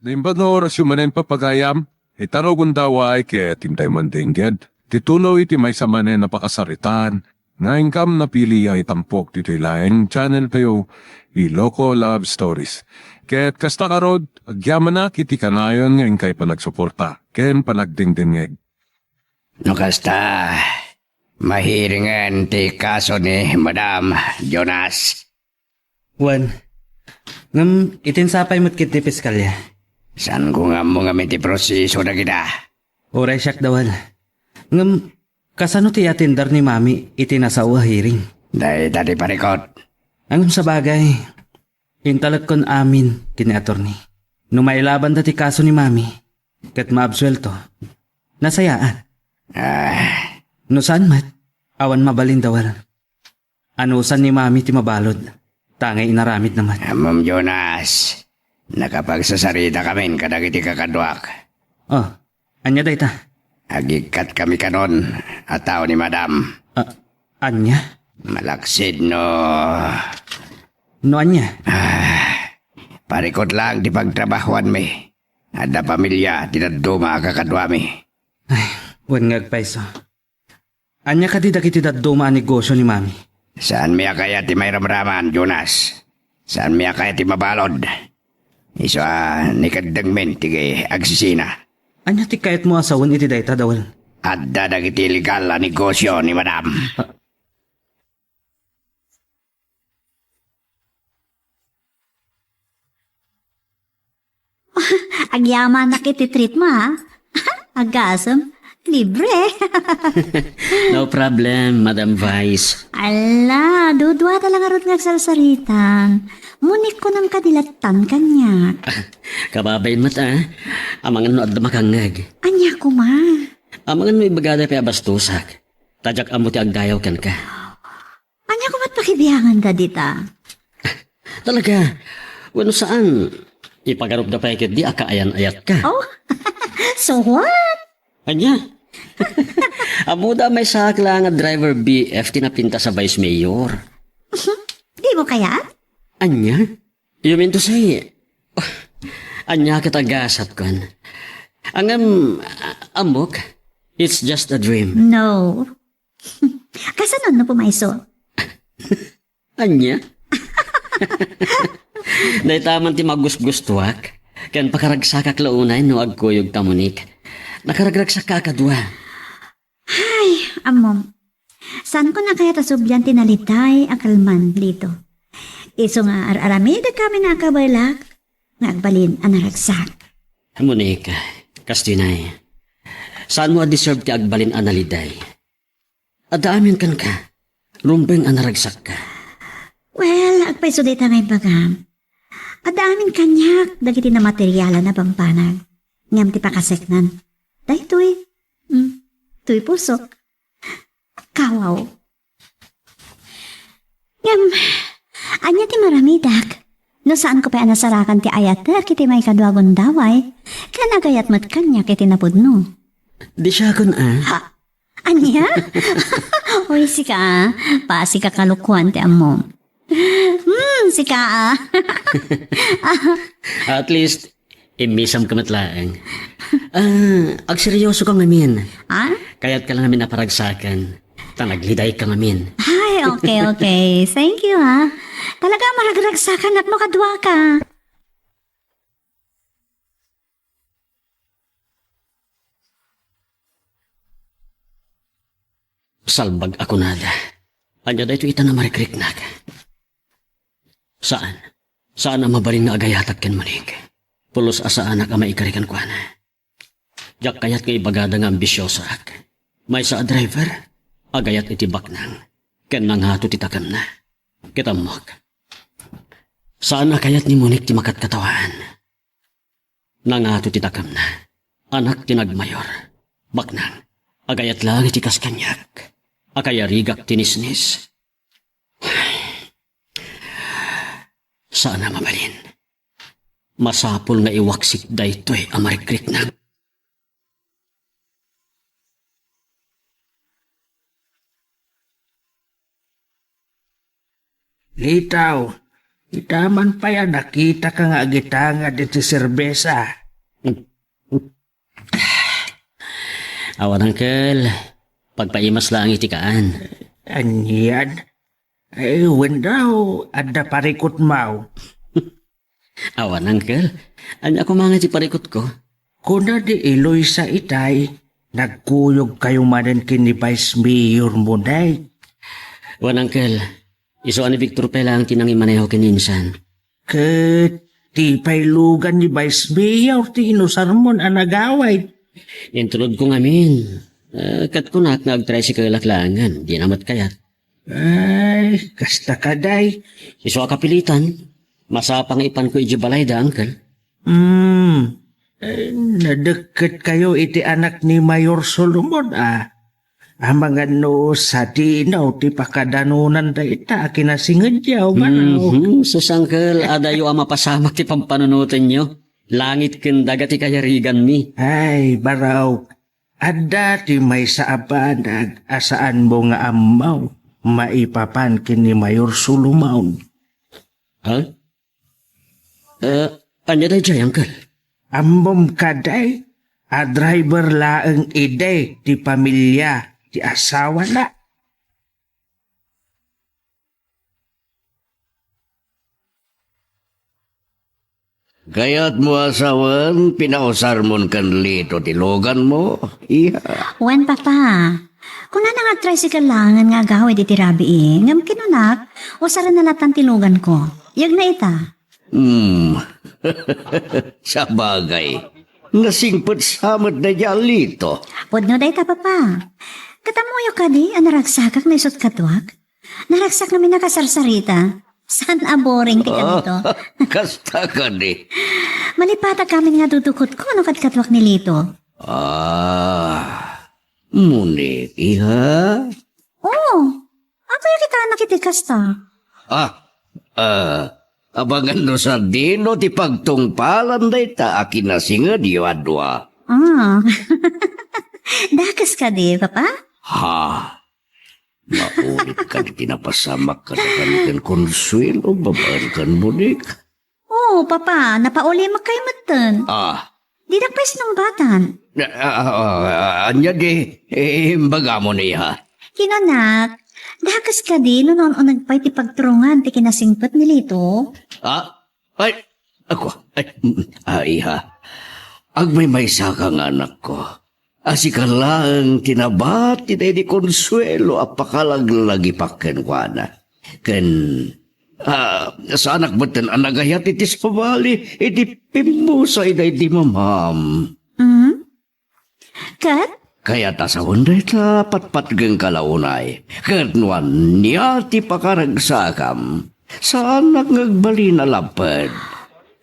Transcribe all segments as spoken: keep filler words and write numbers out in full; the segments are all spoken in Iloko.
Naimbag nga orasyo manen, papagayam, ita no gundaway ket intay mandengngeg ti tuloy ti maysa manen a pakasaritaan nga inkam napili a itampok ditoy laeng channel tayo, Iloko Love Stories. Ket kasta ngarud, agyamanak iti kanayon nga inkay panagsuporta ken panagdengdengngeg. No kasta, mahiringen ti kaso ni Madam, Jonas. Wen, ngem iti insapay met ketdi piskalya. Saanko nga ammo ngamin ti proseso dagita. Uray siak, Dawel. Ngem, kasano ti atender ni Mami iti nasao a hearing? Dayta ti parikut. Ngem sabagay, intalekkon amin ken ni attorney. No mailabanda ti kaso ni Mami, ket maabsuelto, nasayaat. Ah. No saan met, awan mabalin, Dawel. Anusan ni Mami ti mabalud, ta ngay inaramidna met. Ammom, Jonas, nakapagsasarita kamin kadagiti kakaduak. Oh, ania dayta? Agikkat kami kanon a tao ni Madam. Ah, ania? Malaksid no... No ania? Ah, parikut lang ti pagtrabahuanmi. Adda pamilia ti dadduma a kakaduami. Ay, wen nga agpayso. Ania kadi dagiti dadduma a negosyo ni Mami? Saanmi a kayat ti mairamraman, Jonas. Saanmi a kayat ti mabalud. Isu a nikeddengmin ti agsisina. Ania ti kayatmo a sawen iti dayta, Dawel? Adda dagiti illegal a negosyo ni Madam. Ah. Agyamanak iti treat mo, ha? Agasem, libre. No problem, Madam Vice. Ala, duduata la ngarud nga agsarsaritan. Munik, kunam kadi lattan kaniak. Kababain met, ah. Amangan no adda makangngeg. Ania koma? Amangan no ibagada pay a bastosak. Ta diak ammo ti agdayaw kenka. Ania koma ti pakibianganda dita? Talaga? Wenno saan? Ipagarupda pay ketdi a kaayan-ayatka. Oh? So what? Ania? Ammoda a maysaak la nga driver B F ti napintas a vice mayor. Dimo kayat? Ania? You mean to say, ania ket a gasatkon? Ngem, a-, ammok, it's just a dream. No. Kasano no pumayso? Ania? Dayta man ti magusgustuak, ken pakaragsakak la unay no agkuyogta, Monique. Nakaragragsakka a kadua. Ay, ammom. Saanko a kayat a sublian ti naliday a kalman dito. Isu nga ar-aramidek amin a kabaelak nga agbalin a naragsak. Monique, kastoy nay. Saanmo a deserve ti agbalin a naliday. Adda amin kenka. Rumbeng a naragsakka. Well, agpayso dayta nga imbagam. Adda amin kaniak dagiti namaterialan a bambanag. Ngem ti pakaseknan, daytoy, mm, toy pusok. Kawaw. Ngem, ania ti maramidak? No saanko pay a nasarakan ti ayatek iti maikadua gundaway, ken agayat met kaniak iti napudno. Di siakon, ah. Ha? Ania? Uy, sika, ah. Pasi ka kalokoan ti ammom. Hmm, sika, ah. At least, immisam ka met laeng. Ah, agseryoso ka ngamin. Ah? Kayat ka lang ngamin a paragsakan. Ta nagliday ka ngamin. Ay, okay, okay. Thank you, ha. Talaga, maragragsakan no kadua ka. Salbag a kunada. Ania daytoy ita a marikriknak? Saan. Saan a mabalin nga agayatak ken Monique. Pulos a saanak a maikari kenkuana. Diak kayat nga ibagada nga ambisiosaak. Maysa a driver, agayat iti baknang, ken nangato ti takemna. Ket ammok, saan a kayat ni Monique ti makatkatawaan. Nangato ti takemna. Anak ti nagmayor. Baknang, agayat laeng iti kas kaniak. Akayarigak ti nisnis. Saan a mabalin. Masapul nga iwaksik daytoy a marikriknak. Litaw, Ita man pay a nakitaka nga agitangad iti serbesa. Awan, Uncle. Pagpaimas laeng iti kaan. Anian? Ay, wen daw, adda parikutmaw. Awan, Uncle. Ania koma nga ti parikutko? Kuna di Eloisa itay, nagkuyogkayo manen ken ni Vice Mayor Monek. Wen, Uncle. Isu a ni Victor pay laeng ti nangimaneho ken ni insan. Ket ti pay lugan ni Vice Mayor ti inusarmon a nagawid. Intulodko ngamin. Ah, ket kunak nga agtricycle-ak laengen, dina met kayat. Ay, kasta kadi. Isu a kapilitan, masapa nga ipanko idiay balayda, Uncle. Hmm. Eh, nadekket kayo iti anak ni Mayor Solomon, a. Amangan no sadino ti pakadanunan dayta a kinasingedyo, manaw. Mhm, sus, Uncle, adayo a mapasamak ti pampanunotenyo. Langit ken daga ti kayariganmi. Ay, baraw. Adda ti maysa a banag a saanmo nga ammo maipapan ken ni Mayor Solomon. Ha? Eh, ania daydiay, Uncle? Ammom kadi a driver laeng idi ti pamilia ti asawana. Kayatmo a sawen, pinausarmon ken Lito ti luganmo, iha? Wen, Papa. Kunana nga agtricycle laengen nga agawid iti rabii, ngem kinunak, usarenna latan ti luganko. Yegna ita. Hmm. Sabagay, nasingpet sa met daydiay a Lito. Pudno dayta, Papa. Ket ammoyo kadi a naragsakak no isut' kaduak? Naragsak ngamin a kasarsarita. Saan a boring ti kami to. Kasta kadi. Malipatak amin nga dudukotko no kadkaduak ni Lito. Ah, Monik, iha? Oo. Apay a kitanak iti kasta? Ah, ah, amangan no sadino ti pagtungpalan dayta a kinasingedyo a dua. Ah. Dakes kadi, Papa? Ha? Maulid kadi ti napasamak kadakan ken Consuelo babaen ken Monik? Oo, Papa, napaulimokayo metten. Ah. Dinak pay sinungbatan. Ah, ah, ah, ania di? Eh, imbagam, iha. Kinanak, dakes kadi no naun-uneg pay ti pagturungan ti kinasingpet ni Lito? Ah? Ay, ako, ay, mm, ah, iha. Agmaymaysa ka nga anakko. A sika laeng ti nabati daydi Consuelo a pakalaglagipak kenkuana. Ken, ah, saanak metten a nagayat iti sabali iti pimmusay daydi mamam. Mm? Ket? Kayat a sawen dayta, patpatgenka la unay. Ket no ania ti pakaragsakam, saanak nga agbalin a lapped.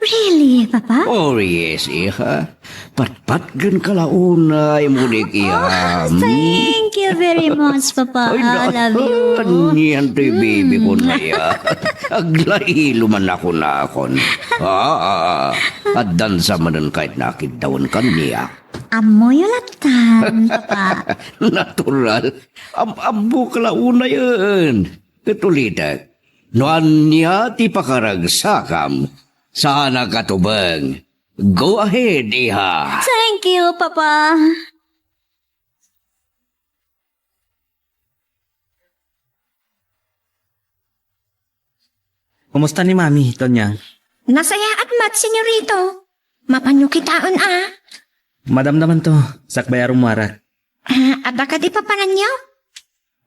Really, Papa? Oh, yes, iha. Patpatgenka la unay, Monik, iha. Oh, thank you very much, Papa. Ay, I love you. Anian toy baby ko na, iha. Aglailo man ako nakon. Ah, ah, ah. Addan sa manen ket nakiddawen kaniak. Ammoyo latta, Papa. Natural. Am-, ammok la unayen. Ket ulitek, no ania ti pakaragsakam, saanak a tubeng. Go ahead, iha. Thank you, Papa. Kumusta ni Mami, Tonyang? Nasayaat met, Senyorito. Mapanyo kitaen a? Madamdamanto, sakbay a rummuarak. Ah, adda kadi papananyo?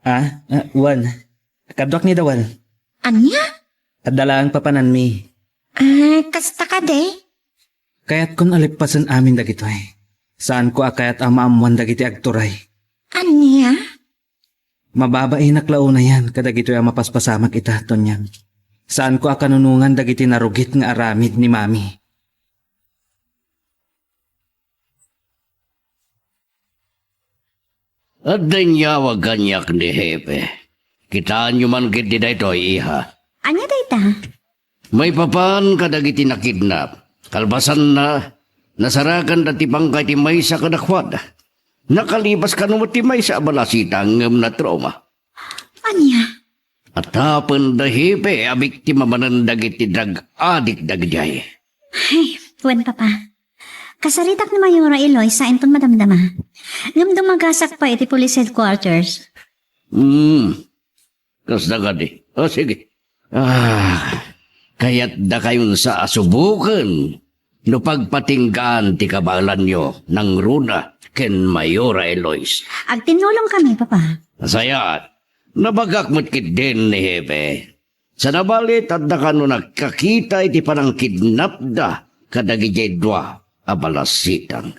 Ah, ah, wen. Kaduak ni Dawal. Ania? Adda laeng papananmi. Ah, kasta kadi? Kayatkon a leppasen amin dagitoy. Saanko a kayat a maammoan dagiti agturay. Ania? Mababainak la unayen kadagitoy a mapaspasamak ita, Tonyang. Saanko a kanunongan dagiti narugit nga aramid ni Mami. Adda inyawag kaniak ni Hepe. Kitaenyo man ketdi daytoy, iha. Ania dayta? Maipapan kadagiti nakidnap. Kalpasanna, nasarakanda ti bangkay ti maysa kadakuada. Nakalipas kano met ti maysa a balasita ngem natrauma. Ania? Atapen da, hepe, a biktima manen dagiti drug addict dagidiay. Ay, wen, Papa. Kasaritak ni Mayora Eloisa inton madamdama. Ngem dumagasak pay iti police headquarters. Hmm. Kasta kadi. O, sige. Ah, kayatdakayon sa a suboken no pagpatinggaan ti kabaelanyo nangruna ken Mayora Eloisa. Agtinnulongkami, Papa. Nasayaat. Nabagak met ketdin ni Hepe. Sa nabalit, adda kano nagkakita iti panangkidnapda kadagidiay dua a balasitang.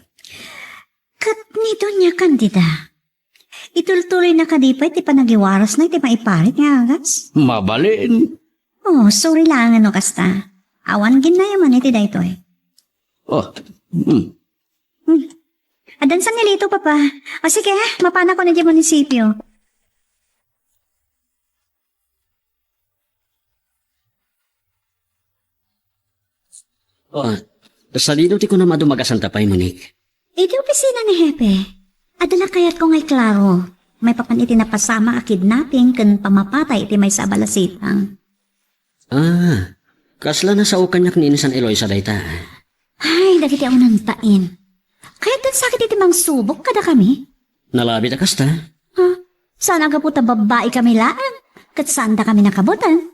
Ket ni Doña Candida, itultuloyna kadi pay ti panagiwarasna iti maiparit nga agas? Mabalin. Oh, sorry laengen no kasta. Awan ginnayaman iti daytoy. Oh, hmm. Hmm. Addan san ni Lito, Papa. O sige, mapanakon idiay munisipio. Oh, sadino ti kunam a dumagasanta pay, Monique? Iti opisina ni Hepe, adda la kayatko nga iklaro maipapan iti napasamak a kidnapping ken pammapatay iti maysa a balasitang. Ah, kasla nasao kaniak ni Insan Eloisa dayta. Ay, dagiti awnanta in. Kayatdan sakit iti mangsubok kadakami? Nalabit a kasta. Ha? Saan a gapu ta babbaikami laeng, ket saandakami nakabutan.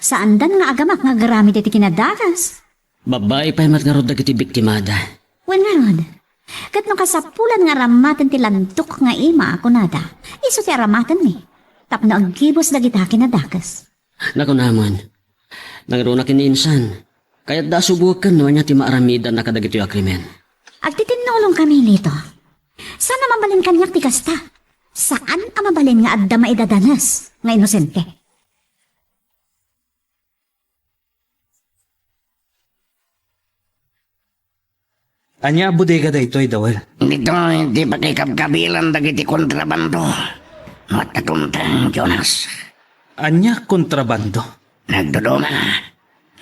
Saandan nga agamak nga agaramid iti kinadagas. Babbai pay met ngarud dagiti biktimada. Wen ngarud, ket no kasapulan nga aramaten ti landok nga ima a kunada, isu ti aramatenmi, tapno aggibus dagita kinadakes. Nakunamon, nangruna ken ni Insan, kayatda a suboken no ania ti maaramidanna kadagitoy a krimen. Agtitinnulongkami, Lito. Saan a mabalin kaniak ti kasta. Saan a mabalin nga adda maidadanes nga inosente. Ania a bodega daytoy, Dawel? Ditoy ti pakikabkabilan dagiti kontrabando. Matatumtang, Jonas. Ania kontrabando? Nagduduma,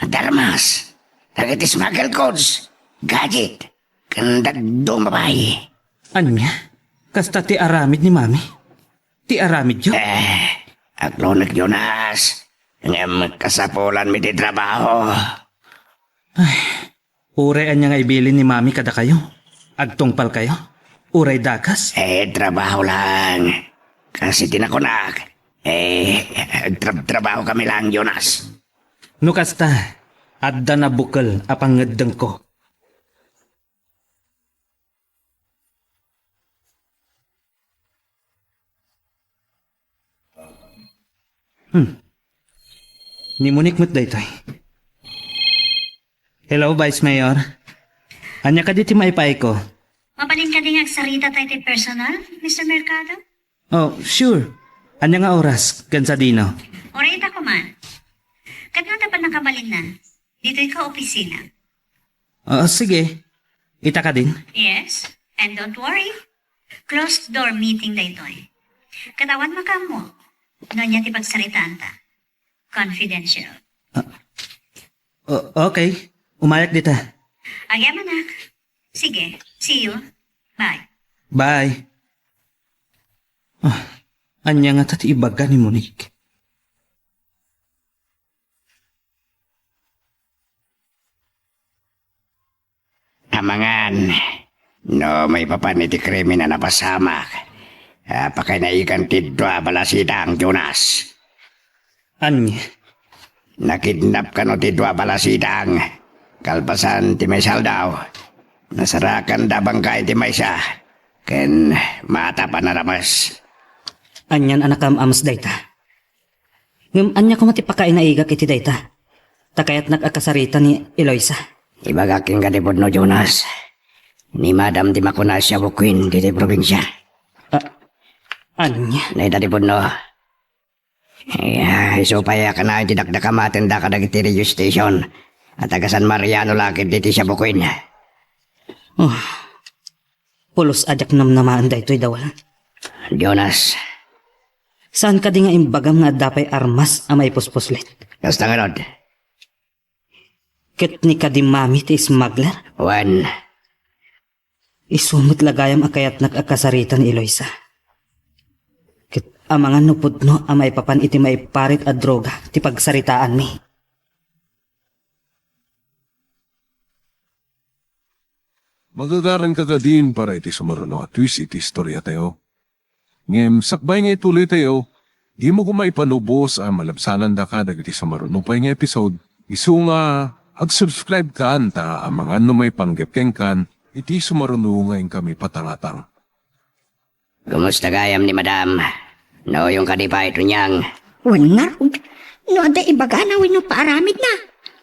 darmas, dagiti smuggle goods, gadget, ken dadduma pay. Ania? Kasta ti aramid ni Mami? Ti aramidyo? Eh, aglunek, Jonas. Ngem kasapulanmi ti trabaho. Ay, uray ania nga ibilin ni Mami kadakayo? Agtungpalkayo? Uray dakas? Eh, trabaho lang. Kasi tinakunak. Eh, agtrab-trabaho kami lang, Jonas. No kasta, adda nabukel a pangngeddengko. Hmm. Ni Monique met daytoy. Hello, Vice Mayor. Ania kadi ti maipaayko? Mabalin kadi nga agsarita tayo ti personal, Mister Mercado? Oh, sure. Ania nga oras? Ken sadino? Uray ita koman. Ket no adda pay nakabalinna, ditoy ka opisina. Oo, sige. Ita kadin? Yes, and don't worry. Closed door meeting daytoy. Ket awan makaammo no ania ti pagsaritaanta. Confidential. Ah, o-, okay. Umayak dita. Agyamanak. Sige, see you. Bye. Bye. Ah, ania ngata ti ibaga ni Monique? Amangan, no maipapan iti krimen a napasamak, a pakainaigan ti dua a balasitang, Jonas. Ania? Nakidnap kano ti dua a balasitang. Kalpasan ti maysa aldaw, nasarakanda a bangka iti maysa, ken matap a narames. Anian a nakaam-ames dayta? Ngem ania koma ti pakainaigak iti dayta? Ta kayatnak a kasarita ni Eloisa. Ibagak kenka ti pudno, Jonas. Ni Madam ti makuna a Shabu Queen ditoy probinsia. Ah, ania? Dayta ti pudno. Iya, isu pay a kanayon ti dakdakamatenda kadagiti radio station a taga San Mariano la ket ditoy Shabu Queen. Oh, pulos a diak namnamaen daytoy, Dawel. Jonas. Saan kadi nga imbagam nga adda pay armas a maipuspuslit? Kasta ngarud. Ket ni kadi Mami ti smuggler? Wen. Isu met la gayam a kayatnak a kasarita ni Eloisa. Ket Amangan no pudno a maipapan iti maiparit a droga ti pagsaritaanmi. Magagaranka kadin para iti sumaruno a twist iti istoriatayo. Ngem sakbay nga ituloytayo, dimo koma ipanubos a malabsanandaka dagiti sumaruno pay nga episode, isu nga ag-subscribe kan ta amangan no maipanggep kenkan iti sumaruno nga inkami patangatang. Kumusta gayam ni Madam? Nauyong kadi pay, Tonyang? Wen ngarud, no adda ibagana wenno paaramidna,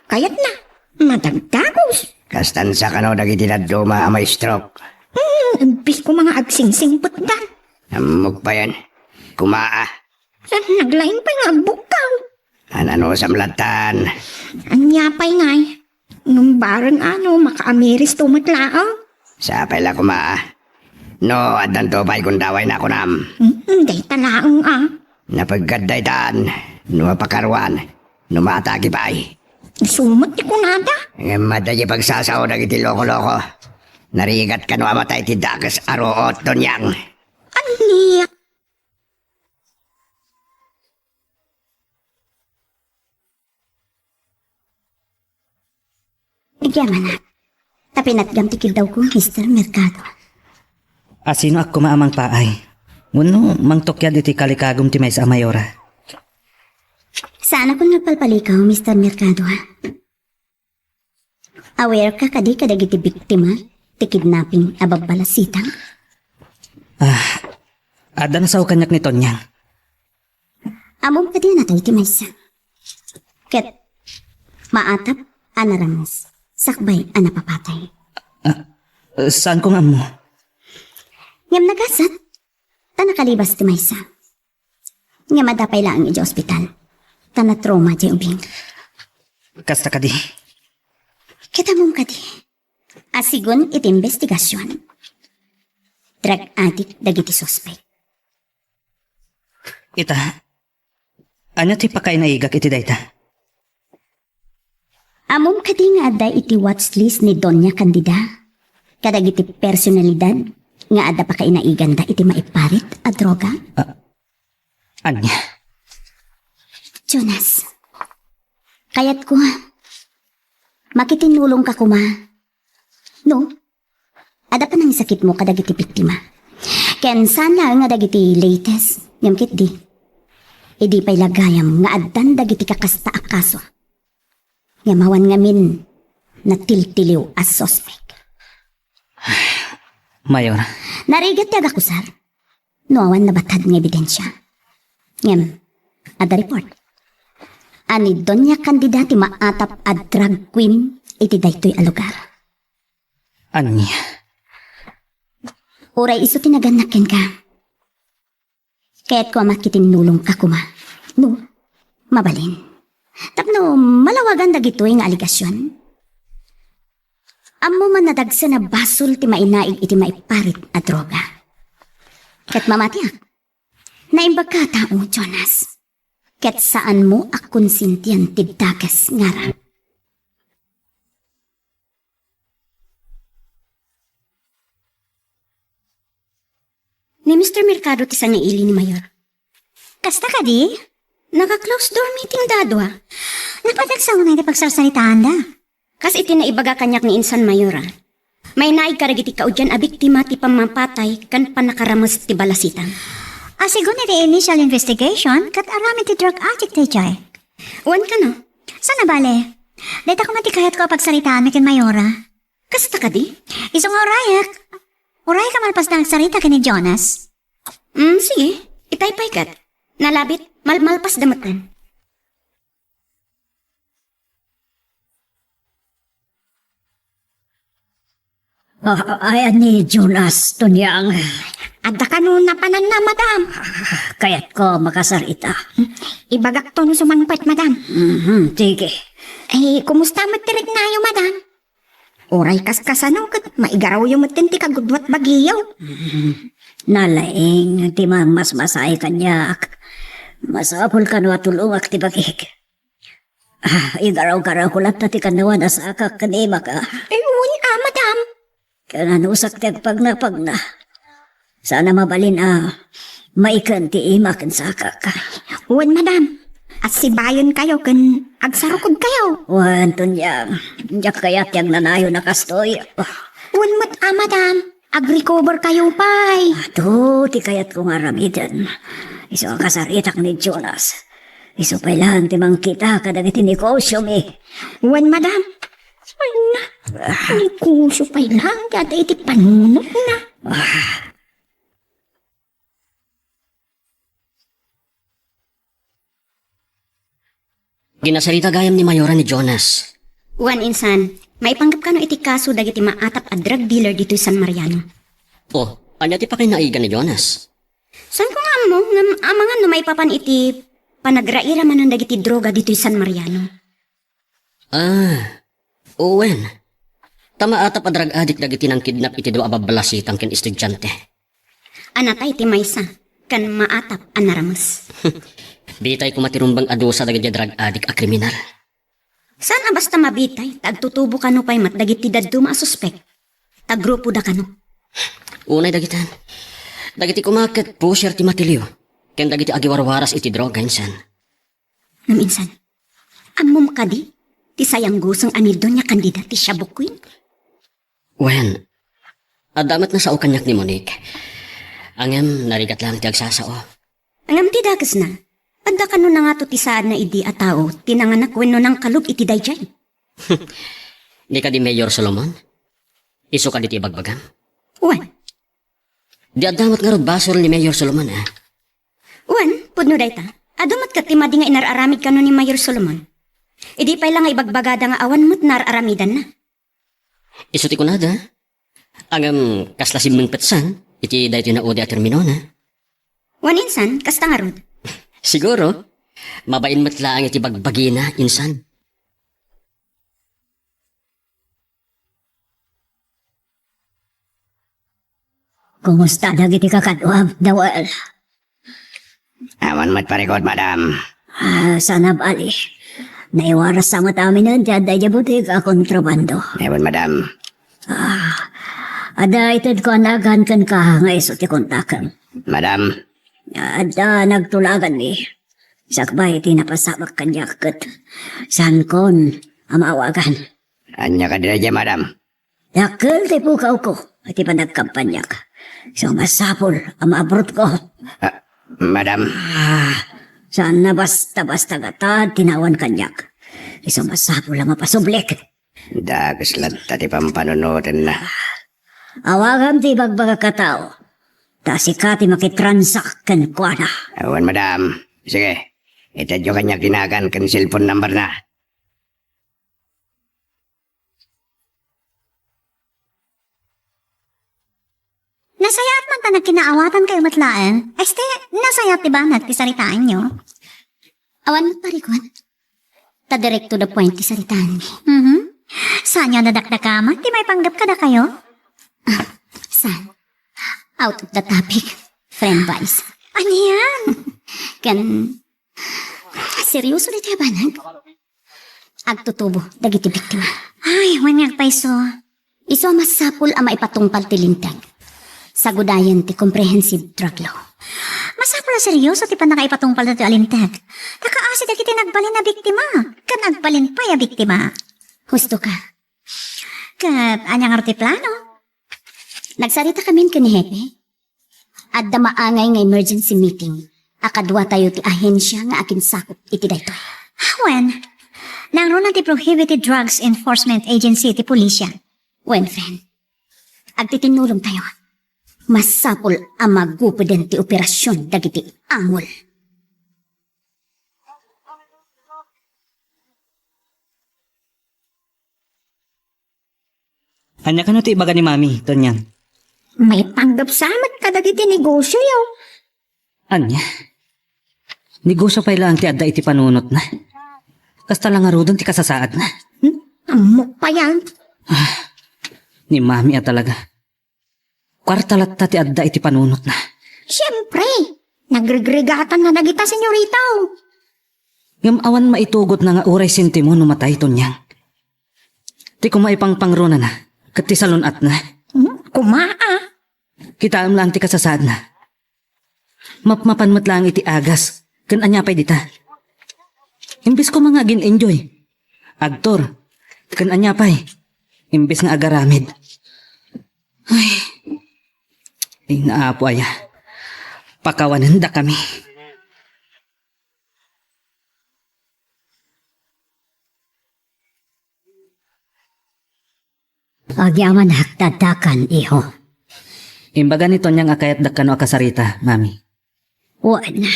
kayatna, madagdagus. Kastan sa kano dagiti dadduma a ma-stroke? Hmm, imbis ko mga agsingsingpetdan. Ammok payen. Kumaa. Sa naglaing pay nga agbukkaw. Anano sa mlatan? Ania pay ngay? Ngem bareng ano, makaamiris to met laeng. Sapay la koma. No, addanto pay gundawayna kunam. Mm, dayta laeng a. Napeggad daytan, no mapakaruan, no maatake pay. Isu met ti kunada. Ngem adda diay pagsasao dagiti loko-loko. Narigat kano a matay ti dakes a ruot, Tonyang. Ania? Agyamanak, ta pinatgam ti kiddawko, Mister Mercado. Asinoak koma a mangpaay? Wenno mangtukyad iti kalikagum ti maysa a Mayora? Saanakon nga agpalpalikaw, Mister Mercado, ha? Aware ka kadi kadagiti biktima ti kidnapping a babbalasitang? Ah, adda nasao kaniak ni Tonyang. Ammom kadi a natay ti maysa. Ket maatap a narames sakbay a napapatay. Ah, saanko nga ammo. Ngem nagasat, ta nakalibas ti maysa. Ngem adda pay laeng idiay ospital, ta natrauma diay ubing. Kasta kadi. Ket ammom kadi a sigun iti imbestigasion, drug addict dagiti suspek. Ita, ania ti pakainaigak iti dayta? Ammom kadi nga adda iti watch list ni Doña Candida kadagiti personalidad nga adda pakainaiganda iti maiparit a droga? Ah, ania? Jonas, kayatko, makitinulongka koma. No, adda panangisakitmo kadagiti biktima. Ken saan laeng nga dagiti latest, ngem ketdi, idi pay la gayam nga addan dagiti kakasta a kaso nga mawan ngamin natiltiliw a suspek. Mayor. Narigat ti agakusar no awan nabatad nga ebidensia. Ngem, adda report a ni Doña Candida ti maatap a drag queen iti daytoy a lugar. Ania? Uray isu ti nagannak kenka. Kayatko a makitinulongka koma. No, mabalin. Tapno malawagan dagitoy nga alegasion. Ammom a nadagsen a basol ti mainaig iti maiparit a droga. Ket mamatiak, naimbagka a tao, Jonas. Ket saanmo a konsintian ti dakes nga aram. Ni Mister Mercado ti sangaili ni Mayor. Kasta kadi? Naka-closed door meeting da a dua. Napatagsa unay ti pagsarsaritaanda. Kas iti naibaga kaniak ni insan, Mayor, a, mainaig kadagiti kaudian a biktima ti pammapatay ken pannakarames ti balasitang. A, sigun iti initial investigation, ket aramid ti drug addict daydiay. Wen kano? Sana bale. Dayta koma ti kayatko a pagsaritaanmi ken Mayora. Kasta kadi? Isu nga urayek. Urayek a malpasda agsarita ken ni Jonas. Mm, sige. Itaypay ket. Nalabit, mal-, malpasda metten. Ah, ayan ni Jonas, Tonyang. Adda kano napananna, madam? Ah, kayatko makasarita. Ibagakto no sumangpet, madam. Mhm, sige. Eh, kumusta met ti riknayo, madam? Uray kaskasano ket maigarawyo metten ti kagudua ti bagiyo. Mhm. Nalaing ti mammasmasaay kaniak. Masapul kano a tulongak ti bagik. Ah, igaraw-garawko latta ti kannawan a sakak ken imak a. Ay, wen a, madam. Kananusak ti agpagnapagna. Sana mabalin a Maiken ti ima ken sakak. Wen, madam. Assibayenkayo ken agsarukodkayo. Wen, Tonyang, diak kayat ti agnanayon a kastoy. Wen met a, madam. Agrecoverkayo pay. Adu ti kayatko nga aramiden. Isu a kasaritak ni Jonas. Isu pay laeng ti mangkita kadagiti negosiomi. Wen, madam. Ay na, negosio pay laeng ti adda iti panunotna. Ah. Kinasarita gayam ni Mayora ni Jonas. Wen, insan, maipanggep kano iti kaso dagiti maatap a drug dealer ditoy San Mariano? Oh, ania ti pakinaaygan ni Jonas? Saanko nga ammo, ngem amangan no maipapan iti panagraira manen dagiti droga ditoy San Mariano. Ah, wen. Ta maatap a drug addict dagiti nangkidnap iti dua a babbalasitang ken estudiante. Anatay ti maysa, ken maatap a narames. Bitay koma ti rumbeng a dusa dagiti drug addict a kriminal. Saan a basta mabitay, ta agtutubo kano pay met dagiti dadduma a suspek. Ta grupoda kano. Unay dagitan. Dagiti koma ket pusher ti matilio, ken dagiti agiwarwaras iti droga, insan. Ngem insan, ammom kadi ti sayangguseng a ni Doña Candida ti Shabu Queen? Wen, adda met nasao kaniak ni Monique. Ngem narigat laeng ti agsasao. Ngem ti dakesna, adda kano nangato ti saadna idi a tao ti nanganak wenno nangkalub iti daydiay? Ni kadi Mayor Solomon? Isu kadi ti ibagbagam? Wen. Di adda met ngarud basol ni Mayor Solomon, a? Wen, pudno dayta. Adu met ket ti madi nga inar-aramid kano ni Mayor Solomon. Idi pay la nga ibagbagada nga awan met nar-aramidanna. Isu ti kunada. Ngem kasla simmingpetsan iti daytoy naudi a terminona. Wen insan, kasta ngarud. Siguro, mabain met laeng iti bagbagina, insan. Kumusta dagiti kakaduam, Noel? Awan met parikut, madam. Ah, saan a bali. Naiwaras sa met aminen ti adda idiay botiga a kontrabando. Awan, madam. Ah, adda itedko a nagan kenka nga isu ti kontakem. Madam. Adda nagtulaganmi. Sakbay ti napasabak kaniak ket saankon a maawagan. Ania kadi daydiay, madam? Dakkel ti pukawko iti panagkampanyak. Isu a masapul a maabrutko. Ah, madam. Ah, saan a basta-basta gatad ti naawan kaniak. Isu a masapul a mapasublik. Dakes latta ti pampanunotenna. Awagam ti ibagbagak a tao. Ta sika ti makitransak kenkuana. Awan, madam. Sige, itedyo kaniak ti nagan ken cellphone number na. Nasayaat man ta nagkinaawatankayo met laeng. Este, nasayaat ti banag ti saritaenyo. Awan met parikut. Ta direct to the point ti saritaenmi. Mhm. Saanyo a nadakdakaman ti maipanggep kadakayo? Ah, saan? Out of the topic. Friend wise. Anian? Ken, seryoso daytoy a banag? Agtutubo dagiti biktima. Ay, wen nga agpayso. Isu a masapul a maipatungpal ti linteg. Sagudayen ti comprehensive drug law. Masapul a seryoso ti pannakaipatungpal daytoy a linteg. Ta kaasi dagiti nagbalin a biktima, ken agbalin pay a biktima. Husto ka. Ket ania ngarud ti plano? Nagsarita kamin ken ni Hepe. Adda maangay nga emergency meeting a kaduatayo ti ahensia nga akinsakup iti daytoy. Wen, nangruna ti Prohibited Drugs Enforcement Agency ti pulisia. Wen, friend. Agtitinnulongtayo. Masapul a magupeden ti operasion dagiti angol. Ania kano ti ibaga ni Mami, Tonyang? Maipanggep sa met kadagiti negosioyo. Ania? Negosio pay laeng ti adda iti panunotna. Kasta la ngaruden ti kasasaadna. Hmm? Ammok payan. Ah, ni Mami a talaga. Kuarta latta ti adda iti panunotna. Siempre, nagregregatanna dagita senyorita. Ngem awan maitugotna nga uray sentimo no matay, Tonyang. Ti kumaipangpangrunana ket ti salun-atna. Hmm? Kumaa? Kitaem laeng ti kasasaadna. Mapmapan met laeng iti agas. Ken ania pay dita? Imbes koma nga agin-enjoy, agtur. Ken ania pay? Imbes nga agaramid. Ay, ay, Apo aya. Pakawanendakami. Agyamanak, taddakan, iho. Imbaga ni Tonya nga kayatdak kano a kasarita, Mami. Wen.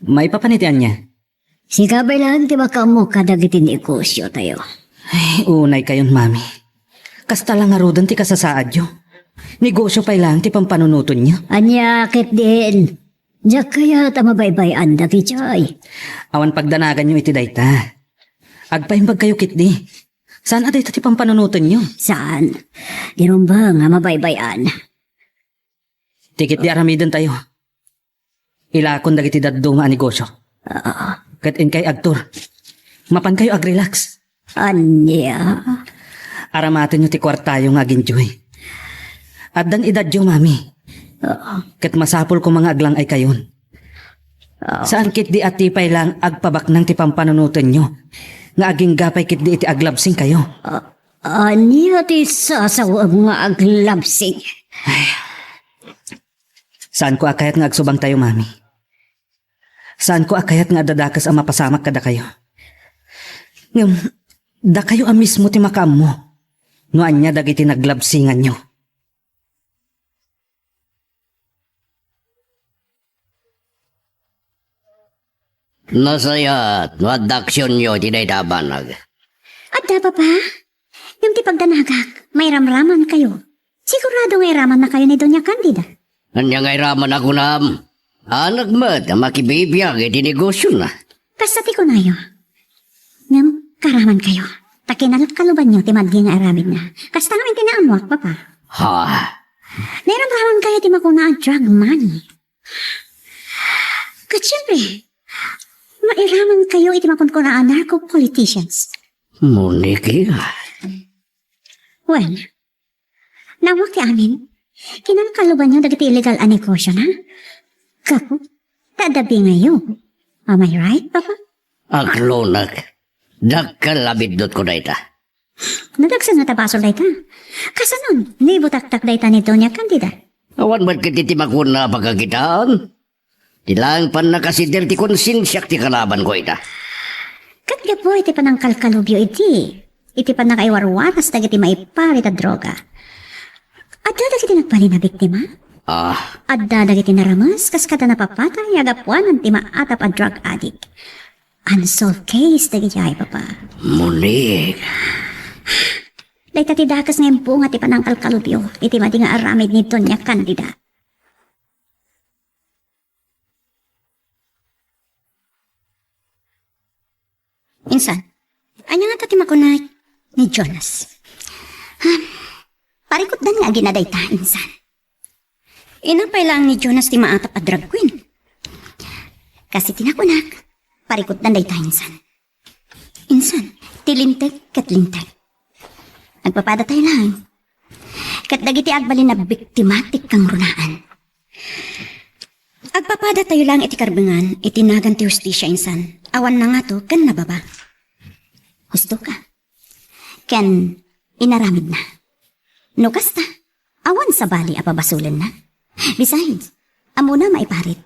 Maipapan iti ania? Sika pay laeng ti makaammo kadagiti negosiotayo. Ay, unay kayon, Mami. Kasta la ngaruden ti kasasaadyo. Negosio pay laeng ti pampanunotenyo. Ania ketdin? Diak kayat a mabaybay-an dagitoy. Awan pagdanaganyo iti dayta. Agpaimbagkayo ketdi. Saan a dayta ti pampanunotenyo? Saan? Di rumbeng a mabaybay-an. Ti ketdi aramidentayo. Ilakon dagiti dadduma a negosio. Ah. Ket inkay agtur. Mapankayo agrelax. Ania? Aramatenyo ti kuartayo nga aginjoy. Addan edadyo, Mami. Ah. Ket masapul koma nga aglang-aykayon. Ah. Saan ketdi a ti pay laeng agpabaknang ti pampanunotenyo nga agingga pay ketdi iti aglabsingkayo. Ah, ania ti sasawaem nga aglabsing? Ay. Saanko a kayat nga agsubangtayo, Mami. Saanko a kayat nga adda dakes a mapasamak kadakayo. Ngem, dakayo a mismo ti makaammo no ania dagiti naglabsinganyo. Nasayaat no adda aksionyo iti dayta a banag. Adda, Papa. Ngem ti pagdanagak, mairamramankayo. Sigurado nga iramannakayo ni Doña Candida. Ania nga iraman a kunam? Anak met a makibibiag iti negosiona. Kasta ti kunayo. Ngem, karamankayo. Ta kinalkalubanyo ti madgi nga aramidna. Kasta ngamin ti naammuak, Papa. Ha? Nairamramankayo ti makuna a drug money. Ket siempre, mairamankayo iti makunkuna a narco politicians. Monique. Well, naammuak ti amin. Kinalkalubanyo dagiti illegal a negosiona. Gapu ta adda bingayo. Am I right, Papa? Aglunak. Dakkel a biddutko dayta. Nadagsen nga ta basol dayta. Kasanon, ni butaktak dayta ni Doña Candida? Awan met ketdi ti makuna a pagkakitaan. Ti laeng pannakasider ti konsensiak ti kalabanko ita. Ket gapu iti panangkalkalubyo idi, iti pannakaiwarwaras dagiti maiparit a droga. Adda dagiti nagbalin a biktima? Ah. Adda dagiti narames kas kada napapatay a gapuanan ti maatap a drug addict. Unsolved case dagiti ay, Papa. Monique. Dayta ti dakes nga imbunga ti panangkalkalubyo iti madi nga aramid ni Doña Candida. Insan, ania ngata ti makuna ni Jonas? Ha? Parikutdan nga agina dayta, insan. Inapay laeng ni Jonas ti maatap a drag queen. Kas iti nakunak, parikutdan dayta, insan. Insan, ti linteg ket linteg. Agpapadatayo laeng. Ket dagiti agbalin a biktima ti kangrunaan. Agpapadatayo laeng iti karbengan iti nagan ti hustisia, insan. Awan nangato ken nababa. Husto ka. Ken inaramidna. No kasta, awan sabali a pabasolenna. Besides, ammona maiparit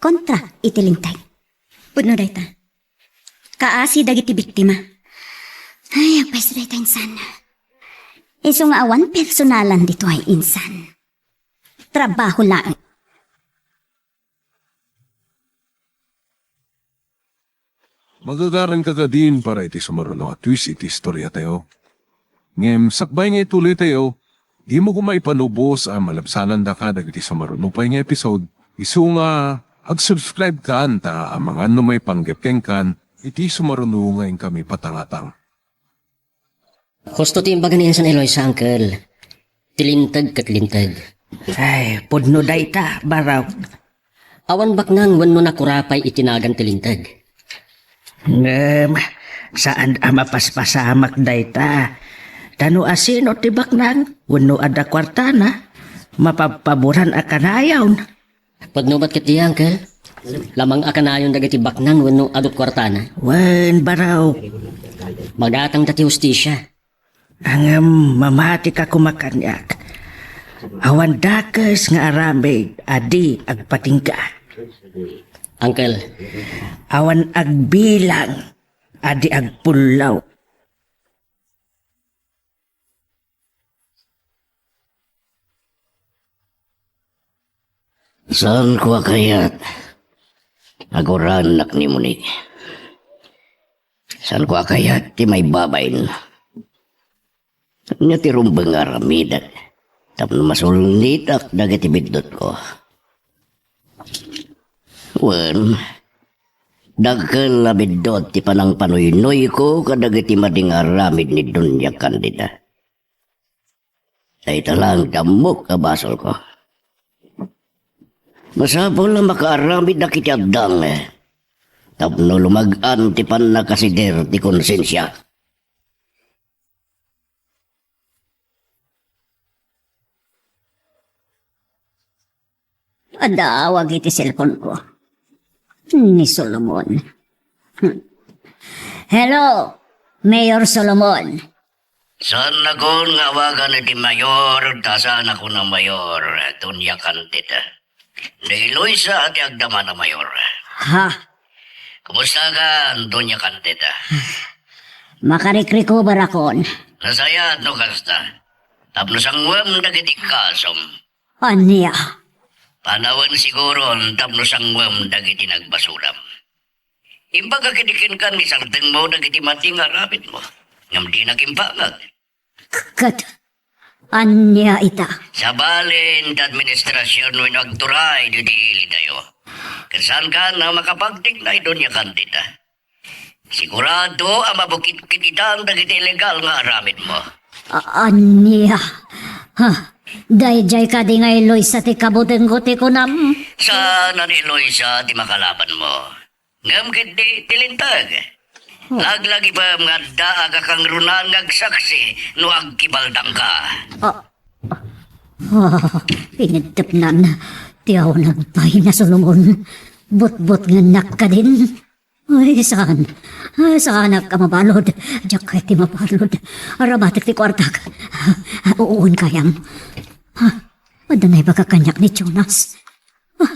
kontra iti linteg. Pudno dayta. Kaasi dagiti biktima. Ay, agpayso dayta, insan. Isu nga awan personalan ditoy, insan. Trabaho laeng. Magagaranka kadin para iti sumaruno a twist iti istoriatayo. Ngem sakbay nga ituloytayo, dimo koma ipanubos a malabsanandaka dagiti sumaruno pay nga episode. Isu nga, ag-subscribe kan ta amangan no maipanggep kenkan iti sumaruno nga inkami patangatang. Husto ti imbaga ni Insan Eloisa, Uncle. Ti linteg ket linteg. Ay, pudno dayta, Barok. Awan baknang wenno nakurapay iti nagan ti linteg. Ngem, saan a mapaspasamak dayta. Ta no asino ti baknang wenno adda kuartana, mapabpaboran a kanayon. Pudno met ketdi, Uncle. Lamang a kanayon dagiti baknang wenno adu ti kuartana. Wen, baro. Magatangda ti hustisia. Ngem mamatika koma kaniak. Awan dakes nga aramid a di agpatingga. Uncle. Awan agbilang a di agpullo. Saanko a kayat a guraennak ni Monique. Saanko a kayat ti maibabain. Ania ti rumbeng nga aramidek tapno masulnitak dagiti biddutko? Wen, dakkel a biddut ti panangpanuynuyko kadagiti madi nga aramid ni Doña Candida. Dayta laeng ti ammok a basolko. Masapul a makaaramidnak iti addang, eh, tapno lumag-an ti pannakasider ti konsensiak. Adda awag iti cellphone-ko. Ni Solomon. Hello, Mayor Solomon. Saannakon nga awagan iti mayor, ta saannakon a mayor, Doña Candida. Ni Eloisa ti agdama a mayor. Ha? Kumustakan, Doña Candida? Makarikrecover akon. Nasayaat no kasta. Tapno sangwem dagiti kasom. Ania? Panawen siguron tapno sangwem dagiti nagbasolam. Imbagak idi kenka nga isardengmo dagiti madi nga aramidmo. Ngem dinak imbagak. Ket ania ita? Sabali, ti administrasion wenno agturay ditoy ilidayo. Ket saankan a makapagtignay, Doña Candida. Sigurado a mabukidkit itan dagiti illegal nga aramidmo. A-, ania? Ha? Daydiay kadi nga Eloisa ti kabutengko ti kunam? Saan a ni Eloisa ti makalabanmo. Ngem ketdi ti linteg. Laglagipem nga adda a kakangrunan nga agsaksi no agkibaldangka. Ah, ah, iniddepnan ti awan agpayna, Solomon. Butbutngennak kadin. Ay, saan? Ay, saanak a mabalud. Diak kayat ti mabalud. Arabatek ti kuartak. Uuen kayam. Ah, adda naibaga kaniak ni Jonas. Ah,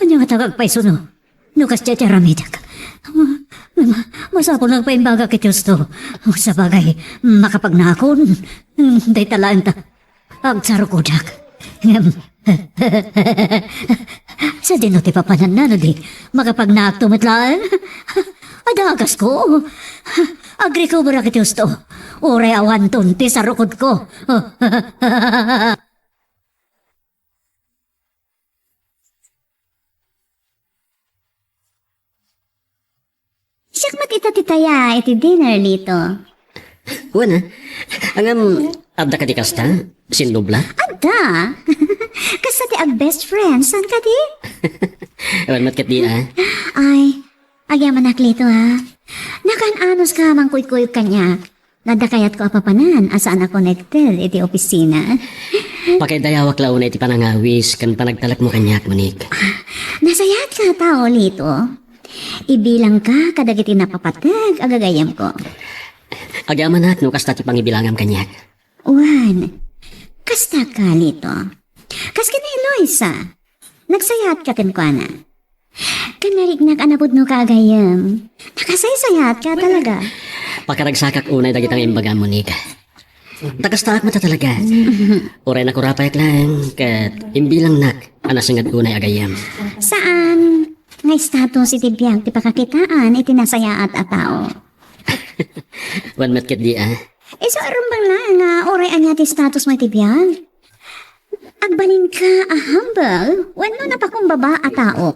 ania ngata nga agpayso no? No kasdiay ti aramidek. Ah, ma-, masapul nga agpaimbagak iti husto. Sabagay, makapagnaakon. Hmm, dayta laeng ta. Agsarukodak. Ngem, sadino ti papananna no di makapagnaakto met laeng? Adda agasko. Agrecoverak iti husto. Uray awanton ti sarukodko. Siak met ita ti taya iti dinner, Lito. Wen, a. Ngem, adda kadi kasta? Sinnubla? Adda. Kasta ti ag-best friend, saan kadi? Wen met ketdi, a. Ay, agyamanak, Lito, a. Nakaan-anos ka mangkuykuyog kaniak. Adda kayatko a papanan a saan a connected iti opisina. Pakaidayawak la unay iti panangawis ken panagtalekmo kaniak, Monique. Ah, nasayaat ka a tao, Lito. Ibilangka kadagiti napapateg a gagayyemko. Agyamanak no kasta ti pangibilangam kaniak. Wen, kasta ka, Lito. Kas ken ni Eloisa. Nagsayaatka kenkuana. Ken nariknak a napudnoka a gayyem. Nakasaysayaatka talaga. Pakaragsakak unay dagita nga imbagam, Monique. Ta kastaak met a talaga. Uray nakurapayak laeng ket imbilangnak a nasinged unay a gayyem. Saan nga status iti biag ti pakakitaan iti nasayaat a tao? Wen met ketdi, a. Isu a rumbeng laeng nga uray ania ti statusmo iti biag. Agbalinka a humble wenno napakumbaba a tao?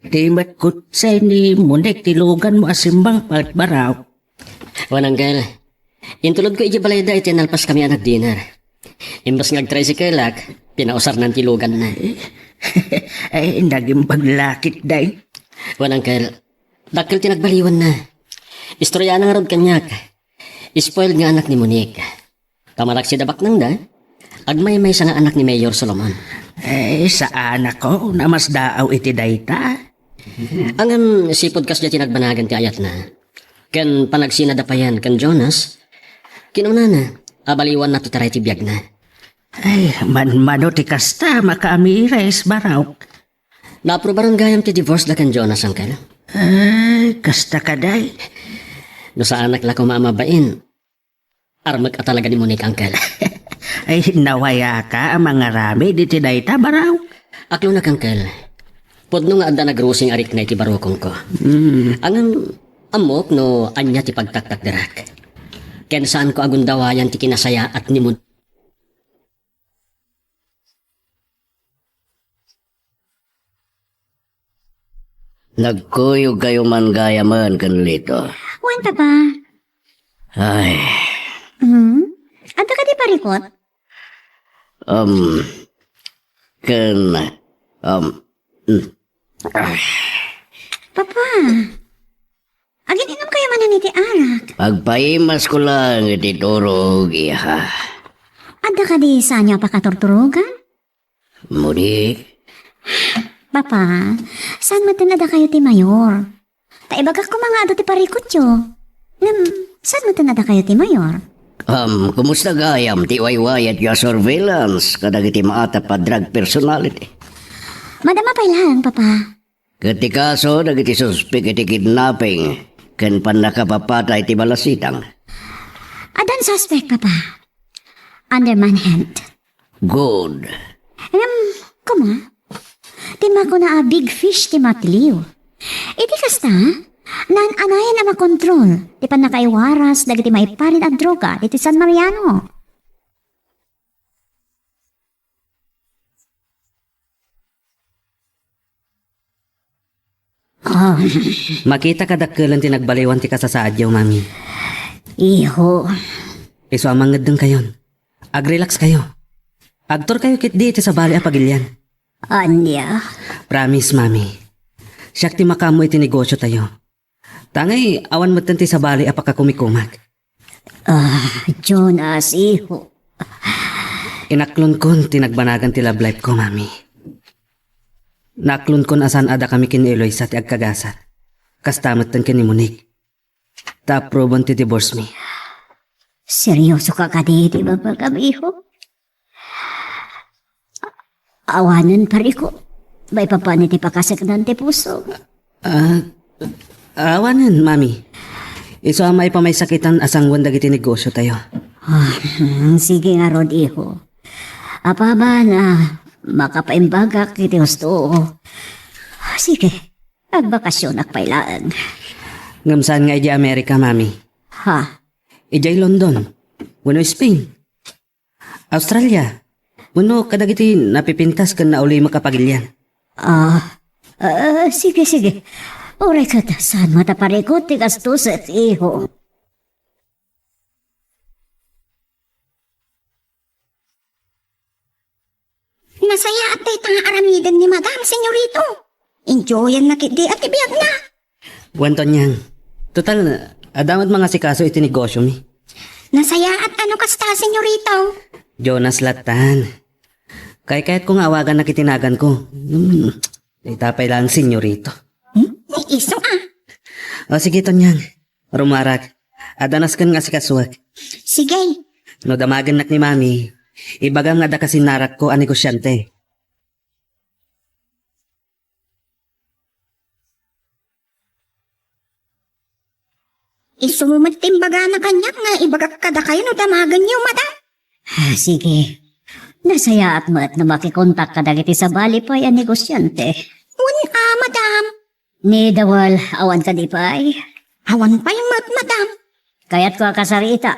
Ti met kutsay ni Monique ti luganmo a simmangpet, baro. Wen, Uncle. Intulodko idiay balayda iti nalpaskami a nag-dinner. Imbes nga agtricycle-ak, pinausarnan ti luganna. Ay, nagimbag la ketdi. Wen, Uncle. Dakkel ti nagbaliwanna. Istoriana ngarud kaniak. Spoiled nga anak ni Monique. Pamaragsida baknangda, agmaymaysa nga anak ni Mayor Solomon. Eh, saanakon a masdaaw iti dayta. Ngem sipud kasdiay ti nagbanagan ti ayatna, ken panagsinada payen ken Jonas, kinunana a baliwanna ti taray ti biagna. Ay, manmano ti kasta, makaamiris, Barok. Naaprubaran gayam ti divorce da ken Jonas, Uncle. Ay, kasta kadi. No saanak la koma a mabain, armek a talaga ni Monique, Uncle. Ay, nawayaka a mangaramid iti dayta, Barok. Aklonak, Uncle. Pudno nga adda nagrusing a rikna iti barukongko. Hmm. Ngem, ammok no ania ti pagtaktakderak. Ken saanko a gundawayan ti kinasayaat ni Mon- Nagkuyogkayo man gayamen ken Lito. Wen, Papa. Ay. Hmm? Adda kadi parikut? Um, ken, um, mm. Ah. Papa, agin-inumkayo manen iti arak? Agpaimasko laeng iti turog, iha. Adda kadi saanyo a pakaturturogan? Monique? Papa, saan metten a dakayo ti mayor? Ta ibagak koma nga adu ti parikutyo. Ngem, saan metten a dakayo ti mayor? Um, kumusta gayam ti waywayatyo a surveillance kadagiti maatap a drug personality? Madama pay laeng, Papa. Ket ti kaso dagiti suspek iti kidnapping ken pannakapapatay ti balasitang? Addan suspek, Papa. Under manhunt. Good. Ngem, koma, ti makuna a big fish ti matiliw. Iti kasta, naan-anayen a makontrol ti pannakaiwaras dagiti maiparit a droga ditoy San Mariano. Ah. Makita kadakkel ti nagbaliwan ti kasasaadyo, Mami. Iho. Isu a mangeddengkayon. Agrelaxkayo. Agturkayo ketdi iti sabali a pagilian. Ania? Promise, Mami. Siak ti makaammo iti negosyotayo. Tangay awan metten ti sabali a pakakumikumak. Ah, Jonas, iho. Inaklonkon ti nagbanagan ti love life ko, Mami. Naaklonkon a saan a dakami ken ni Eloisa ti agkagasat. Kasta metten ken ni Monique. Ta approban ti divorce mi. Seryoso ka kadi iti babagam, iho? Awanen, pariko. Maipapan iti pakaseknan ti puso. Ah, awanen, Mami. Isu a maipamaysakitan a sanguen dagiti negosyotayo. Ah, hmm, sige ngarud, iho. Apaman, ah, makapaimbagak iti husto. Sige, agbakasyonak pay laeng. Ngem saan nga idiay Amerika, Mami? Ha? Idiay London. Wenno Spain. Australia, wenno kadagiti napipintas ken naulimek a pagilian. Ah, ah, sige, sige. Uray ket saan met a parikut ti gastuset, iho. Nasayaat dayta nga aramiden ni Madam, Senyorito. Enjoyanna ketdi a ti biagna. Wen, Tonyang. Total, adda met mangasikaso iti negosyomi. Nasayaat a no kasta, Senyorito. Jonas lattan. Kaykayatko nga awagannak iti naganko. Hmm, dayta pay laeng, Senyorito. Hmm? Ni isu, ah. O, sige, Tonyang. Rumarak. Adda nasken nga asikasuek. Sige. No damagennak ni Mami, ibagam nga adda kasinnarakko a negosiante. Isu met ti imbagana kaniak nga ibagak kadakayo no damagenyo, Madam. Ah, sige. Nasayaat met no makikontak kadagiti sabali pay a negosiante. Wen a, Madam. Ni Dawal, awan kadi pay? Awan pay met, Madam. Kayatko a kasariita.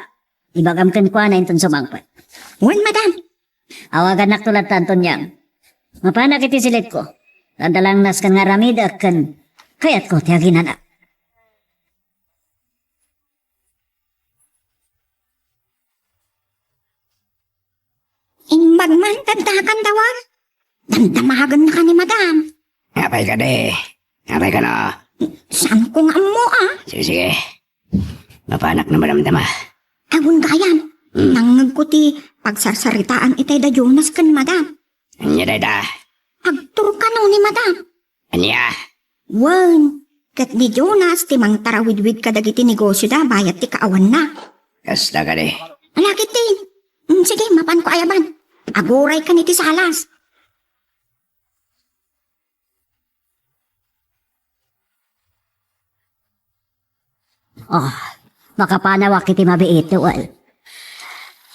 Ibagam kenkuana inton sumangpet. Wen, Madam. Awagannakto lattan, Tonyang. Mapanak iti silitko. Adda laeng nasken nga aramidek ken kayatko ti aginana. Imbag man, Dakdakan, Dawal. Damdamagennaka ni Madam. Apay kadi? Apay kano? Saanko nga ammo, ah. Sige, sige. Mapanak no madamdama. Awan gayam. Hmm. Nangngegko ti pagsarsaritaan itay da Jonas ken Madam. Ania dayta? Agturkano ni Madam. Ania? Wen, ket ni Jonas ti mangtarawidwid kadagiti negosioda bayat ti kaawanna. Kasta kadi? Ala ketdi. Mm, sige, mapanko ayaban. Aguraykan iti salas. Ah, makapanawak iti mabiit, well.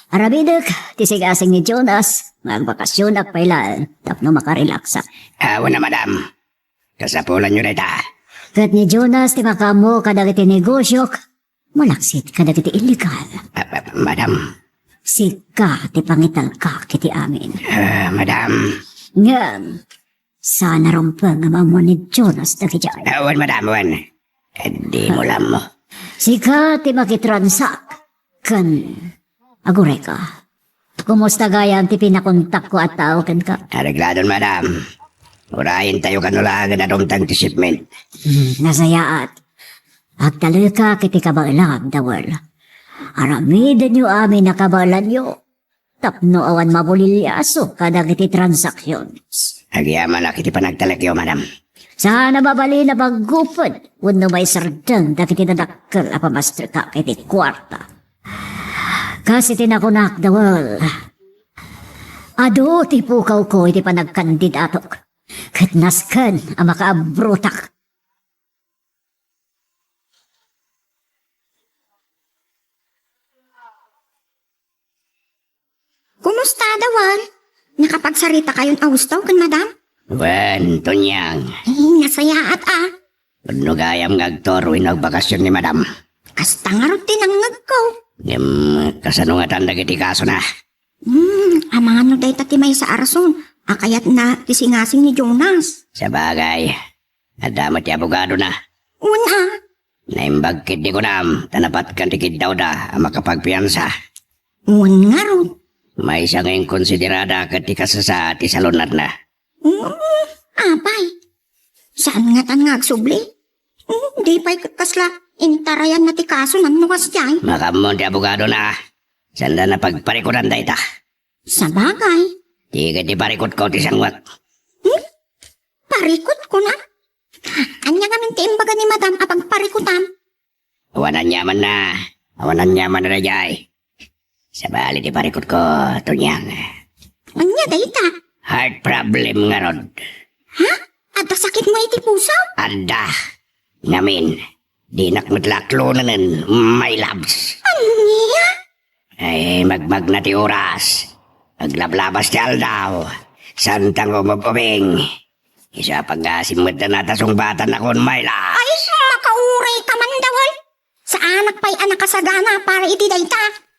Aramidek ti sigasing ni Jonas nga agbakasionak pay laeng tapno makarelaksak. Awan a, madam. Kasapulanyo dayta. Ket ni Jonas ti makaammo kadagiti negosiok, malaksid kadagiti illegal. Ah, ah, madam. Sika ti pangitalkak iti amin. Ah, madam. Ngem, saan a rumbeng nga maammo ni Jonas dagiti. Ah, wen, madam, wen. Dimo la ammo. Sika ti makitransak ken agurayka. Kumusta gayam ti pinakontakko a tao kenka? Aregladon, madam. Urayentayo kano laengen a dumteng ti shipment. Hmm, nasayaat. Agtalekak iti kabaelam, Dawel. Aramidenyo amin a kabaelanyo tapno awan mabuliliaso kadagiti transactions. Agyamanak iti panagtalekyo, madam. Saan a mabalin a pagguped wenno maisardeng dagiti nadakkel a pamasterkak iti kuarta. Kas iti nakunak, Dawel, adu ti pukawko iti panagkandidatok, ket nasken a makaabrotak. Kumusta, Dawel? Nakapagsarita kayon a husto ken madam? Wen, Tonyang. Eh, nasayaat a. Pudno gayam nga agturo wenno agbakasion ni madam. Kasta ngarud ti nangngegko. Ngem, kasano ngatan dagiti kasona? Hmm, amangan no dayta ti maysa a rason a kayatna ti singasing ni Jonas. Sabagay, adda met ti abogadona. Wen a. Naimbag ketdi kunam, ta napatkan ti kiddawda a makapagpiansa. Wen ngarud. Maysa nga inkonsiderada ket ti kasasa ti salunatna. Mm, apay. Saan ngatan nga agsubli? Mm, di pay ket kasla intarayanna ti kaso, no kasdiay. Makaammo ti abogadona. Sanda napagparikutan dayta. Sabagay. Ti ket ti parikutko ti sangwak. Hmm? Parikutko na? Ania ngamin ti imbaga ni madam a pagparikutam? Awan aniamanna. Awan aniamanna daydiay. Sabali ti parikutko, Tonyang. Ania dayta? Heart problem ngarud. Ha? Adda sakitmo iti puso? Adda. Ngamin, dinak met la aklonen, my loves. Ania? Ay, magmagna ti oras. Aglablabas ti aldaw. Santa nga umub-ubing. Isu a paggasim met ta natasungbatanakon, my love. Ay, makauray ka man, Dawel. Saanak pay a nakasagana para iti dayta.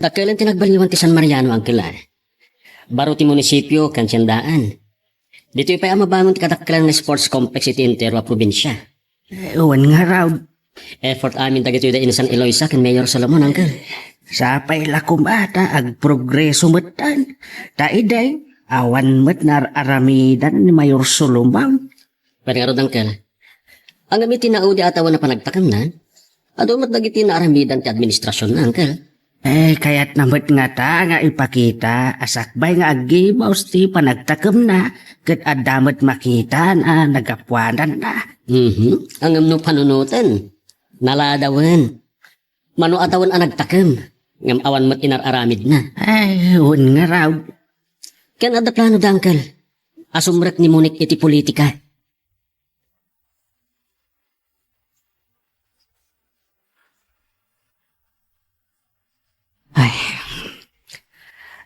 Dakkelen ti nagbaliwan ti San Mariano, Uncle, a. Baro ti munisipio ken siendaan. Ditoy pay a mabangon ti kadakkelan nga sports complex iti entero a probinsia. Eh, wen ngarud. Effort amin dagitoy da Insan Eloisa ken Mayor Solomon, Uncle. Sapay la koma ta agprogreso metten. Ta idi, awan met naar-aramidan ni Mayor Solomon. Wen ngarud, Uncle. Ngem iti naudi a tawen a panagtakemna, adu met dagiti naaramidan ti administrasionna, Uncle. Eh, kayatna met ngata nga ipakita a sakbay nga aggibus ti panagtakemna ket adda met makita a nagapuananna. Mhm. Ngem no panunoten, naladawen. Mano a tawen a nagtakem, ngem awan met inar-aramidna. Ay, wen ngarud. Ken adda planoda, Uncle, a sumrek ni Monique iti politika. Ay,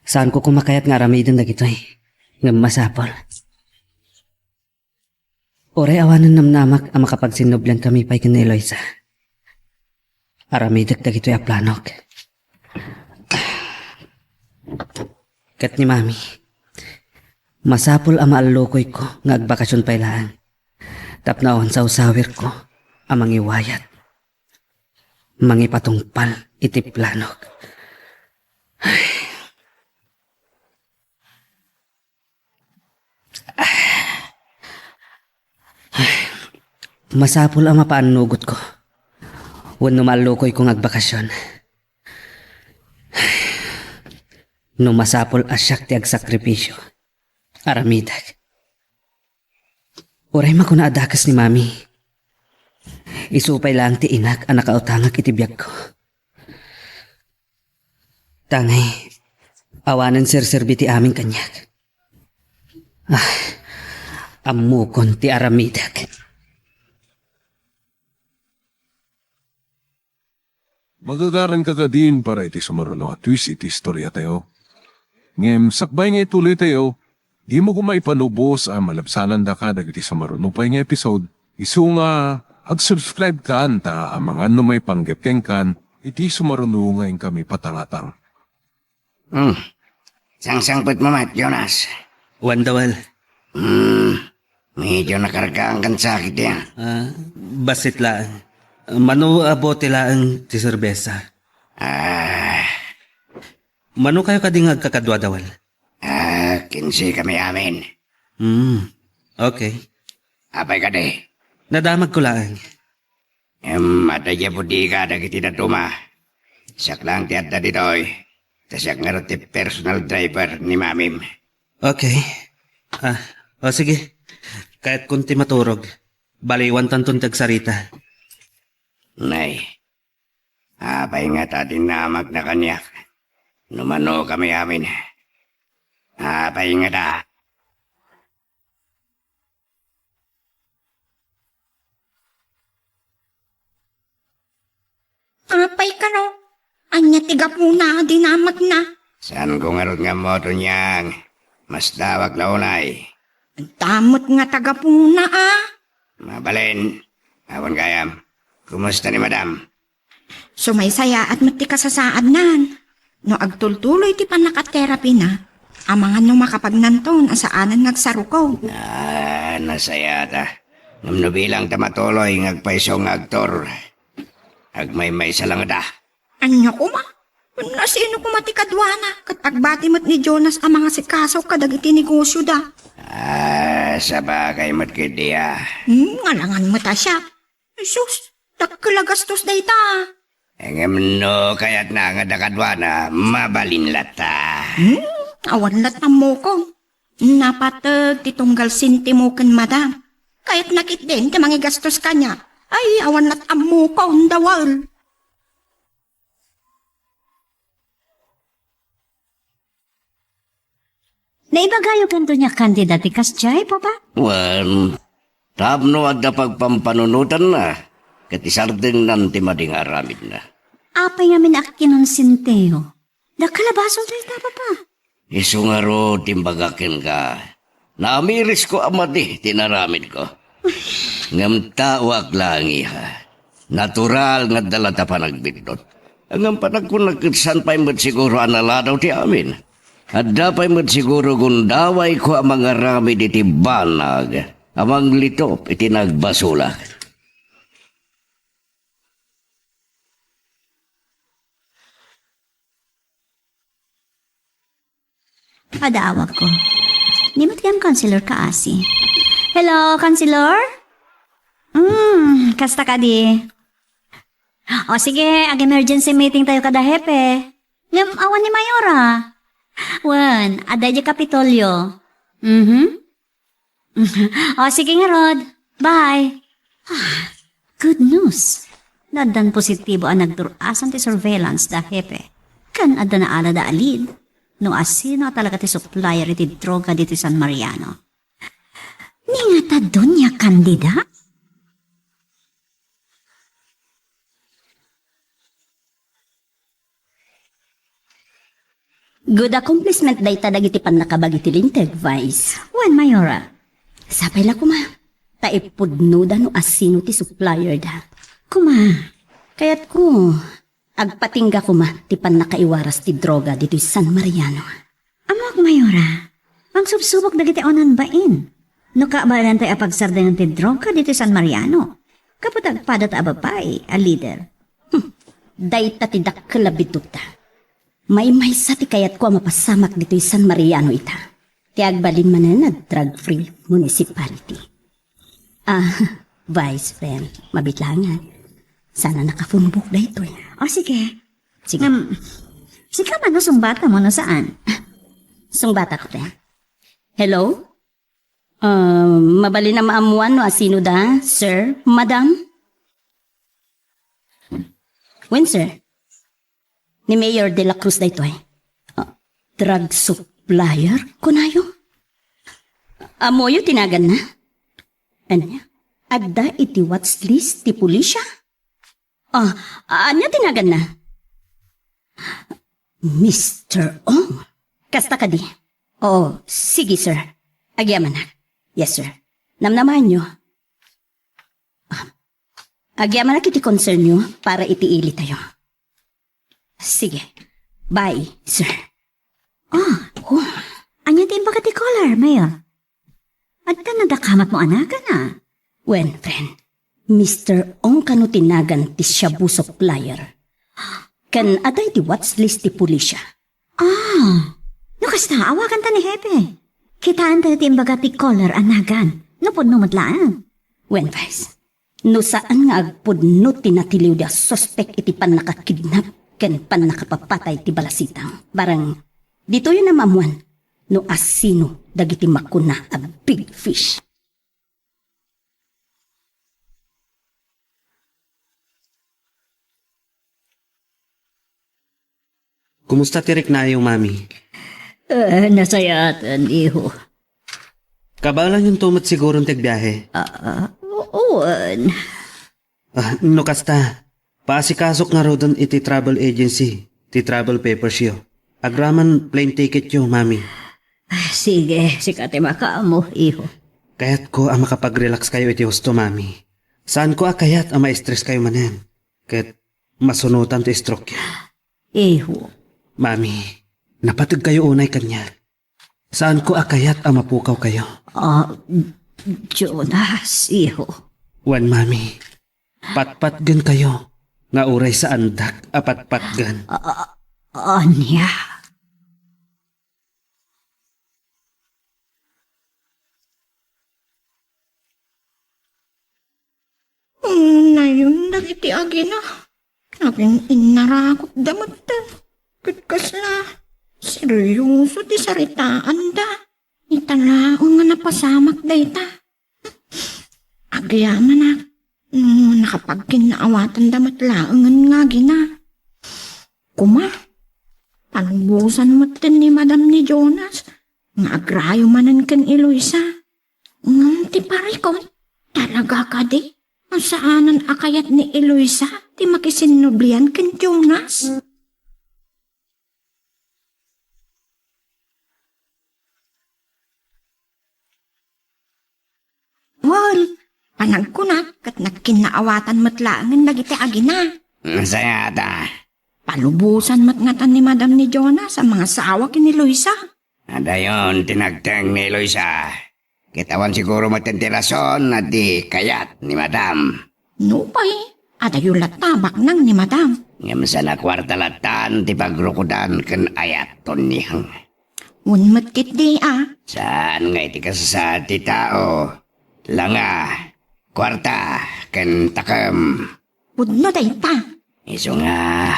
saanko koma kayat nga aramiden dagitoy. Ngem masapul. Uray awanen namnamak a makapagsinnublian kami pay ken ni Eloisa. Aramidek dagitoy a planok. Ket ni Mami, masapul a maallukoyko nga agbakasion pay laeng tapno awan sawsawirko a mangiwayat, mangipatungpal iti planok. Ay. Masapul a mapaannugotko wenno maallukoyko nga agbakasyon. No masapul a siak ti agsakripisio, aramidek. Uray makuna a dakes ni Mami, isu pay laeng ti inak a nakautangek iti biagko. Tangay, awanen serserbi ti amin kaniak. Ah, ammokon ti aramidek. Magagaranka kadin para iti sumaruno a twist iti istoriatayo. Ngem sakbay nga ituloytayo, dimo koma ipanubos a malabsanandaka dagiti sumaruno pay nga episode, isu nga ag-subscribe kan ta amangan no maipanggep kenkan iti sumaruno nga inkami patangatang. Hmm. Sangsangpetmo met, Jonas? Wen, Dawel. Hmm. Medyo nakargaankan sakit ya. Ah, bassit laeng. Mano a bote laeng ti serbesa. Ah. Mano kayo kadi nga agkakadua, Dawel? Ah, kinse kami amin. Hmm. Okay. Apay kadi? Nadamagko laeng. Em, adda diay bodega dagiti dadduma. Siak laeng ti adda ditoy. Ta siak ngarud ti personal driver ni Mamim. Okay. Ah, o sige. Kayatkon ti maturog. Baliwantanton ti agsarita. Nay, apay ngata ti namagna kaniak? No mano kami amin. Apay ngata? Apay kano? Ania ti gapuna a dinamagna? Saanko ngarud nga ammo, Tonyang. Masdawak la unay. Adda met ngata gapuna a. Mabalin. Awan gayam. Kumusta ni Madam? Sumaysayaat met ti kasasaadnan. No agtultuloy ti pannaka-therapy-na, amangan no makapagnanton a saanen nga agsarukaw. Ah, nasayata. Ngem no bilang ta matuloy nga agpayso nga aktor, agmaymaysa la ngata. Ania koma? Nasino koma ti kaduana? Ket agbati met ni Jonas a mangasikaso kadagiti negosioda. Ah, sabagay met ketdi a. Hmm, ngalangan met a siak. Sus, dakkel a gastos dayta. Ngem no kayatna nga adda kaduana, mabalin latta. Hmm, awan latta ammokon. Napateg ti tunggal sentimo ken Madam. Kayatna ketdin ti mangigastos kaniak. Ay, awan latta ammokon, Dawel. Naibagayo kanto ni Candida ti kasdiay, Papa? Wen, tapno adda pagpampanunotanna, ket isardengnan ti madi nga aramidna. Apay ngamin a kinonsintiyo? Dakkel a basol dayta, Papa. Isu ngarud ti imbagak kenka. Naamirisko a madi ti inaramidko. Ngem taoak laeng, iha. Natural nga adda latta panagbitdut. Ngem panagkunak ket saan pay met siguro a naladaw ti amin. Adda pay met siguro gundawayko a mangaramid iti banag a manglitop iti nagbasolak. Adda awagko. Ni met gayam, Councilor Kaasi. Hello, Councilor? Hmm, kasta kadi? O sige, ag-emergency meeting tayo kada hepe. Ngem awan ni Mayora. Wen, adda idiay Kapitolyo. Mhm. O, sige ngarud. Bye. Ah, good news. Addan positibo a nagdur-asan ti surveillance da hepe. Ken adda naalada a lead no asino a talaga ti supplier iti droga ditoy San Mariano. Ni ngata, Doña Candida? Good accomplishment dayta dagiti pannakabagi ti Linteg, Vice. Wen, Mayora. Sapay la koma, ta ipudnoda no asino ti supplier da. Koma, kayatko, agpatingga koma ti pannakaiwaras ti droga ditoy San Mariano. Ammok, Mayora, mangsubsubok dagiti awanan bain. No kabaelan pay a pagsardengan ti droga ditoy San Mariano, gapu ta agpada ta a babai a leader. Hmm, dayta ti dakkel a bitutta. Maymaysa ti kayatko a mapasamak ditoy San Mariano ita. Ti agbalin manen a drug-free municipality. Ah, Vice, friend, mabitlangan. Sana naka-phone book daytoy. O, sige. Sige. Ngem, sika man no sungbatam no saan? Sungbatak, friend. Hello? Ah, mabalin a maammuan no asino da, sir, madam? Wen, sir. Ni Mayor de la Cruz daytoy. Ah, drug supplier, kunayo? Ammoyo ti naganna? Ania? Adda iti watch list ti pulisya? Ah, ania ti naganna? Mister Ong. Kasta kadi? Oo, sige, sir. Agyamanak. Yes, sir. Namnamaanyo. Ah, agyamanak iti concernyo para iti ilitayo. Sige. Bye, sir. Ah, oh. Ania ti imbaga ti caller, Mayor? Adda nadakamatmo a nagan, a? Wen, friend. Mister Ong kano ti nagan ti shabu supplier. Ken adda iti watch list ti pulisya. Ah, no kasta, awaganta ni Hepe. Kitaentayo ti imbaga ti caller a nagan. No pudno met laeng. Wen, Vice. No saan nga agpudno ti natiliwda a suspek iti pannakakidnap ken pannakapapatay ti balasitang, barang ditoy a maammuan no asino dagiti makuna a big fish. Kumusta ti riknayo, Mami? Eh, nasayaten, iho. Kabaelanyo met siguron ti agbiahe? Ah, oo, wen. Ah, no kasta, paasikasok ngaruden iti travel agency ti travel papersyo. Agraman plane ticketyo, Mami. Ah, sige, sika ti makaammo, iho. Kayatko a makapag-relax kayo iti husto, Mami. Saanko a kayat a ma-stress kayo manen. Ket masunotan ti stroke-yo. Iho. Mami, napateg kayo unay kaniak. Saanko a kayat a mapukaw kayo. Ah, Jonas, iho. Wen, Mami, patpatgen kayo nga uray saandak a patpatgen. Ah, ania? Nayon dagiti agina. Agin-innarakotda metten. Ket kasla seryoso ti saritaanda. Ita laeng nga napasamak dayta. Agyamanak, no nakapagkinnaawatanda met laengen nga agina. Kuma, palubosan metten ni Madam ni Jonas nga agrayo manen ken Eloisa. Ngem ti parikut, talaga kadi a saanen a kayat ni Eloisa ti makisinnublian ken Jonas? Wen, panagkunak ket nagkinnaawatan met laengen dagiti agina. Nasayata. Palubosan met ngatan ni Madam ni Jonas a mangasawa ken ni Luisa. Adayon ti nagteng ni Luisa. Ket awan siguro met ti rason a di kayat ni Madam. Nupay, adayo latta baknang ni Madam. Ngem saan a kuarta lattan ti pagrukodan ken ayat ton niang. Wen met ketdi a. Saan nga iti kasasaad ti tao, langa, kuarta, ken takem. Pudno dayta. Isu nga,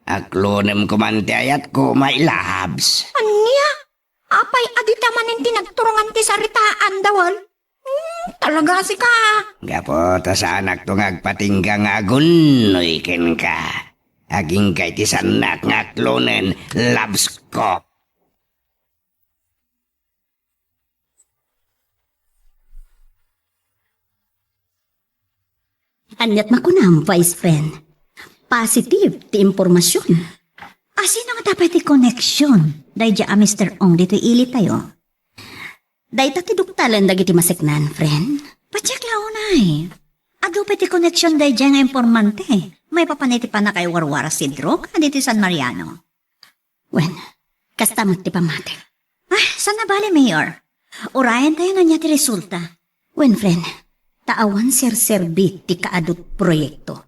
aklonem koman ti ayatko, my loves. Ania? Apay a dita manen ti nagturongan ti saritaanda, wen? Hmm, talaga sika. Gapu ta saanakto nga agpatingga nga agunnoy kenka. Agingga iti saannak nga aklonen, loves ko. Aniat makunam, Vice Friend? Positive ti impormasion. Asino nga apay ti connection daydiay a Mister Ong ditoy ilitayo? Dayta ti duktalen dagiti maseknan, friend. Pacheck la unay. Adu pay ti connection daydiay nga impormante maipapan iti pannakaiwarwaras ti droga ditoy San Mariano. Wen, kasta met ti pammatik. Ah, saan a bale, Mayor? Urayen tayo nga ania ti resulta. Wen, friend, ta awan serserbi ti kaadut proyekto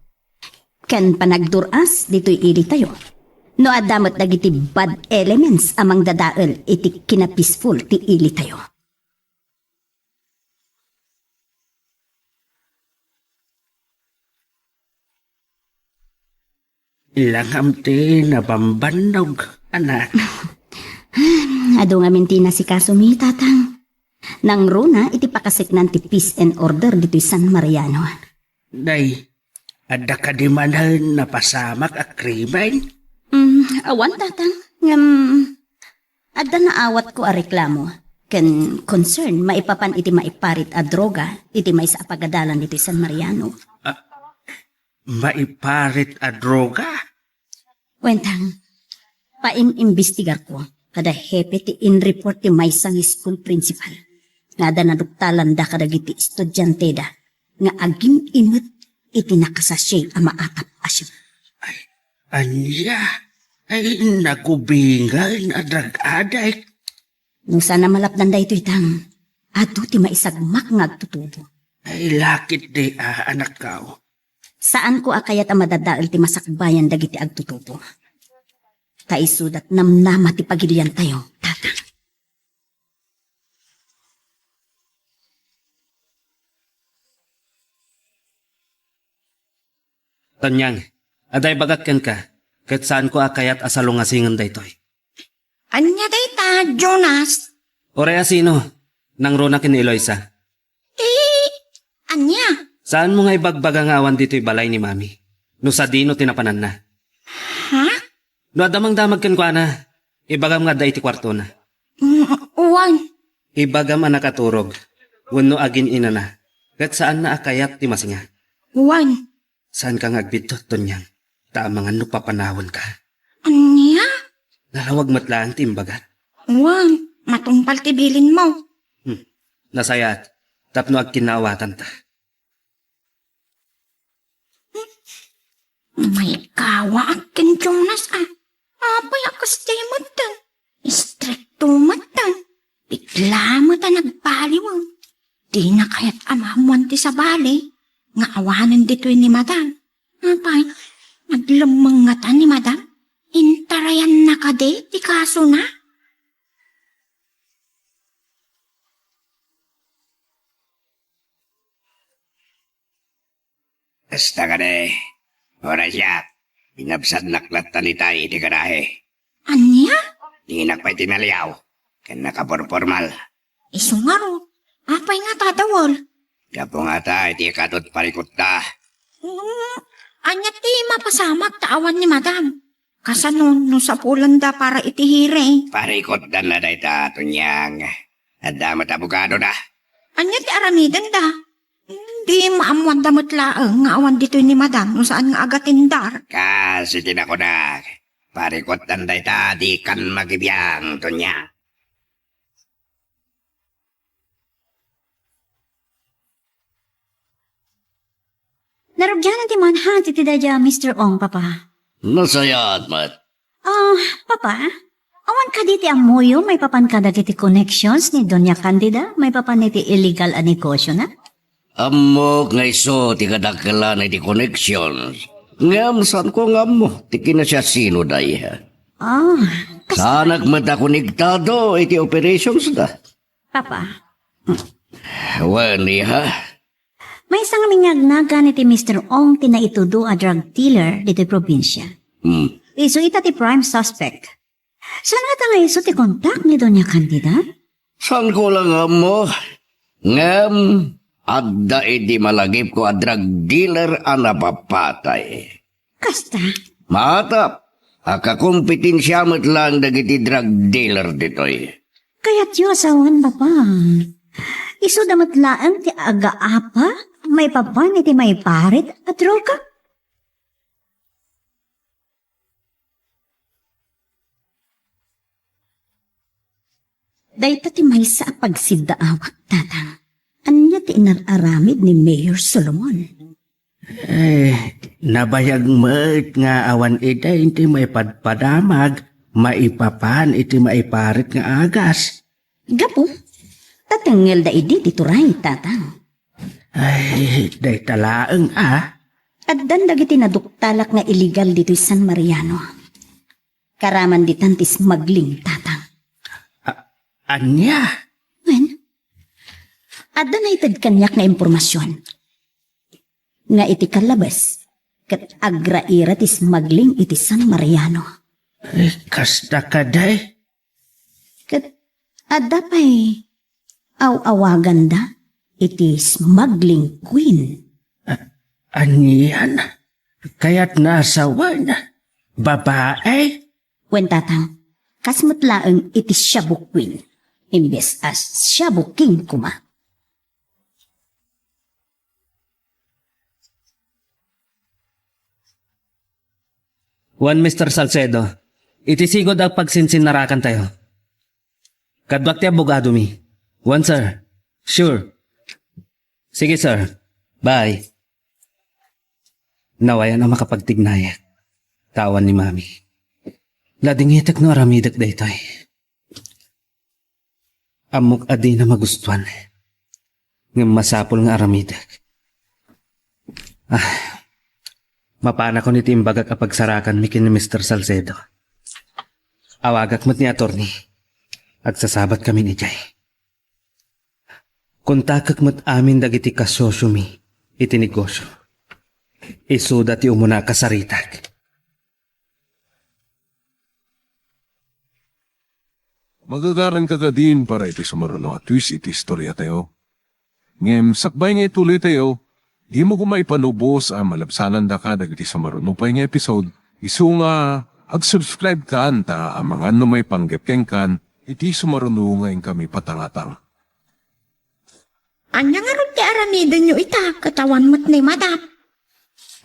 ken panagdur-as ditoy ilitayo. No adda met dagiti bad elements a mangdadael iti kinapeaceful ti ilitayo. Langam ti nabambannog, anak. Adu ngamin ti inasikasomi, Tatang. Nangruna iti pakaseknan ti peace and order ditoy San Mariano. Nay, adda kadi manen napasamak a krimen? Mm, awan, Tatang. Ngem, adda naawatko a reklamo ken concern maipapan iti maiparit a droga iti maysa a pagadalan ditoy San Mariano. Ah, maiparit a droga? Wen, Tang, paim-imbestigarko kada hepe ti in-report ti maysa nga school principal nga adda naduktalanda kadagiti estudianteda nga agim-imet iti nakasasay a maatap a siudad. Ay, ania? Ay, nagubingan a drug addict. No saan a malapdan daytoy, Tang, adu ti maisagmak nga agtutubo. Ay, lakit di, ah, anakko. Saanko a kayat a madadael ti masakbayan dagiti agtutubo. Ta isudat namnama ti pagiliantayo, Tatang. Tonyang, adda ibagak kenka, ket saanko a kayat a salungasingen daytoy. Ania dayta, Jonas? Uray a sino? Nangruna ken ni Eloisa. Eh, ania? Saanmo nga ibagbaga nga awan ditoy balay ni Mami? No sadino ti napananna? Ha? No adda mangdamag kenkuana, ibagam nga adda iti kuartona. Mm, wan. Ibagam a nakaturog, wenno agin-inana, ket saanna a kayat ti masinga. Wan. Saanka nga agbiddut, Tonyang, ta amangan no papanawenka. Ania? Nalawag met laeng ti imbagat. Wan, matungpal ti bilinmo. Hmm. Nasayaat, tapno agkinnaawatanta. Maikawaak ken Jonas, a. Apay a kasdiay metten? Istrikto metten. Bigla met a nagbaliwen. Dina kayat a maammoan ti sabali nga awanen ditoy ni Madam. Apay, naglemmeng ngata ni Madam? Intarayanna kadi ti kasona? Kasta kadi, uray siak, inabsannak latta ni Tay iti garahe. Ania? Dinak pay tinaliaw, ken nakapurpormal. Isu ngarud, apay nga tadawel? Gapu ngata iti kadut parikutta. Mm, ania ti mapasamak ta awan ni Madam? Kasano no sapulanda para iti hearing? Parikutdanna dayta, Tonyang. Adda met abogadoda. Ania ti aramidenda? Di maammoanda met laeng nga awan ditoy ni Madam no saan nga agatindar. Kas iti nakunak, parikutdan dayta dikan magibiang, Tonyang. Narugianan ti manhat iti daydiay a Mister Ong, Papa. Nasayaat met. Ah, Papa, awan kadi ti ammoyo maipapan kadagiti connections ni Doña Candida maipapan iti illegal a negosiona? Ammok nga isu ti kadakkelan iti connections. Ngem saanko nga ammo ti kinasiasino dayta. Ah, kas- Saanak met a konektado iti operationsda. Papa. Wen, iha? Maysa nga minagnagan iti Mister Ong ti naitudo a drug dealer ditoy probinsia. Hmm. Isu ita ti prime suspect. Saan ngata nga isu ti kontak ni Doña Candida? Saanko la nga ammo. Ngem, adda idi malagipko a drug dealer a napapatay. Kasta? Maatap a kakompetensia met laeng dagiti drug dealer ditoy. Kayatyo a sawen, Papa. Isuda met laeng ti agaapa maipapan iti maiparit a droga? Dayta ti maysa a pagsiddaawak, Tatang. Ania ti inar-aramid ni Mayor Solomon? Eh, nabayag met nga awan idi ti maipadpadamag maipapan iti maiparit nga agas. Gapu, ta tengngelda idi ti turay, Tatang. Ay, dayta laeng a. Addan dagiti naduktalak nga illegal ditoy San Mariano. Karaman ditan ti smuggling, Tatang. A-, ania? Wen, adda naited kaniak nga impormasion nga iti kallabes, ket agraira ti smuggling iti San Mariano. Eh, kasta kadi? Ket adda pay aw-awaganda iti smuggling queen. A-, anian? Kayatna a sawen? Babae? Wen, tatang, kas met laeng iti shabu queen, imbes a shabu king koma. Wen, Mister Salcedo, iti sigud a pagsinsinnarakantayo. Kaduak ti abogadomi. Wen, sir. Sure. Sige, sir. Bye. Nawayan a makapagtignayek. Tawan ni Mami. Ladingitek no aramidek daytoy. Ammok a dina magustuan. Ngem masapul nga aramidek. Ah, mapanakon iti imbagak a pagsarakanmi ken ni Mister Salcedo. Awagak met ni attorney. Agsasabat kamin idiay. Kontakek met amin dagiti kasosiomi iti negosio. Isuda ti umuna a kasaritak. Magagaranka kadin para iti sumaruno a twist iti istoriatayo. Ngem sakbay nga ituloytayo, dimo koma ipanubos a malabsanandaka dagiti sumaruno pay nga episode, isu nga ag-subscribe kan ta amangan no maipanggep kenkan iti sumaruno nga inkami patangatang. Ania ngarud ti aramidenyo ita ket awan met ni Madam?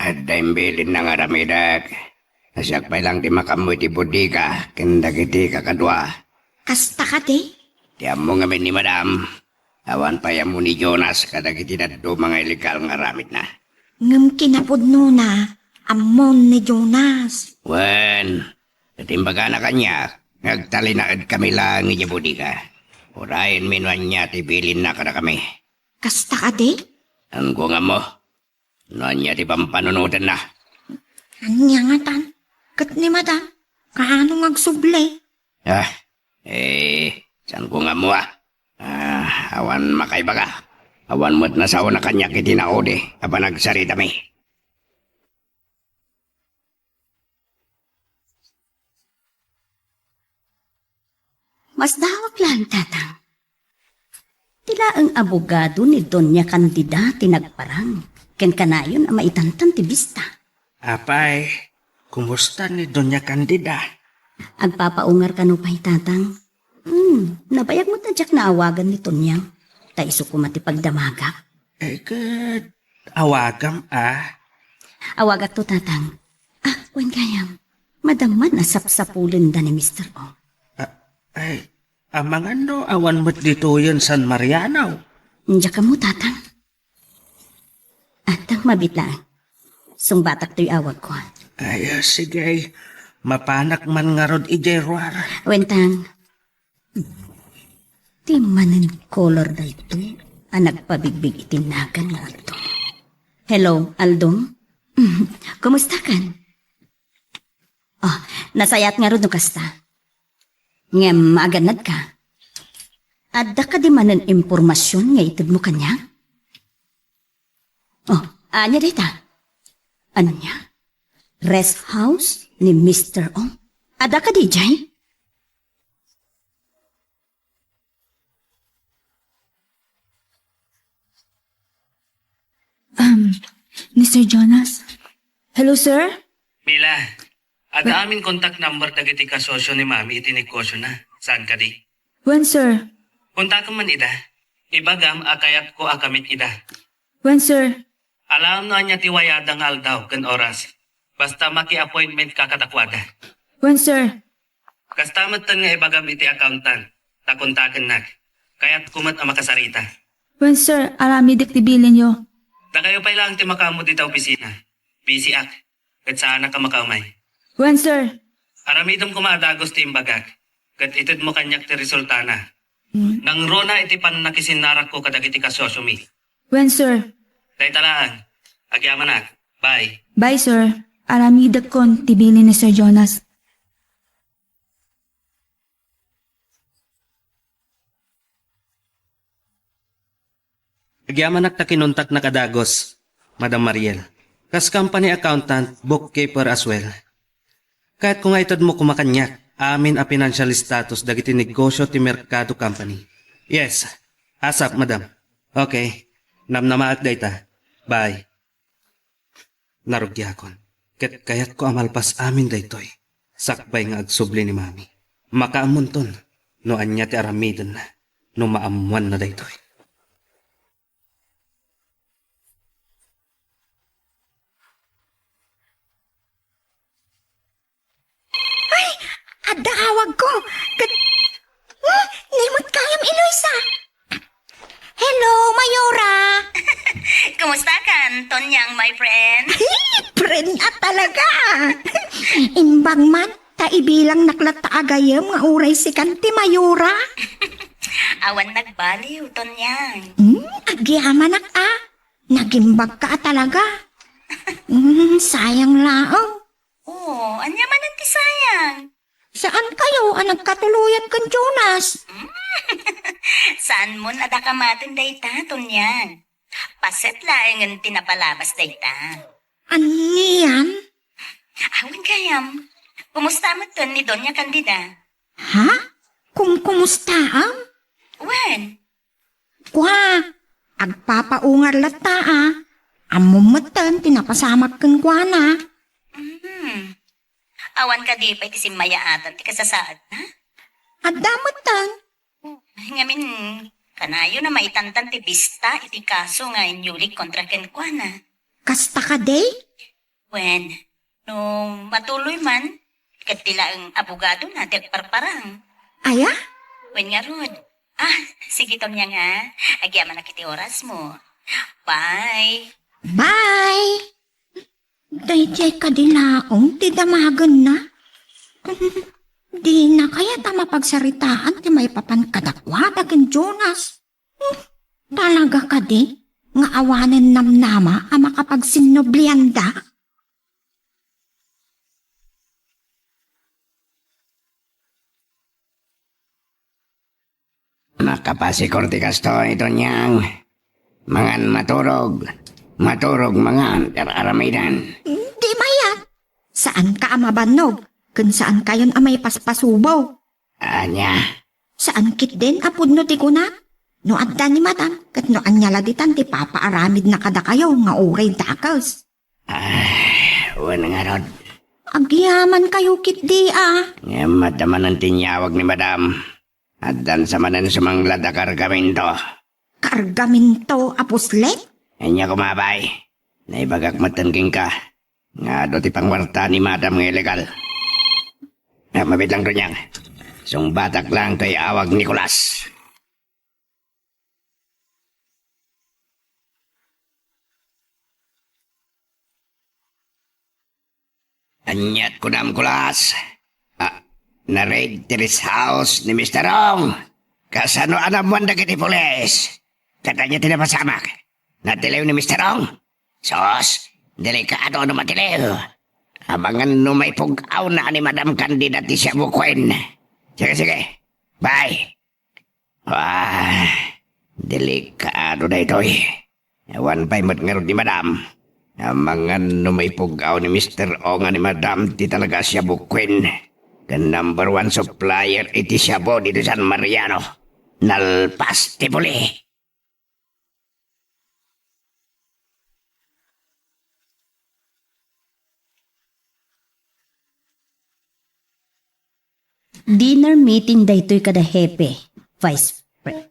Adda imbilinna nga aramidek. Siak pay laeng ti makaammo iti bodega ken dagiti kakadua. Kasta kadi? Ti ammo ngamin ni Madam, awan pay ammo ni Jonas kadagiti dadduma nga illegal nga aramidna. Ngem kinapudnona, ammon ni Jonas. Wen, ket imbagana kaniak nga agtalinaedkami laeng idiay bodega. Urayenmi no ania ti bilinna kadakami. Kasta kadi? Saanko nga ammo no ania ti pampanunotenna. Ania ngatan? Ket ni Madam, kaano nga agsubli? Ah, eh, saanko nga ammo, ah. Ah, awan makaibaga. Awan met nasaona kaniak iti naudi a panagsaritami. Masdawak laeng, Tatang. Ti laeng abogado ni Doña Candida ti nagparang ken kanayon a maitantan ti bista. Apay, kumusta ni Doña Candida? Agpapaungar kano pay, Tatang. Hmm, nabayag met a diak naawagan ni Tonyang, ta isu koma ti pagdamagak. Eh, ket awagam a? Awagakto, Tatang. Ah, wen gayam, madamman a sapsapulenda ni Mister Ong. Ah, ay, amangan no awan met ditoyen San Mariano. Diak ammo, Tatang. Adda mabiit laeng. Sungbatak toy awagko. Ay, ah, sige. Mapanak man ngarud idiay ruar. Wen, Tang. Ti manen kolor daytoy a nagpabigbig iti nagan nga Aldo. Hello, Aldo? Kumusta kan? Oh, nasayaat ngarud no kasta. Ngem agannadka. Adda kadi manen impormasion nga itedmo kaniak? Oh, ania dayta? Ania? Rest house ni Mister Ong? Adda kadi idiay? Um, Mister Jonas? Hello, sir? Mila, adda amin contact number dagiti kasosio ni Mami iti negosiona. Saan kadi? Wen, sir. Kontakem man ida. Ibagam a kayatko a kamit ida. Wen, sir. Alam no ania ti wayada nga aldaw ken oras. Basta maki-appointment ka kadakuada. Wen, sir. Kasta metten nga ibagam iti accountant, ta kontakennak. Kayatko met a makasarita. Wen, sir, aramidek ti bilinyo. Dakayo pay laeng ti makaammo dita opisina. Busyak, ket saanak a makaumay. Wen, sir. Aramidem koma a dagus ti imbagak, ket itedmo kaniak ti resultana. Mm. Nangruna iti pannakisinnarako kadagiti kasosiomi. Wen, sir. Dayta laeng. Agyamanak. Bye. Bye, sir. Aramidekkon ti bilin ni Sir Jonas. Agyamanak ta kinontaknak a dagus, Madam Mariel. Kas company accountant, bookkeeper as well. Kayatko nga itedmo koma kaniak amin a financial status dagiti negosyo ti Mercado Company. Yes, asap, madam. Okay, namnamaak dayta. Bye. Narugiakon, ket kayatko a malpas amin daytoy sakbay nga agsubli ni Mami. Makaammonton no ania ti aramidenna no maammoanna daytoy. Ay, adda awagko. Ket, hmm, ni met gayam, Eloisa. Hello, Mayora. Kumusta kan, Tonyang, my friend? Friend a talaga. Imbag man, ta ibilangnak latta a gayyem nga uray sikan ti Mayora. Awan nagbaliw, Tonyang. Hmm, agyamanak a. Nagimbagka a talaga. Hmm, sayang laeng. Oo, ania manen ti sayang? Saan kayo a nagkatuloyan ken Jonas? Saanmon a dakamaten dayta, Tonyang. Paset laengen ti napalabas dayta. Anian? Awan gayam. Kumusta metten ni Doña Candida? Ha? Kumkumustaam? Wen. Kua, agpapaungar latta a. Ammom metten ti napasamak kenkuana. Mhm. Awan kadi pay ti simmayaatan ti kasasaadna? Adda metten. Ngamin, kanayon a maitantan ti bista iti kaso nga inyulik kontra kenkuana. Kasta kadi? Wen, no matuloy man, ket ti laeng abogadona ti agparparang. Aya? Wen ngarud. Ah, sige, Tonyang, a. Agyamanak iti orasmo. Bye. Bye. Daydiay kadi laeng ti damagenna? Dina kayat a mapagsaritaan ti maipapan kadakuada ken Jonas? Hmm, talaga kadi nga awanen namnama a makapagsinnublianda? Makapasikor ti kastoy, Tonyang. Mangan maturog, maturog mangan ti ar-aramiden. Di mayat. Saanka a mabannog, ken saankayon a maipaspasubo. Ania? Saan ketdin a pudno ti kunak? No adda ni Madam, ket no ania la ditan ti papaaramidna kadakayo nga uray dakes? Ah, wen ngarud. Agyamankayo ketdi a. Ngem adda manen ti inyawag ni Madam. Addan sa manen sumanglad a kargamento. Kargamento a puslit? Ania koma, bay. Naibagak metten kenka nga adu ti pangwarta ni Madam nga illegal. Ah, mabiit lang, Tonyang. Sungbatak lang toy awag Nicolas. Aniat kunam, Kulas? Ah, na-raid ti rest house ni Mister Ong. Kasano a naammoan dagiti pulis? Ket ania ti napasamak? Natiliw ni Mister Ong? Sus, delikado no matiliw. Amangan no maipug-awna ni Madam Candida ti Shabu Queen. Sige, sige. Bye. Ah, delikado daytoy. Awan pay met ngarud ni Madam. Amangan no maipug-aw ni Mister Ong a ni Madam ti talaga a Shabu Queen. Ken number one supplier iti shabu ditoy San Mariano. Nalpas ti puli. Dinner meeting daytoy kada hepe, Vice Pre-,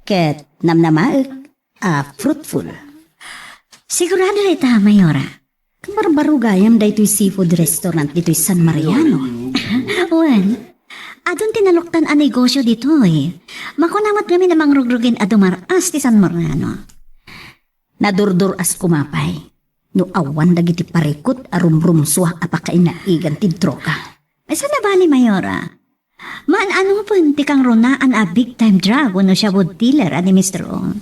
ket namnamaek a fruitful. Sigurado dayta, Mayora. Kabarbaro gayam daytoy seafood restaurant ditoy San Mariano. Wen, adun ti naluktan a negosyo ditoy. Makuna met ngamin a mangrugrugen a dumar-as ti San Mariano. Nadurdur-as koma pay no awan dagiti parikut a rumrumsua a pakainaigan ti droga. Saan a bali, Mayora? Maan-anopen ti kangrunaan a big time drug wenno shabu dealer a ni Mister Ong?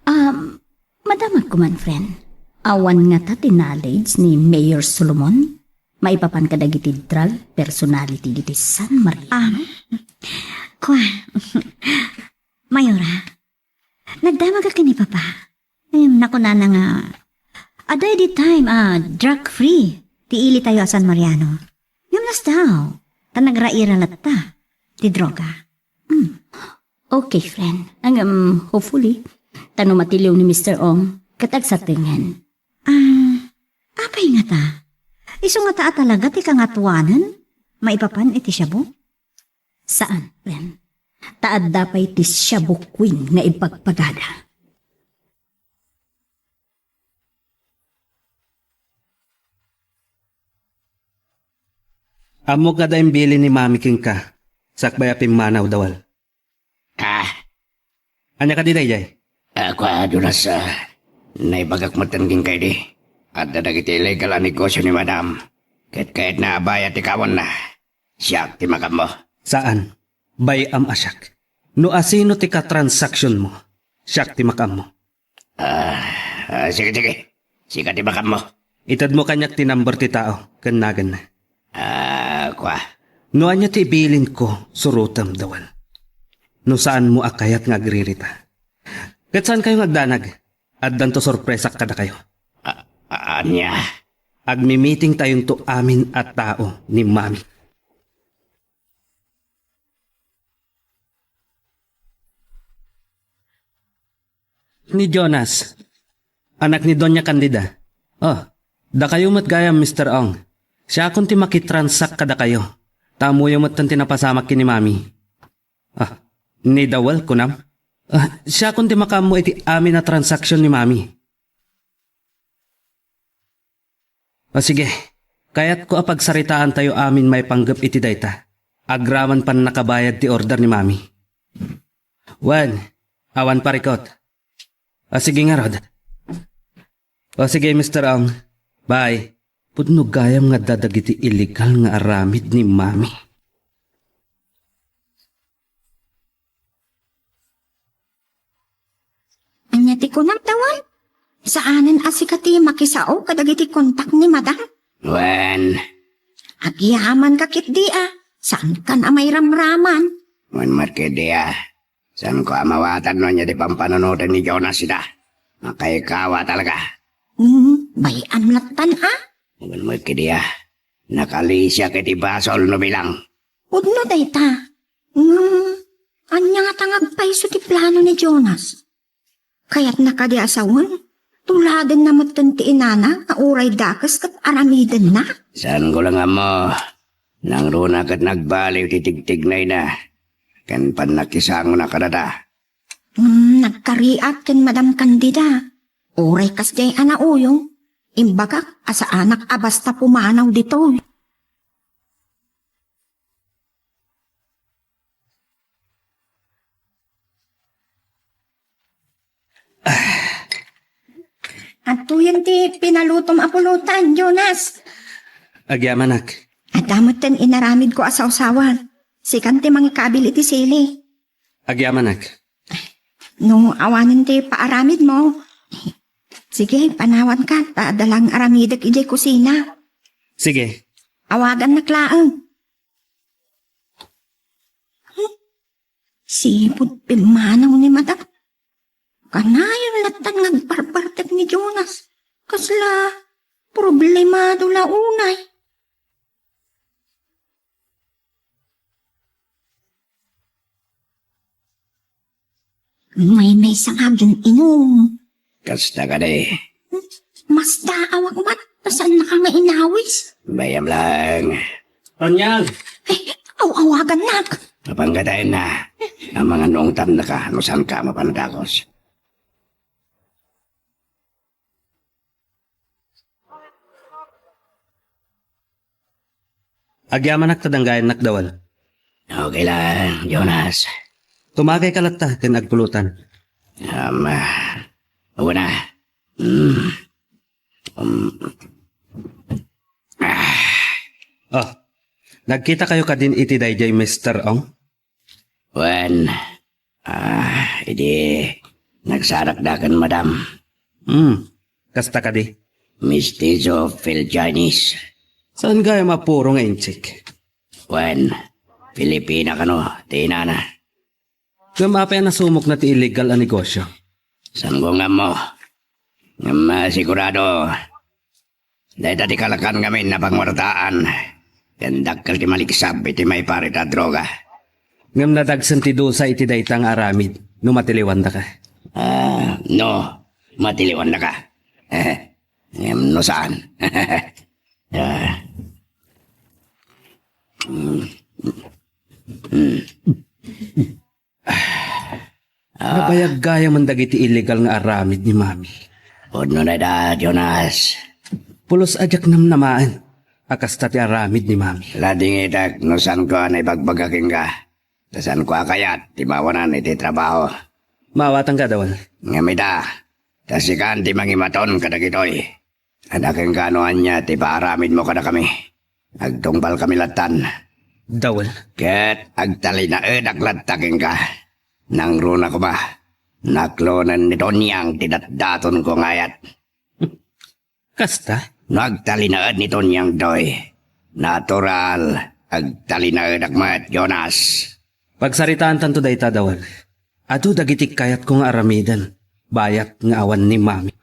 Um, madamag koman, friend. Awan ngata ti knowledge ni Mayor Solomon maipapan kadagiti drug personality ditoy San Mariano? Ah, kua, Mayora, nagdamagak ken ni Papa. Ngem nakunana nga Adda idi time a drug-free ti ilitayo a San Mariano. Ngem nastaw, ta nagraira latta ti droga. Hmm. Okay, friend. Ngem, hopefully, ta no matiliw ni Mister Ong, ket agsatengen. Ah, apay ngata? Isu ngata a talaga ti kangatuanen maipapan iti shabu? Saan, friend. Ta adda pay ti shabu queen nga ibagbagada. Ammok nga adda imbilin ni Mami kenka, sakbay a pimmanaw, Dawal. Ah, Ania kadi daydiay? Ah, kua, Jonas, ah, naibagak metten kenka idi. Adda dagiti illegal a negosio ni Madam. Ket kayatna a bayad ti kawanna. Siak ti makaammo. Saan. Bay-am a siak. No asino ti katransaksiyonmo, siak ti makaammo. Ah, ah, sige, sige. Sika ti makaammo. Itedmo kaniak ti number ti tao ken naganna. Ah, kua. No ania ti ibilinko, surotem, Dawal. No saanmo a kayat nga agririta. Ket saankayo nga agdanag. Addanto sorpresak kadakayo. A-, a-, ania? Agmi-meeting tayonto amin a tao ni Mami. Ni Jonas, anak ni Doña Candida. Oh, dakayo met gayam, Mister Ong. Siakon ti makitransak kadakayo. Ta ammoyo metten ti napasamak ken ni Mami. Ah, ni Dawal, kunam? Ah, siakon ti makaammo iti amin a transaksyon ni Mami. O sige, kayatko a pagsaritaantayo amin maipanggep iti dayta, agraman pannakabayad ti order ni Mami. Wen, awan parikot. O sige ngarud. O sige, Mister Ong. Bye. Pudno gayam nga adda dagiti illegal nga aramid ni Mami. Ania ti kunam, Dawal? Saanen a sika ti makisao kadagiti kontak ni Madam? Wen. Agyamanka ketdi a, saankan a mairamraman. Wen met ketdi a, saanko a mawatan no ania ti pampanunoten ni Jonas ida. Makaikawa talaga. Hmm, bay-am lattan a? Wen met ketdi a, nakalisiak iti basol no bilang. Pudno dayta. Ngem, ania ngata nga agpayso ti plano ni Jonas? Kayatna kadi a sawen, tuladenna metten ti inana nga uray dakes ket aramidenna? Saanko la nga ammo. Nangruna ket nagbaliw ti tigtignayna ken pannakisangona kadata. Ngem nagkariat ken Madam Candida. Uray kasdiay a nauyong, imbagak a saanak a basta pumanaw ditoy. Adtoyen ti pinalutom a pulutan, Jonas. Agyamanak. Adda metten inaramidko a sawsawan. Sikan ti mangikabil iti sili. Agyamanak. No awanen ti paaramidmo, sige, panawanka, ta adda lang aramidek idiay kusina. Sige. Awagannak laeng. Hmm? Sipud pimmanaw ni Madam. Kanayon lattan nga agbarbartek ni Jonas. Kasla problemado la unay. Maymaysa nga agin-inum. Kasta kadi. Masdaawak met, ta saannaka nga inawis. Bay-am lang. Tonyang! Ay, aw-awagannak. Apan gadayenna, amangan no ungtannaka no saanka a mapan a dakos. Agyamanak ta danggayannak, Dawal. Okay lang, Jonas. Tumagayka latta ken agpulutan. Um, ah, wen a. Hmm. Um. Ah. Oh, nagkitakayo kadin iti daydiay Mister Ong? Wen, ah, idi nagsarakda ken Madam. Hmm, kasta kadi? Mestizo Phil Chinese. Saan gayam a puro nga Intsik? Wen, Filipina kano ti inana. Ngem apay a nasumokna ti illegal a negosyo? Saanko nga ammo. Ngem sigurado, dayta ti kalakan ngamin a pangwartaan, ken dakkel ti maligsab iti maiparit a droga. Ngem nadagsen ti dusa iti dayta nga aramid no matiliwandaka. Ah, no, matiliwandaka. Ngem no saan. Ah. Mm. Mm. Ah. Nabayag gayamen dagiti illegal nga aramid ni Mami. Pudno na da, Jonas. Pulos a diak namnamaen a kasta ti aramid ni Mami. Ladingitek no saanko a naibagbaga kenka. Ta saanko a kayat ti maawanan iti trabaho. Maawatanka, Dawel. Ngem ita, ta sikan ti mangimaton kadagitoy. Adda kenka no ania ti paaramidmo kadakami. Agtungpalkami lattan. Dawel. Ket agtalinaedak latta kenka. Nangruna koma, naklonen ni Tonyang ti datdatonko nga ayat. Kasta? No agtalinaed ni Tonyang, Doy, natural, agtalinaedak met, Jonas. Pagsaritaantanto dayta, Dawel. Adu dagiti kayatko nga aramiden, bayat nga awan ni Mami.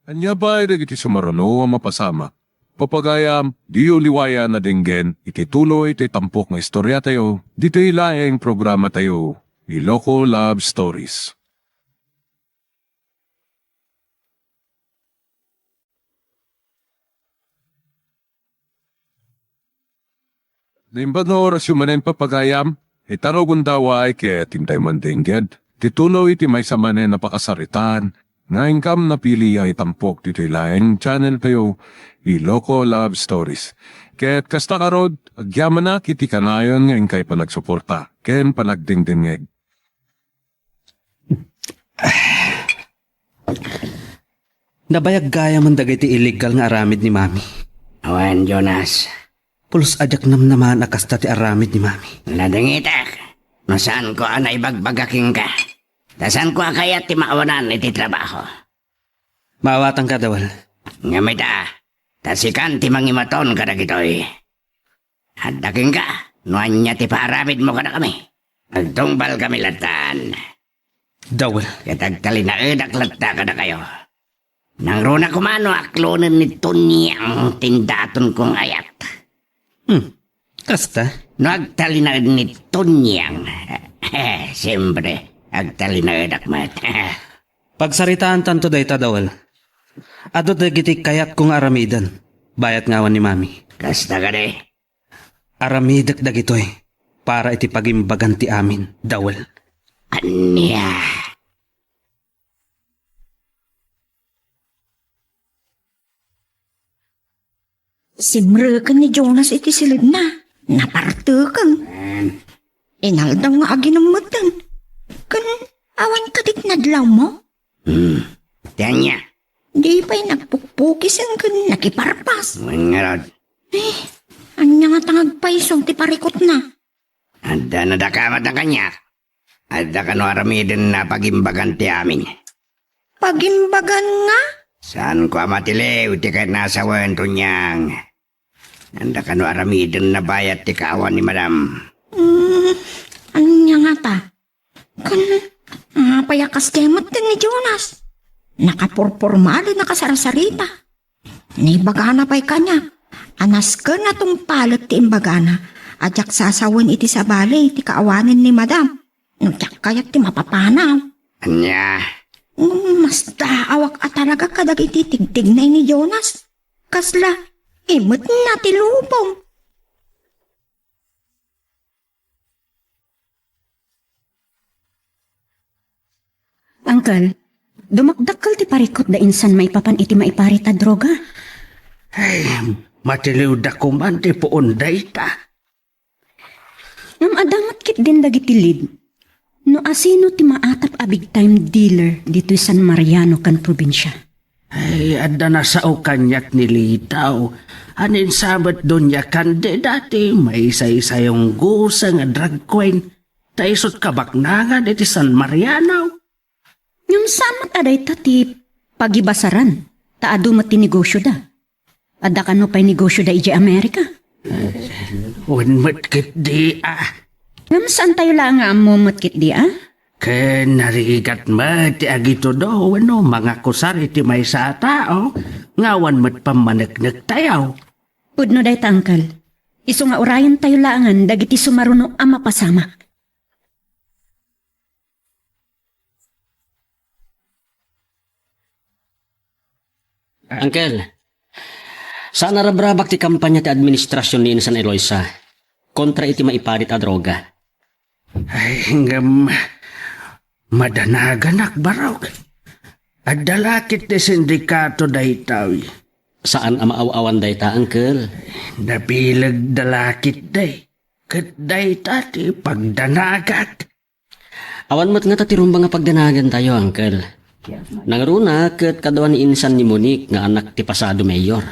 Ania pay dagiti sumaruno a mapasamak? Papagayam, diyo liwayan a denggen iti tuloy ti tampok nga istoriatayo ditoy laeng programatayo, Iloko Love Stories. Naimbag nga orasyo manen, papagayam, ita no gundaway ket intay man dengged ti tuloy iti maysa manen a pakasaritaan nga inkam napili a itampok ditoy laeng channeltayo, Iloko Love Stories. Ket kasta ngarud, agyamanak iti kanayon nga inkay panagsuporta ken panagdengdengngeg. Nabayag gayamen dagiti illegal nga aramid ni Mami. Awan, Jonas. Pulos a diak namnamaen a kasta ti aramid ni Mami. Ladingitek, no saanko a naibagbaga kenka. Ta saanko a kayat ti maawanan iti trabaho. Maawatanka, Dawel. Ngem ita, ta sikan ti mangimaton kadagitoy. Adda kenka no ania ti paaramidmo kadakami. Agtungpalkami lattan. Dawel. Ket agtalinaedak latta kadakayo. Nangruna koma no aklonen ni Tonyang ti datdatonko nga ayat. Hmm. Kasta? No agtalinaed ni Tonyang, siempre, agtalinaedak met. Pagsaritaantanto dayta, Dawel. Adu dagiti kayatko nga aramiden, bayat nga awan ni Mami. Kasta kadi? Aramidek dagitoy para iti pagimbagan ti amin, Dawel. Ania? Simreken ni Jonas iti silidna. Naparteken. Inaldaw nga aginummeten. Ken awan kadi ti nadlawmo? Hmm. Ti ania? Di pay nagpukpukisen ken nakiparpas. Wen ngarud. Eh, ania ngata nga agpayso ti parikutna? Adda nadakamat a kaniak. Adda kano aramiden a pagimbagan ti amin. Pagimbagan nga? Saanko a matiliw ti kayat nga asawen, Tonyang. Adda kano aramiden a bayat ti kaawan ni Madam. Hmm, ania ngata? Ken, apay a kas met ken ni Jonas? Nakapurpormal a nakasarsarita. Naibagana pay kaniak a nasken a tungpalet ti imbagana a diak sasawen iti sabali ti kaawanen ni Madam no diak kayat ti mapapanaw. Ania? Ngem masdaawak a talaga kadagiti tigtignay ni Jonas. Kasla, imetna ti lubong. Uncle, dumakdakkel ti parikut da insan maipapan iti maiparit a droga. Ay, matiliwda koman ti puon dayta. Ngem adda met ketdin dagiti lead no asino ti maatap a big time dealer ditoy San Mariano ken probinsia. Ay, adda nasao kaniak ni Litaw. Aninsa met Doña Candida ti maisaysayosa nga drag queen, ta isut' kabaknangan iti San Mariano. Ngem saan met a dayta ti pagibasaran, ta adu met ti negosioda. Adda kano pay negosioda idiay Amerika? Wen met ketdi a. Ngem saantayo la nga ammo met ketdi a? Ken narigat met ti agitudo wenno mangakusar iti maysa a tao nga awan met pammaneknektayo. Pudno dayta, Uncle. Isu nga urayentayo laengen dagiti sumaruno a mapasamak. Uncle, saan a rabrabak ti kampanya ti administrasion ni Insan Eloisa kontra iti maiparit a droga. Ay, ngem, madanaganak, barok. Adda la ket ti sindikato daytoy. Saan a maaw-awan dayta, Uncle. Nabilegda la ket day. Ket dayta ti pagdanagak. Awan met ngata ti rumbeng a pagdanagantayo, Uncle. Nangruna ket kadua ni insan ni Monique nga anak ti pasado mayor.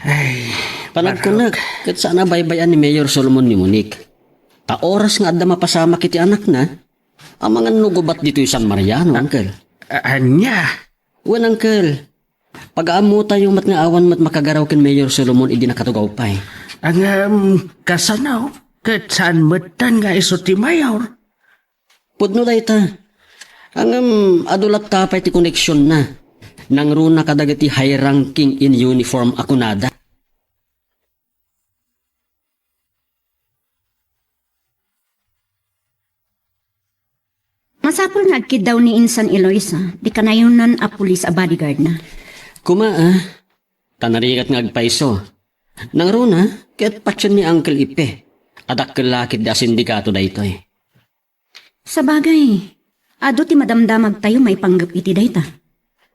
Ay, panagkunak, ket saan a baybay-an ni Mayor Solomon ni Monique. Ta oras nga adda mapasamak iti anakna, amangan no gubat ditoy San Mariano, Uncle. A-, ania? Wen, Uncle. Pagaammotayo met nga awan met makagaraw ken Mayor Solomon idi nakatugaw pay. Ngem, kasano? Ket saan metten nga isu ti mayor? Pudno dayta. Ngem, adu latta pay ti koneksionna. Nangruna kadagiti high-ranking in uniform a kunada. Masapul nga agkiddaw ni Insan Eloisa ti kanayonan a pulis a bodyguard na. Kuma, ah. Ta narigat nga agpayso. Nangruna, ket patien ni Uncle Ipe. Adakkel la ket di a sindikato daytoy. Sabagay, adu ti madamdamagtayo maipanggep iti dayta.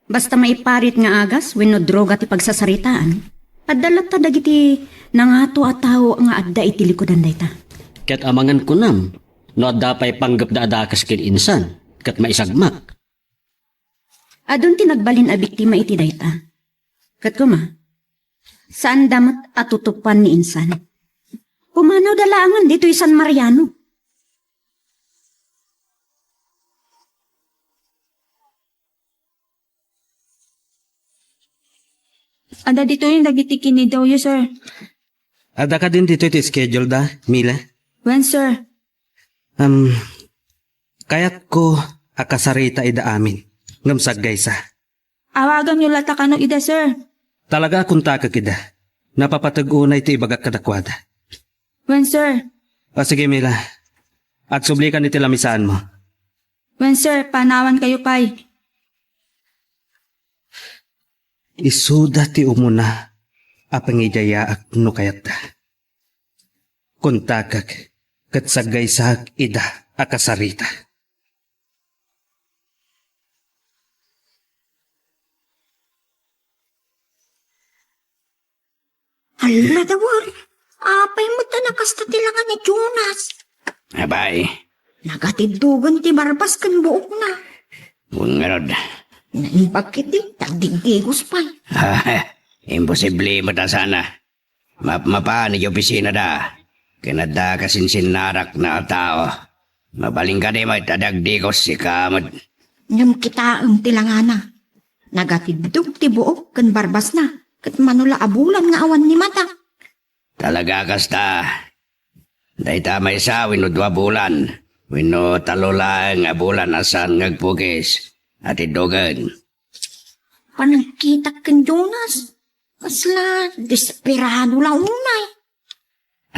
Basta maiparit nga agas wenno droga ti pagsasaritaan, adda latta dagiti nangato a tao nga adda iti likudan dayta. Ket amangan kunam, no adda pay panggepda a dakes ken insan, ket maisagmak. Adun ti nagbalin a biktima iti dayta. Ket kuma, saanda met a tutupan ni insan. Pumanawda laengen ditoy San Mariano. Adda ditoy dagiti kinidawyo, sir. Adda kadin ditoy ti schedule da, Mila? Wen, sir. Um, kayatko a kasarita ida amin, ngem saggaysa. Awaganyo latta kano ida, sir. Talaga a kontakek ida. Napapateg unay ti ibagak kadakuada. Wen, sir. O sige, Mila. Agsublikan iti lamisaanmo. Wen, sir. Panawankayo pay. Isuda ti umuna a pangidiayaak no kayatda. Kontakek ket saggaysaek ida a kasarita. Alla, Dawar. Apay met a nakasta ti langa ni Jonas? Abay. Nagatiddogen ti barbas ken buokna. Wen ngarud. Naimbag ketdi, ta agdigdigos pay. Imposible met a sana. Mapmapan iti opisinada. Ken adda kasinsinnarakna a tao. Mabalin kadi met a dagdigos sika met. Ngem kitaem ti langana. Nagatiddog ti buok ken barbasna, ket mano la a bulan nga awan ni mata. Talaga kasta. Dayta maysa wenno dua bulan, wenno tallo laeng a bulan a saan nga agpugis a tiddogen. Panagkitak ken Jonas, kasla desperado la unay.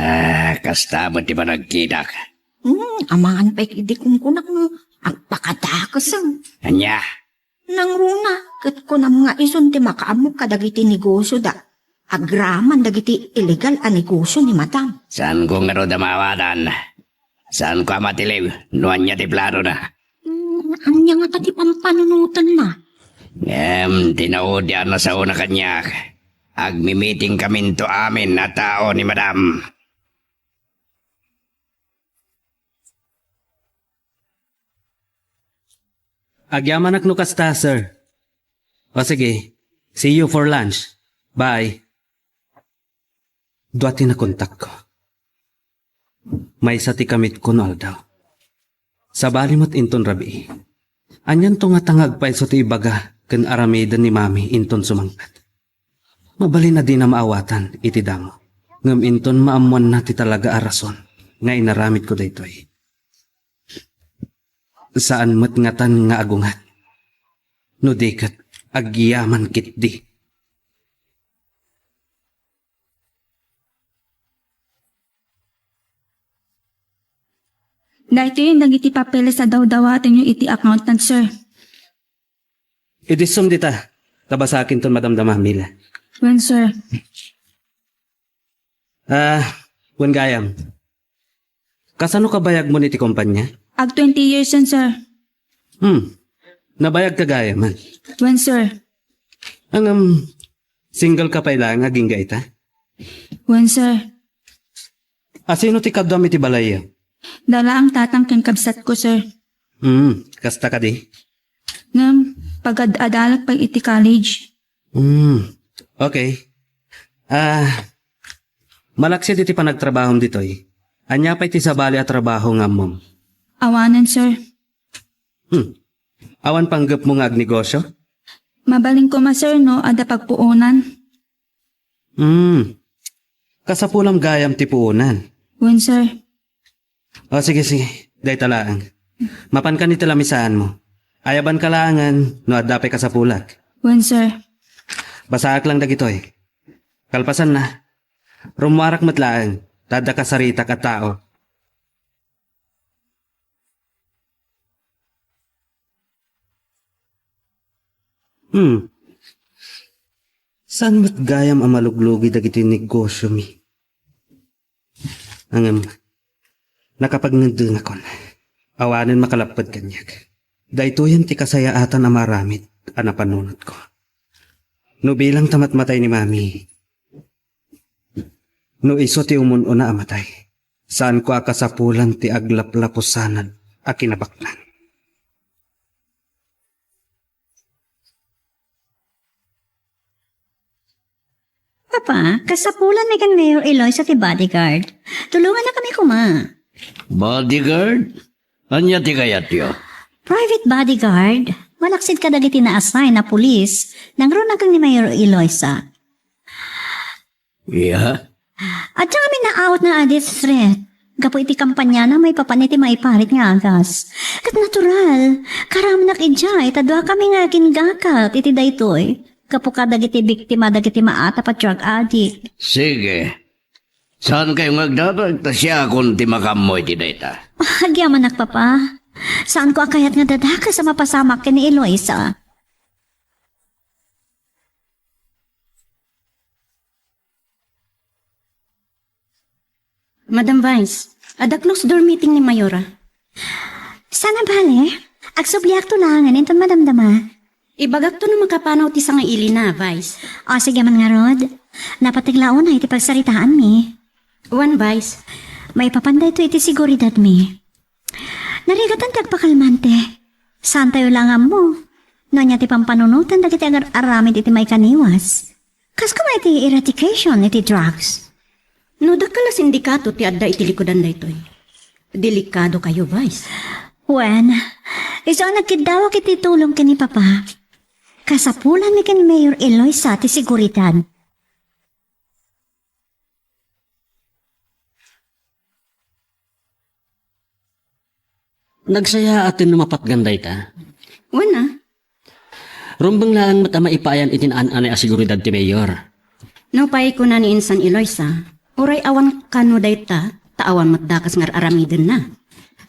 Ah, kasta met ti panagkitak. Hmm, amangan pay idi kunkunak no agpakadakesem. Ania? Nangruna, ket kunam nga isun ti makaammo kadagiti negosioda. Agraman dagiti illegal a negosio ni Madam. Saanko ngarud a maawadan. Saanko a matiliw no ania ti planona. Hmm, ania ngata ti pampanunotenna? Ngem, ti naudian a saona kaniak, agmi-meeting kaminto amin a tao ni Madam. Agyamanak no kasta, sir. O sige, see you for lunch. Bye. Dua ti nakontakko. Maysa ti kamitko no aldaw. Sabali met inton rabii. Anianto ngata nga agpayso ti ibaga ken aramiden ni Mami inton sumangpet? Mabalin a dina maawatan iti damo, ngem inton maammoanna ti talaga a rason nga inaramidko daytoy. Saan met ngatan nga agungat. No di ket agyaman ketdi. Daytoy dagiti papeles a dawdawatenyo iti accountant, sir. Idissum dita, ta basakinton madamdamami la. Wen, sir. Ah, wen gayam. Kasano kabayagmo iti kompanya? Ag twenty years, sir. Hmm. Nabayag ka gayam, ah. Wen, sir. Ngem, single ka pay laeng agingga ita? Wen, sir. Asino ti kaduam iti balayyo? Dala ang tatang ken kabsatko, sir. Hmm, kasta kadi? Ngem, pagad-adalak pay iti college. Hmm, okay. Ah, malaksid iti panagtrabahom ditoy, ania pay ti sabali a trabaho nga ammom? Awanen, sir. Hmm. Awan panggepmo nga agnegosyo? Mabalin koma, sir, no adda pagpuonan. Hmm. Kasapulam gayam ti puonan. Wen, sir. O, sige, sige. Dayta laeng. Mapankan iti lamisaanmo. Ayabanka laengen no adda pay kasapulak. Wen, sir. Basaak lang dagitoy. Kalpasanna, rummuarak met laeng, ta adda kasaritak a tao. Hmm. Saan met gayam a maluglugi dagiti negosyomi? Ngem, nakapagngeddengakon. Awanen makalapped kaniak. Daytoyen ti kasayaatan a maaramid a napanunotko. No bilang ta matmatay ni Mami, no isu ti umun-una a matay, saanko a kasapulan ti aglaplapusanan a kinabaklan. Papa, kasapulan ni ken Mayor Eloisa ti bodyguard. Tulongannakami koma. Bodyguard? Ania ti kayatyo? Private bodyguard. Malaksid kadagiti na-assign a pulis. Nangruna ken ni Mayor Eloisa. Iya? Adda kami naawat nga a-distress gapu iti kampanyana maipapan iti maiparit nga agas. Ket natural, karamnak idiay ta dua kami nga aginggakat iti daytoy gapu kadagiti biktima dagiti maatap a drug addict. Sige. Saankayo nga agdamag ta siakon ti makaammo iti dayta. Ah, agyamanak, Papa. Saanko a kayat nga dadakes a mapasamak ken ni Eloisa. Madam Vice, adda closed door meeting ni Mayora. Sana bale, agsubliakto laengen inton madamdama. Ibagakto no makapanaw ti sangailina, Vice. O, sige man ngarud. Napateg la unay ti pagsaritaanmi. Wen, Vice. Maipapan daytoy iti seguridadmi. Narigatan ti agpakalmante. Saantayo la nga ammo no ania ti pampanunotan dagiti agar-aramid iti maikaniwas. Kas koma iti eradication iti drugs. No dakkel a sindikato ti adda iti likudan daytoy, delikado kayo, Vice. Wen, isu a nagkiddawak iti tulong ken ni Papa. Kasapulanmi ken Mayor Eloisa ti seguridad. Nagsayaaten no mapatgan dayta? Wen a. Rumbeng laeng met a maipayan iti naan-anay a seguridad ti mayor. Nupay kuna ni insan Eloisa, uray awan kano dayta, ta awan met dakes nga ar-aramidenna.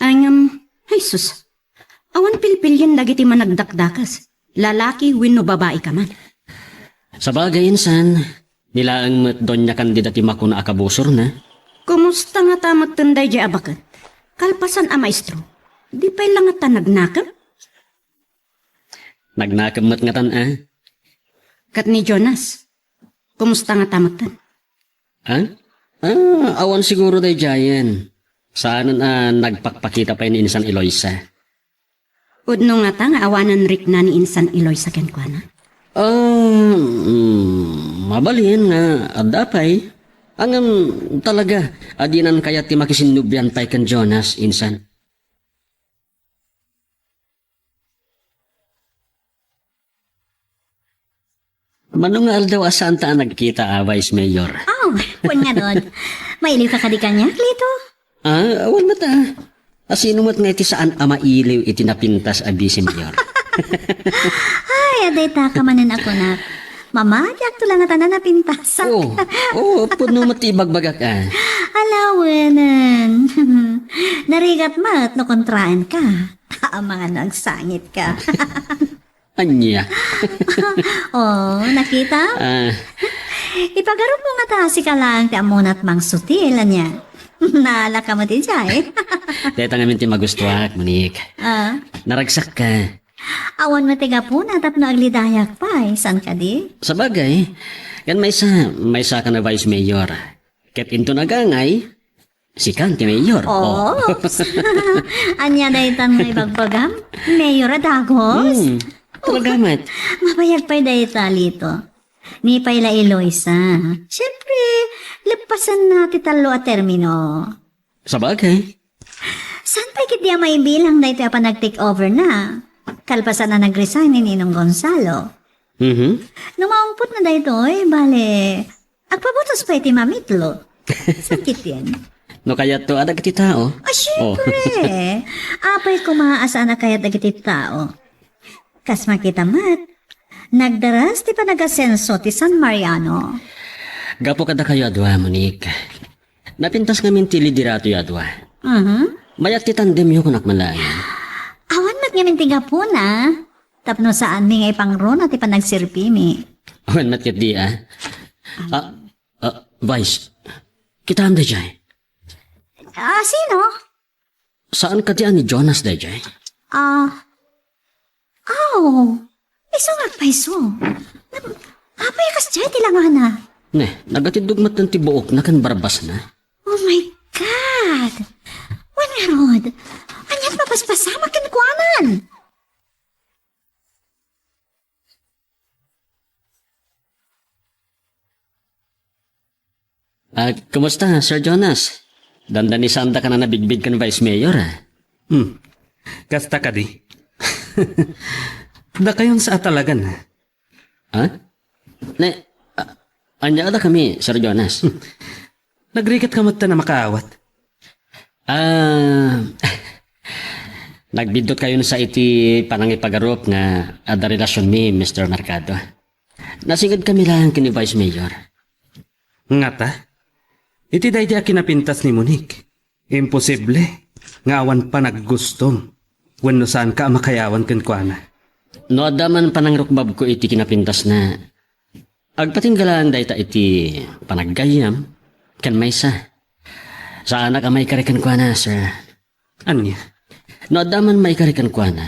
Ay ngem, ay sus, awan pilpilien dagiti managdakdakes, lalaki wenno babai ka man. Sabagay, insan, ni laeng met Doña Candida ti makuna a kabusorna. Kumusta ngata metten daydiay a baket? Kalpasan a maestro, di pay la ngata nagnakem? Nagnakem met ngatan a. Ket ni Jonas, kumusta ngata metten? Ha? Ah, awan siguro daydiayen. Saanen a nagpakpakita pay ni insan Eloisa. Pudno ngata nga awanen rikna ni insan Eloisa kenkuana? Ah, mm, mabalin nga adda pay. Ngem talaga, a dinan kayat ti makisinnubian pay ken Jonas, insan. Mano nga aldaw a saanta a nagkita a, Vice Mayor? Oh, wen ngarud. Mailiw ka kadi kaniak, Lito? Ah, awan met a. Asino met nga iti saan a mailiw iti napintas a Vice Mayor? Ay, adda ita ka manen a kunak. Mamadiakto la nga ta napintasak. Oo, oo, pudno met ti ibagbagak, a. Ala, wenen. Narigat met no kontraenka. Amangan no agsangitka. Ania? Oh, nakita? A. Ipagarupmo ngata a sika laeng ti ammonak mangsutil, ania? Naalaka met idiay. Dayta ngamin ti magustuak, Monique. A. Naragsakka. Awan met ti gapuna tapno aglidayak pay, saan kadi? Sabagay, ken maysa, maysaka a Vice Mayor. Ket inton agangay, sikan ti mayor. Oh. Oops. Ania daytan nga ibagbagam? Mayor a dagos? Hmm. Talaga met. Mabayag pay dayta, Lito. Ni pay la Eloisa. Siyempre, leppasenna ti tallo a termino. Sabagay. Saan pay ketdi a maibilang daytoy a panag-take over na? Kalpasan a nag-resign ni Ninong Gonzalo. Mhm. No maungpot na daytoy, bale, agpabutos pay ti mamitlo. Saan ketdin? No kayatto a dagiti tao. A, siyempre. Oh. Apay koma a saan a kayat dagiti tao. Kas makita met, nagdaras ti panagasenso ti San Mariano. Gapu kadakayo a dua, Monique. Napintas ngamin ti liderato a dua. Mhm. Mayat ti tandemyo kunak man laeng. Awan met ngamin ti gapuna. Tapno saanmi nga ipangruna ti panagserbimi. Awan met ketdi, a. A, a, Vice, kitaem daydiay. A, sino? Saan kadi a ni Jonas daydiay? A, aw, isu nga agpayso. Apay a kasdiay ti langana? Ne, nagatiddog met ti buokna ken barbasna. Oh my God! Wen ngarud, ania't mapaspasamak kenkuanan? A, kumusta, Sir Jonas? Dandani saandaka a nabigbig ken Vice Mayor, a. Hmm. Kasta kadi. Dakayon sa atalagan, a. Ha? Ne, a, ania kadakami, Sir Jonas? Nagrigatka met a makaawat. A, nagbiddutkayon sa iti panangipagarup nga adda relasionmi, Mister Mercado. Nasingedkami laeng ken ni Vice Mayor. Ngata? Iti daydi a kinapintas ni Monique, imposible nga awan panaggustom wenno saanka a makayawan kenkuana. No adda man panangrukbabko iti kinapintasna, agpatingga laeng dayta iti panaggayyem ken maysa. Saanak a maikari kenkuana, sir. Ania? No adda man maikari kenkuana,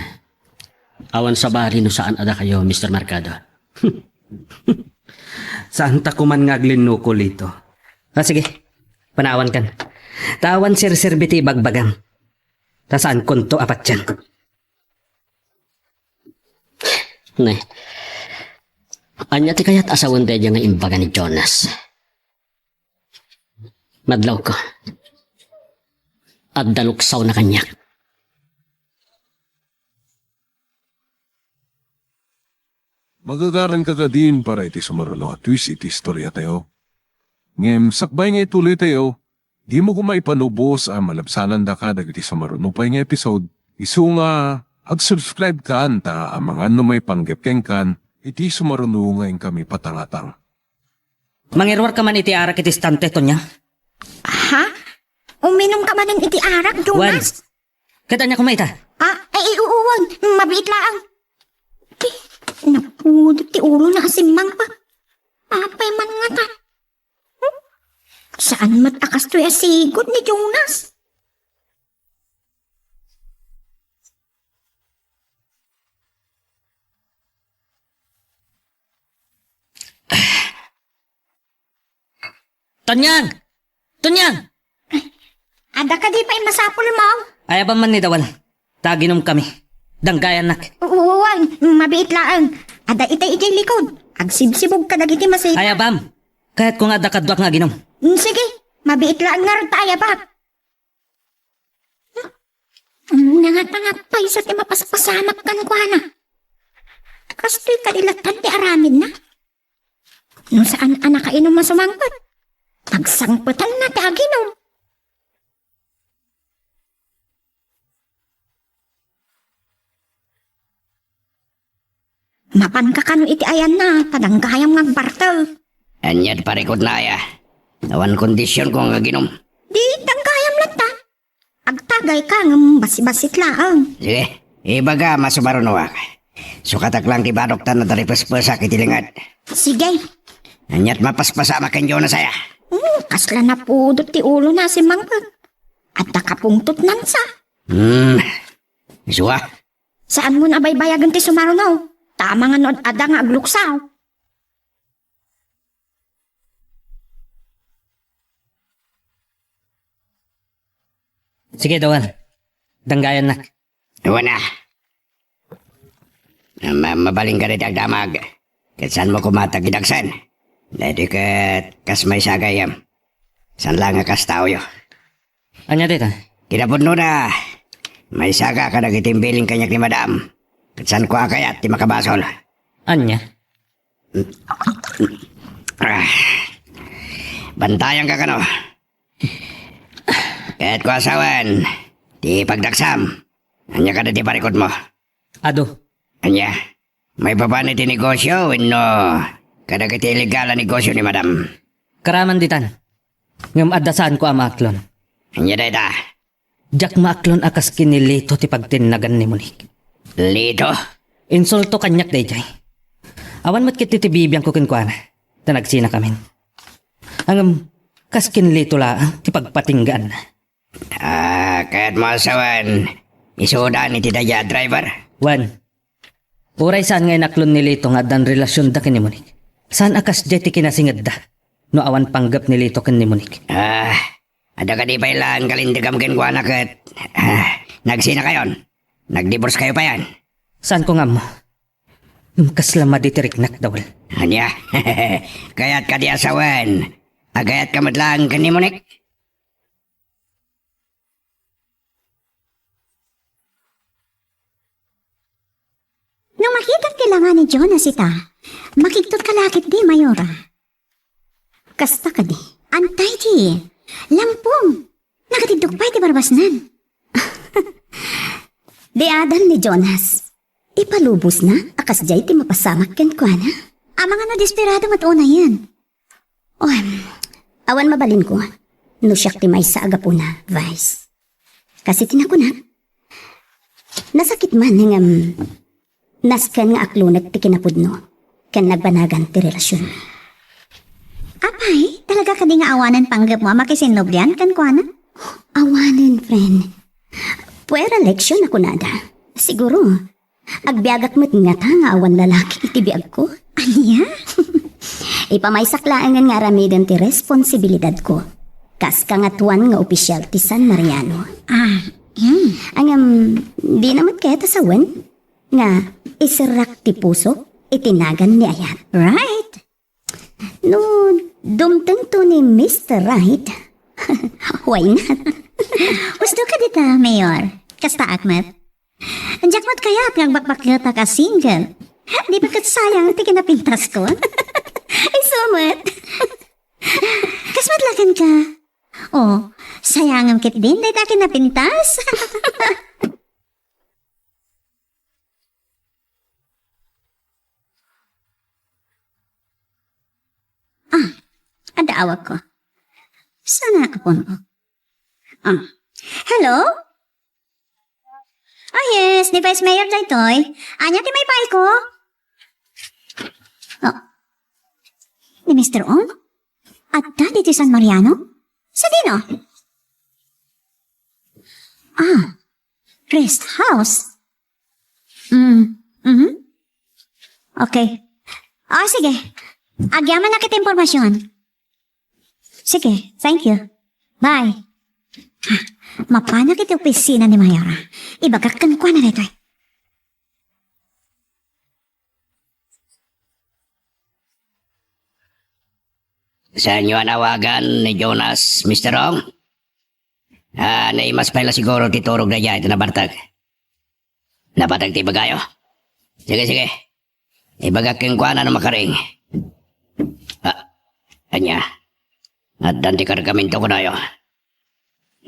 awan sabali no saan a dakayo, Mister Mercado. Saanta koman nga aglinnuko, Lito. A, sige. Panawankan. Ta awan serserbi ti ibagbagam. Ta saankonto a patien. Ne. Ania ti kayat a sawen daydiay nga imbaga ni Jonas? Madlawko. Adda luksawna kaniak. Magagaranka kadin para iti sumaruno a twist iti istoriatayo. Ngem sakbay nga ituloytayo, dimo koma ipanubos a malabsanandaka dagiti sumaruno pay nga episode, isu nga ag-subscribe kan ta amangan no maipanggep kenkan iti sumaruno nga inkami patangatang. Mangiruarka man iti arak iti istante, Tonya? Ha? Uminumka manen iti arak, Jonas? Ket ania koma ita? A, ay, uwan. Mabiit laeng. Ti, napudot ti ulona a simmangpet. Apay man ngata? Hmm? Saan met a kastoy a sigud ni Jonas? Tonyang! Tonyang! Adda kadi pay masapulmo? Ayabam man ni Dawal. Ta aginumkami. Danggayannak. Wen, mabiit laeng. Adda itay idiay likod. Agsibsibog kadagiti masipay. Ayabam. Kayatko nga adda kaduak nga aginum. Mm, sige. Mabiit laeng ngarud ta ayabak. Nangatangak pay sa ti mapaspasamak kenkuana. Kastoy kadi latta ti aramidna? No saan a nakainum a sumangpet, pagsangpetanna ti aginum. Apanka kano iti ayanna, ta danggayam nga agbartel. Ania't parikutna aya? Awan kondisionko nga aginom. Di danggayam latta. Agtagayka ngem basibasit laeng. Sige, ibagam a sumarunoak. Sukatak lang ti badok ta nadaripespesak iti linged. Sige. Ania't mapaspasamak ken Jonas aya? Hmm, kasla napudot ti ulona, simmangpet. Adda kapungtotnansa. Hmm, isu a. Saanmon a baybayagen ti sumaruno. Ta amangan no ad-, adda nga agluksaw. Sige, Dowan. Danggayannak. Wen a. Ma-, mabalinka dayta agdamag. Ket saanmo koma ti agidagsen. Daytoy ket kas maysa a gayyem. Saan laeng a kas taoyo. Ania dayta? Kinapudnona, maysa ka kadagiti imbiling kaniak ni Madam. Ket saanko a kayat ti makabasol. Ania? Ah. Bantayanka kano. Ket kua sawen, ti pagdaksam. Ania kadi ti parikutmo? Adu. Ania? Maipapan iti negosio wenno kadagiti illegal a negosio ni Madam? Karaman ditan. Ngem adda saanko a maaklon. Ania dayta? Diak maaklon a kas ken ni Lito ti pagtinnagan ni Monique. Lito? Insulto kaniak daydiay. Awan met ketdi ti bibiangko kenkuana, ta nagsinakamin. Ngem, kas ken Lito laeng ti pagpatinggaanna. Ah, kayatmo a sawen, isudan iti daydiay a driver? Wen. Uray saan nga inaklon ni Lito nga addan relasionda ken ni Monique, saan a kasdiay ti kinasingedda no awan panggep ni Lito ken ni Monique. Ah, adda kadi pay laeng kalinteg kenkuana ket, ah, nagsinakayon? Nagdivorcekayo payen? Saanko nga ammo. Ngem kasla madi ti riknak, Dawel. Ania? Kayat kadi a sawen? Agayatka met laeng ken ni Monique? No makitak ti langa ni Jonas ita, makigtot ka la ketdi, Mayora. Kasta kadi. Antay di. Lampong. Nagatiddog pay ti barbasnan. Di adan ni Jonas. Ipalubosna a kasdiay ti mapasamak kenkuana. Amangan no desperado met unayen. Em, awan mabalinko no siak ti maysa a gapuna, Vice. Kas iti nakunak, nasakit man ngem nasken nga aklonek ti kinapudno ken nagbanagan ti relasionmi. Apay, talaga kadi nga awanen panggepmo a makisinnublian kenkuana? Awanen, friend. Puera leksion a kunada. Siguro, agbiagak met ngata nga awan lalaki iti biagko. Ania? Ipamaysak laengen nga aramiden ti responsibilidadko kas Kangatoan nga Opisial ti San Mariano. Ah, hmm. Ngem, dina met kayat a sawen nga iserrak ti pusok iti nagan ni Ayat. Right. No dumtengto ni Mister Right, why not? Husto ka dita, Mayor. Kastaak met. Diak met kayat nga agbakbakketak a single. Di ba ket sayang ti kinapintaskon? Isu met. Kas met la kenka. Oh, sayangem ketdin dayta kinapintas. Ah, adda awagko. Saan a kapuno? Ah. Hello? Ah, yes, ni Vice Mayor daytoy. Ania ti maipaayko? Oh. Ni Mister Ong? Adda ditoy San Mariano? Sadino? Ah, rest house? Mm, mhm. Okay. Ah, sige. Agyamanak iti impormasyon. Sige, thank you. Bye. Ha, mapanak iti opisina ni Mayora. Ibagak kenkuana daytoy. Saanyo a nawagan ni Jonas, Mister Ong? Ah, naimas pay la siguro ti turogna idiay ta nabartek. Napateg ti ibagayo? Sige, sige. Ibagak kenkuana no makaring. Ah, ania? Addan ti kargamento kunayo.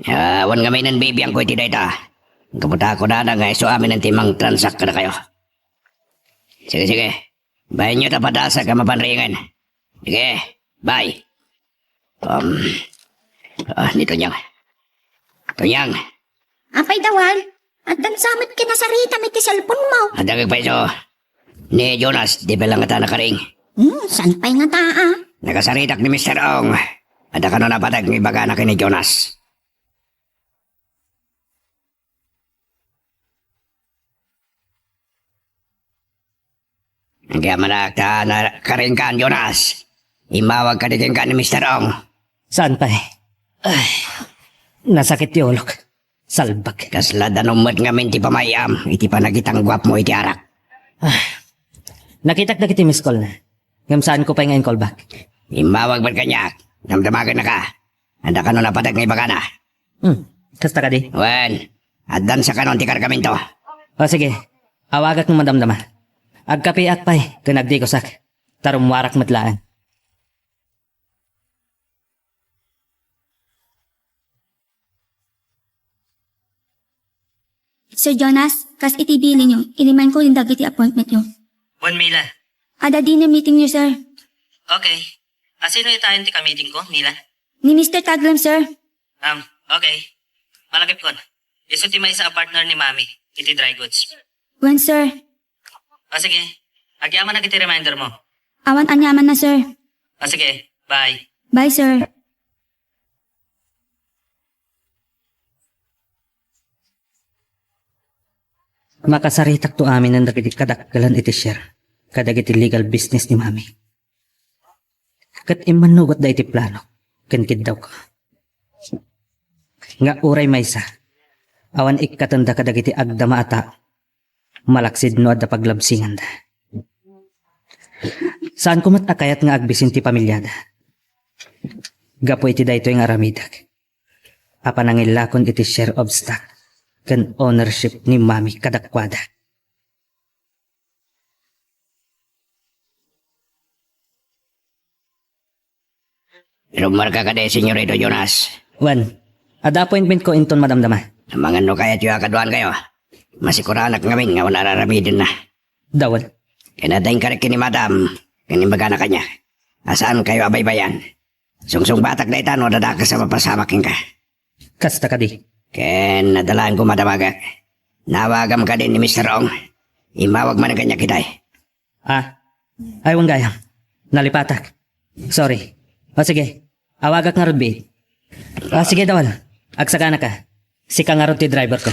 Ah, awan ngamin bibiangko iti dayta. Gapu ta kunana nga isu amin ti mangtransak kadakayo. Sige, sige. Bayenyo ta padasak a mapanriingen. Sige, bye. Um, ah, ni Tonyang. Tonyang. Apay, Dawal, addan sa met kinasaritam iti cellphone mo. Adda kagpayso. Ni Jonas, di ba lang ata nakaring? Hmm, saan pay nga taa? Nakasaritak ni Mister Ong. Adda kano napateg nga ibagana ken ni Jonas. Agyamanak ta nakaringkan, Jonas. Immawag kadi kenka ni Mister Ong. Saan pay? Ay, nasakit ti ulok. Salbag. Kasla danum met ngamin ti pamay-am iti panagitang guapmo iti arak. Ah, nakitak dagiti miss call na. Ngem saanko pay nga in-call back. Immawag met kaniak. Damdamagennaka. Adda kano napateg nga ibagana? Hmm, kasta kadi? Wen, addan sa kanon ti kargamento. O sige, awagak no madamdama. Agkapiak pay, ken agdikosak. Ta rummuarak met laeng. Sir Jonas, kas iti bilinyo, ilimanko rin dagiti appointmentyo. Wen, Mila. Adda dinner meetingyo, sir. Okay. A, sino itayon ti kamitingko, Mila? Ni Mister Taglem, sir. Um, okay. Malagipkon. Isu ti maysa a partner ni Mami iti dry goods. Wen, sir. O sige. Agyamanak iti reminder mo. Awan aniamanna, sir. O sige. Bye. Bye, sir. Makasaritakto aminen dagiti kadakkelan iti share kadagiti legal business ni Mami. Ket immannugot daytoy plano ken kiddawko nga uray maysa, awan ikkatenda kadagiti agdama a tao malaksid no adda paglabsinganda. Saanko met a kayat nga agbisin ti pamiliada gapu iti daytoy nga aramidek a panangillakon iti share of stock ken ownership ni Mami kadakuada. Rummuarka kadi, Senyorito Jonas? Wen, adda appointmentko inton madamdama. Amangan no kayatyo a kaduaankayo. Masikuranak ngamin nga awan araramidenna. Dawel. Ken adda inkarik ken ni Madam, ken imbagana kaniak a saankayo a baybay-an. Sungsungbatak dayta no adda dakes a mapasamak kenka. Kasta kadi. Ken adda laeng koma a damagek. Naawagam kadi ni Mister Ong. Immawag manen kaniak itay. Ah, ay, wen gayam. Nalipatak. Sorry. O sige, awagak ngarud biit. O sige, Dawal. Agsakana ka. Sika ngarud ti driver ko.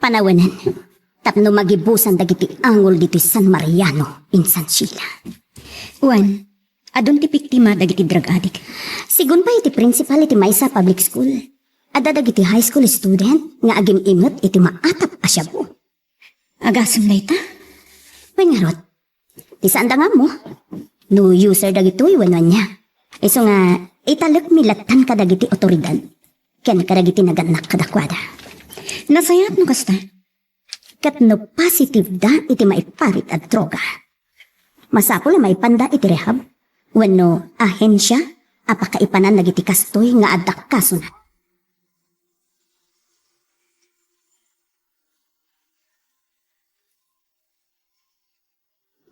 Panawen, tapno magibusan dagiti angol ditoy San Mariano, insan Sheila. Wen, adun ti biktima dagiti drug addict. Sigun pay iti principal iti maysa a public school, adda dagiti high school student nga agim-imet iti maatap a shabu. Agasem dayta? Wen ngarud, ti saanda nga ammo no user dagitoy wenno ania. Isu nga, italekmi lattan kadagiti otoridad ken kadagiti nagannak kadakuada. Nasayaat no kasta. Ket no positive da iti maiparit a droga, masapul a maipanda iti rehab wenno ahensia a pakaipanan dagiti kastoy nga adda kasona.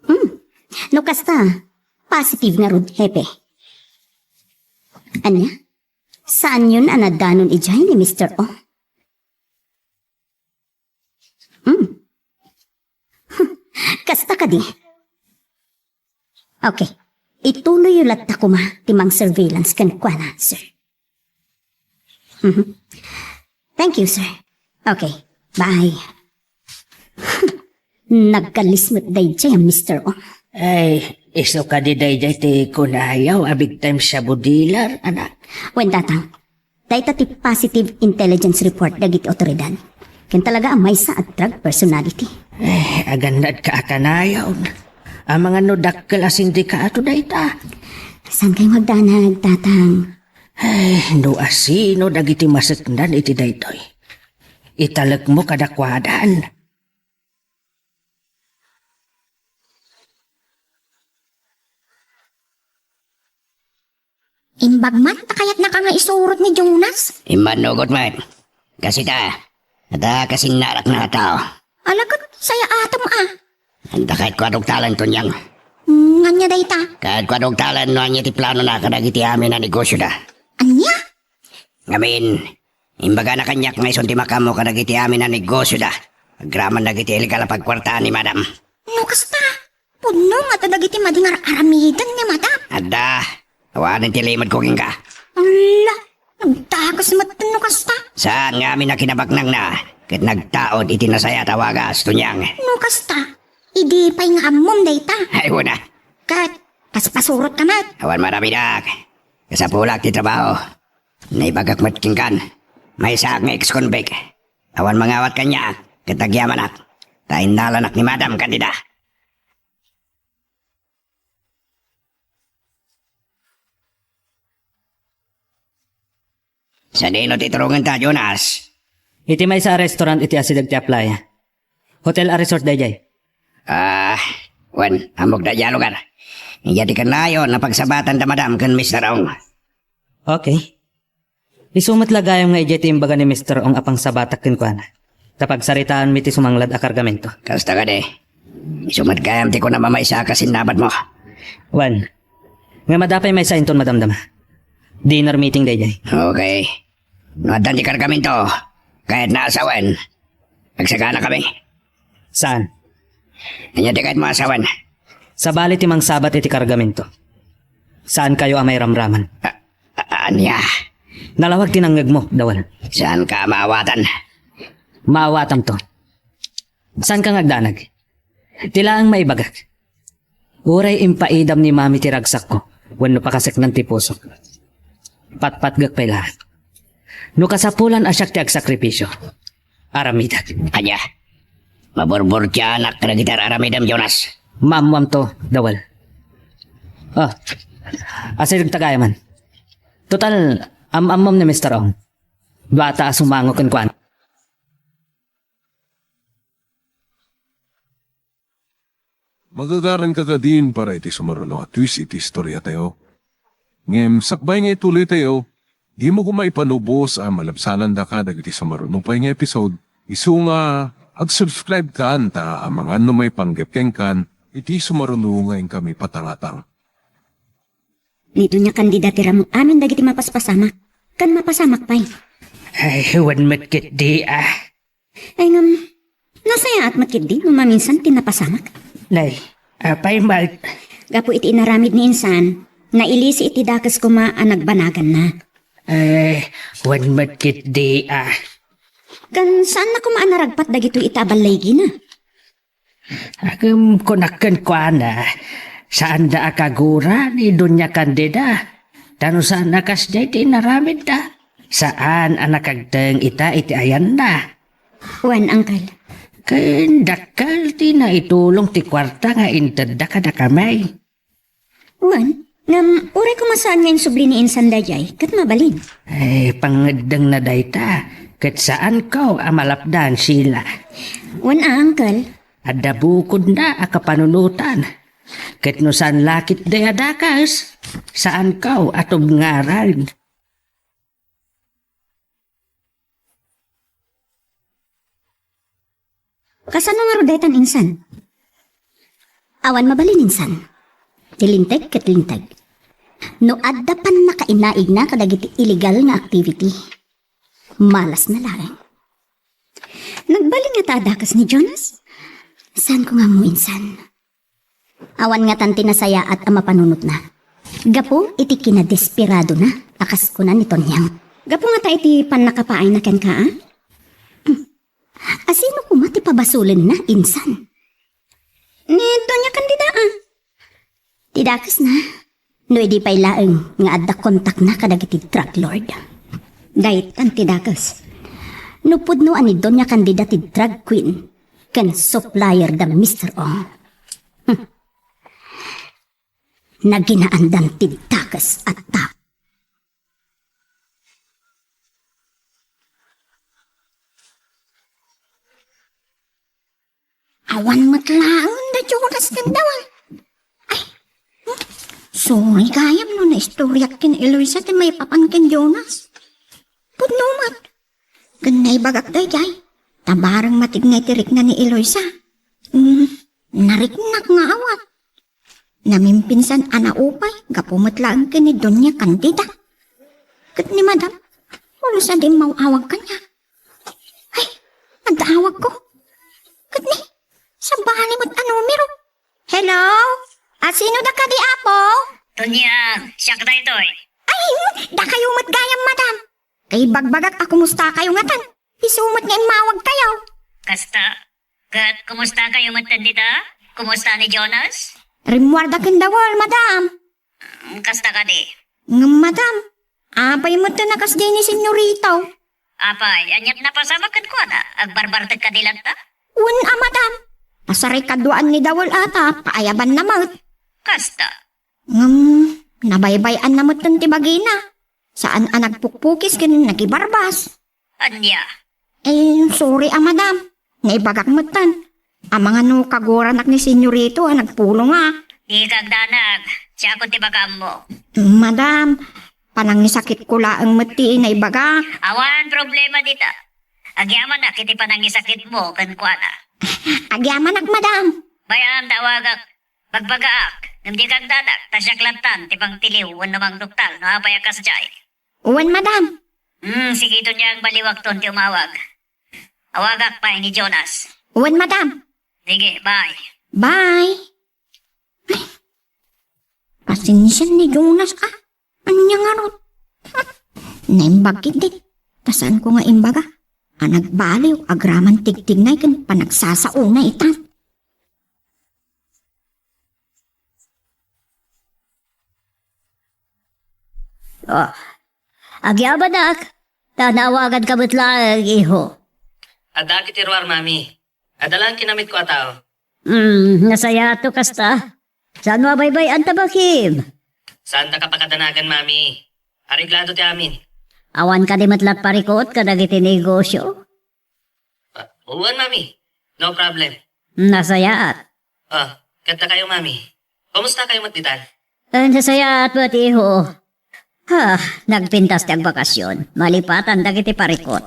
Hmm. No kasta, positive ngarud, Hepe. Ania? Saanyon a nadanon idiay ni Mister O? Hmm. Kasta kadi? Okay. Ituloyyo latta koma ti mang-surveillance kenkuana, sir. Mhm. Thank you, sir. Okay. Bye. Nagkalis met daydiay a Mister O. Ay, isu kadi daydiay ti kunayo a big time shabu dealer, anak? Wen, Tatang. Dayta ti positive intelligence report dagiti otoridad. Ken talaga a maysa a drug personality. Eh, agannad ka a kanayon. Amangan no dakkel a sindikato dayta. Saan kayo agdanag, Tatang? Eh, no asino dagiti maseknan iti daytoy, italekmo kadakuadan. Imbag man ta kayatnaka nga isurot ni Jonas. Immannugot met. Kasita, adda kasinnarakna a tao. Ala ket sayaat a. Adda kayatko a dugtalen, Tonyang. Ngania dayta? Kayatko a dugtalen no ania ti planona kadagiti amin a negosioda. Ania? Ngamin, imbagana kaniak nga isu ti makaammo kadagiti amin a negosioda agraman dagiti illegal a pagkuartaan ni Madam. No kasta, pudno nga adda dagiti madi nga ar-aramiden ni Madam. Adda, awanen ti limedko kenka. Ala, nagdagus met no kasta. Saan nga amin a kinabaknangna ket nagtaud iti nasayaat a wagas, Tonyang. No kasta, idi pay nga ammom dayta. Ay, wen a. Ket, paspasurotka met. Awan maramidak. Kasapulak ti trabaho. Naibagak met kenkan. Maysaak nga ex-convict. Awan mangawat kaniak, ket agyamanak. Ta innalanak ni Madam Candida. Sadino ti turongenta, Jonas? Iti maysa a restaurant iti asideg ti Aplaya. Hotel a resort daydiay. Ah, wen, ammok daydiay a lugar. Idiay ti kannayon a pagsabatan da Madam ken Mister Ong. Okay. Isu met la gayam nga idiay ti imbaga ni Mister Ong a pangsabatak kenkuana. Ta pagsaritaanmi ti sumanglad a kargamento. Kasta kadi. Isu met gayam ti kunam a maysa a kasinnabadmo. Wen, nga adda pay maysa inton madamdama. Dinner meeting daydiay. Okay. No addan ti kargamento, kayatna a sawen, agsaganakami. Saan? Ania ti kayatmo a sawen? Sabali ti mangsabat iti kargamento. Saankayo a mairamraman. A-, a-, ania? Nalawag ti nangngegmo, Dawal. Saanka a maawatan? Maawatanto. Saanka nga agdanag? Ti laeng maibagak. Uray impaidam ni Mami ti ragsakko wenno pakaseknan ti pusok. Patpatgek pay laeng. No kasapulan a siak ti agsakripisio, aramidek. Ania? Maburburtianak kadagiti ar-aramidem, Jonas. Maammoamto, Dawal. Oh, asidegta gayamen. Total, am-ammom ni Mister Ong. Duata a sumango kenkuana. Magagaranka kadin para iti sumaruno a twist iti istoriatayo. Ngem sakbay nga ituloytayo, dimo koma ipanubos a malabsanandaka dagiti sumaruno pay nga episode. Isu nga ag-subscribe kan ta amangan no maipanggep kenkan iti sumaruno nga inkami patangatang. Ni Doña Candida ti ramut amin dagiti mapaspasamak. Ken mapasamak pay. Ay, wen met ketdi, ah. Ay, ngem, nasayaat met ketdi no maminsan ti napasamak. Nay, apay met? Gapu iti inaramid ni insan, nailisi iti dakes koma a nagbanaganna. Ay, wen met ketdi, ah. Ken saanna koma a naragpat dagitoy iti aballigina. Ngem kunak kenkuana, saanda a kagura ni Doña Candida. Ta no saan a kasdiay ti inaramidda, saan a nakagteng ita iti ayanna. Wen, Uncle. Ken dakkel ti naitulong ti kuarta nga intedda kadakami. Wen, ngem uray koma saan nga insubli ni insan daydiay, ket mabalin. Ay, pangngeddengna dayta, ket saanko a malapdan, Sheila. Wen a, Uncle. Adda bukodna a kapanunotan. Ket no saan la ketdi a dakes, saanko a tubngaran. Kasano ngarud daytan, insan? Awan mabalin, insan. Ti linteg ket linteg. No adda pannakainaigna kadagiti illegal nga activity, malasna laeng. Nagbalin ngata a dakes ni Jonas? Saanko nga ammo, insan. Awan ngatan ti nasayaat a mapanunotna. Gapu iti kinadesperadona a kas kuna ni Tonyang. Gapu ngata iti pannakapaayna kenka, a? Hmm. Asino koma ti pabasolenna, insan? Ni Doña Candida, a. Ti dakesna, no idi pay laeng nga adda kontakna kadagiti drug lord. Daytan ti dakes. No pudno a ni Doña Candida ti drug queen ken supplier da Mister Ong. Hmm. Naginaandan ti dakes a tao. Awan met laeng da Jonas ken Dawal. Ay, hmm? Uray gayam no naistoriak ken Eloisa ti maipapan ken Jonas. Pudno met. Ken naibagak daydiay, ta bareng matigna ti rikna ni Eloisa. Hmm, nariknak nga awan. Namimpinsan a naupay, gapu met laeng ken ni Doña Candida. Ket ni Madam, ulo sa di maw-awag kaniak. Ay, adda awagko. Ket ni, sabali met a numero. Hello? A, sino da kadi, Apo? Doña, siak daytoy. Ay, dakayo met gayam, Madam. Kay bagbagak a kumustakayo ngatan. Isu met nga immawagkayo. Kasta, ket kumustakayo met dita? Kumusta ni Jonas? Rimmuarda ken Dawel, Madam. Mm, kasta kadi. Ngem, Madam, apay met a kasdiay ni Senyorito? Apay, aniat napasamak kenkuana? Agbarbartek kadi latta? Wen a, Madam. Pasarikaduaan ni Dawel a ta paayabanna met. Kasta. Ngem, nabaybay-anna metten ti bagina. Saan a nagpukpukis ken nagibarbas. Ania? Eh, sorry a, Madam. Naibagak metten. Amangan no kagoranak ni Senyorito a nagpulongak. Dika agdanag. Siakon ti baga ammo. Madam, panangisakitko laeng met ti naibagak. Awan problema dita. Agyamanak iti panangisakitmo kenkuana. Agyamanak, Madam. Bay-am ta awagak. Bagbagaak, ngem dika agdanag, ta siak lattan ti mangtiliw wenno mangduktal no apay a kasdiay. Wen, Madam. Hmm, sige, iton niya ang baliwakton ti umawag. Awagak pay ni Jonas. Wen, Madam. Sige, bye. Bye. Ay, pasensian ni Jonas, ah. Ania ngarud? Naimbag ketdi. Ta saanko nga imbaga a nagbaliw agraman tigtignay ken panagsasaona itan. Oh, agyamanak, ta naawaganka met laeng, iho. Adda iti ruar, Mami. Adda laeng kinamitko a tao. Hmm, nasayaat no kasta. Saan mo a baybay-an ta bakim? Saanta ka pakadanagan, Mami. Areglado ti amin. Awan kadi met la parikut kadagiti negosyo? Ah, wen, Mami. No problem. Nasayaat. Ah, ket dakayo, Mami. Kumusta kayo met ditan? Eh, nasayaat met, iho. Ha, nagpintas ti agbakasyon. Malipatan dagiti parikut.